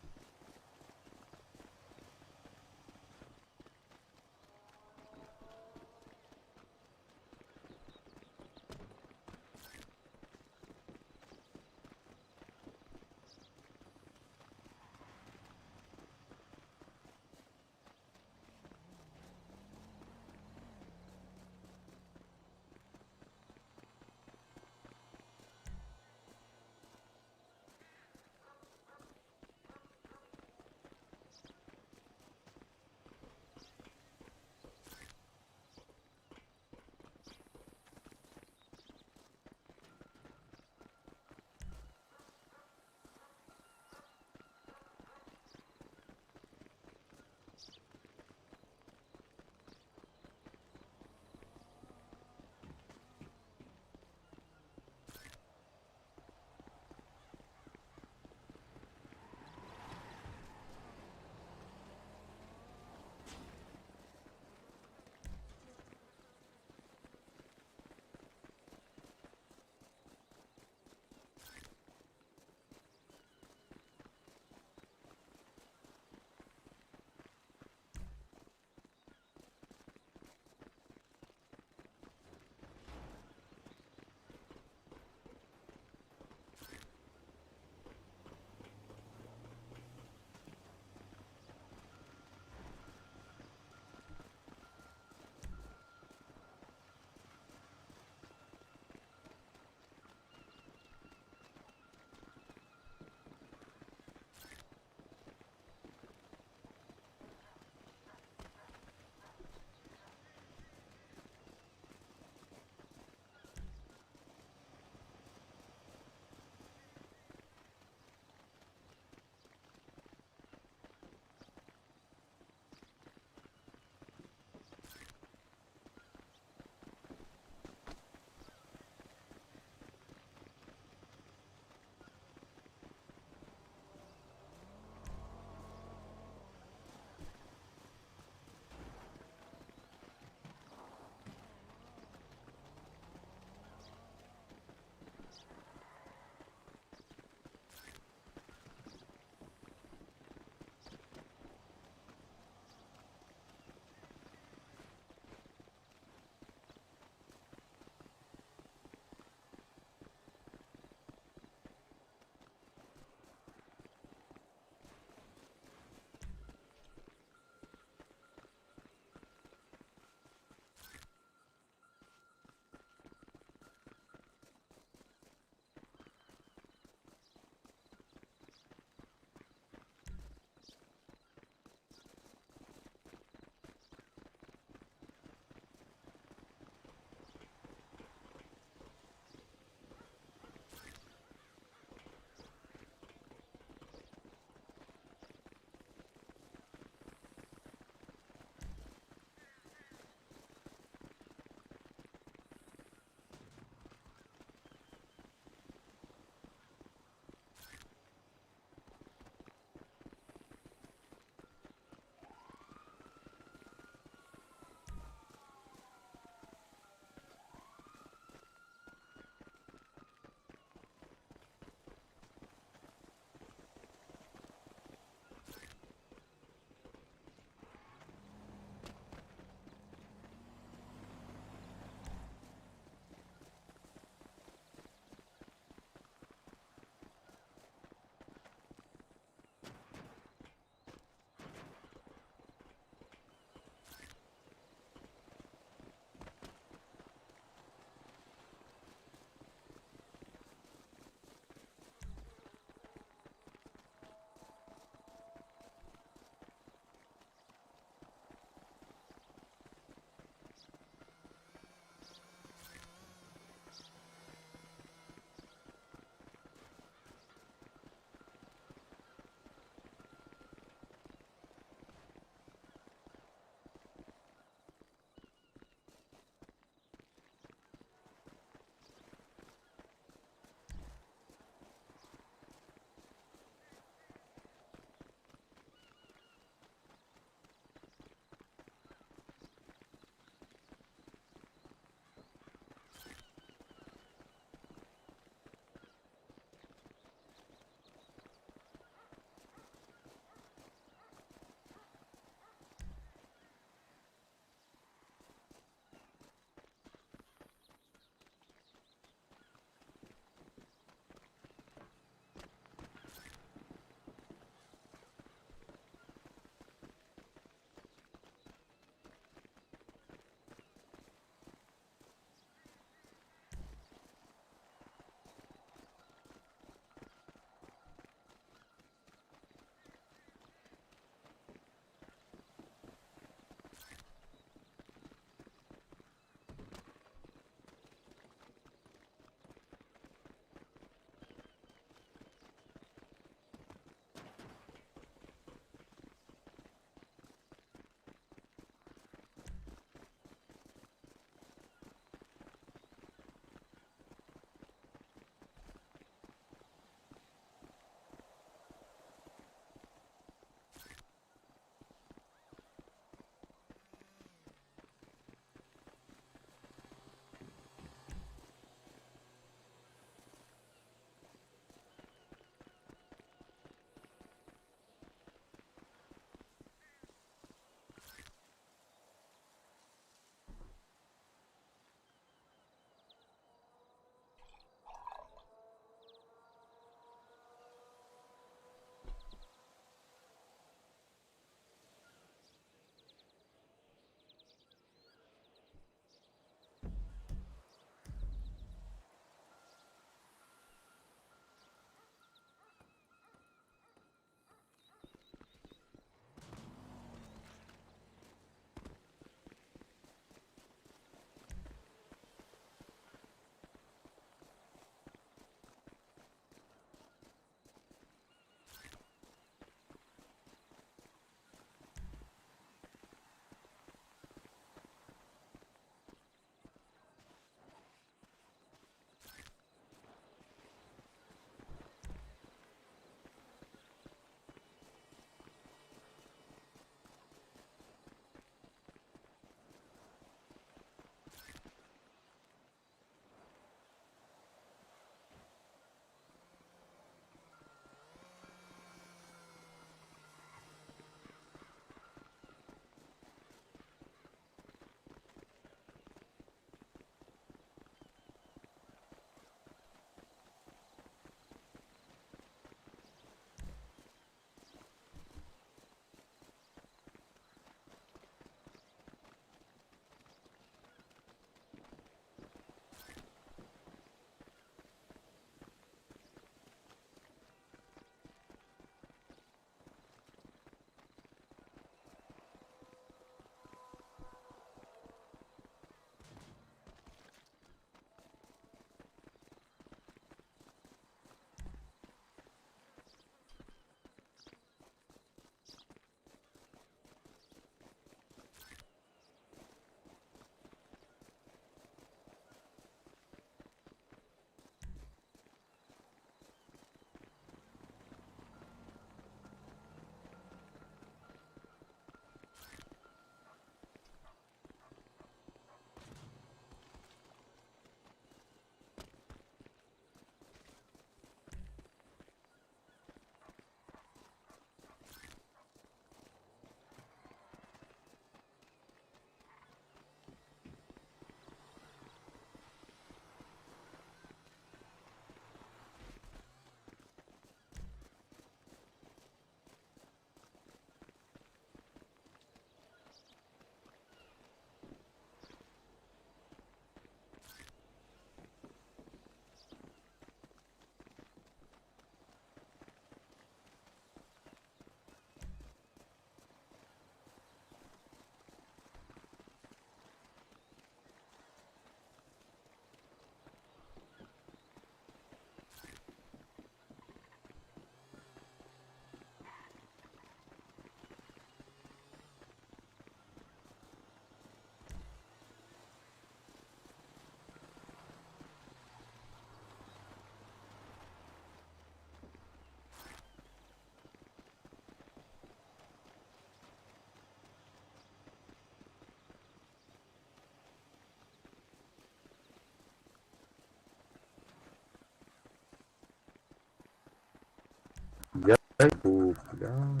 S15: Дай бог, бля.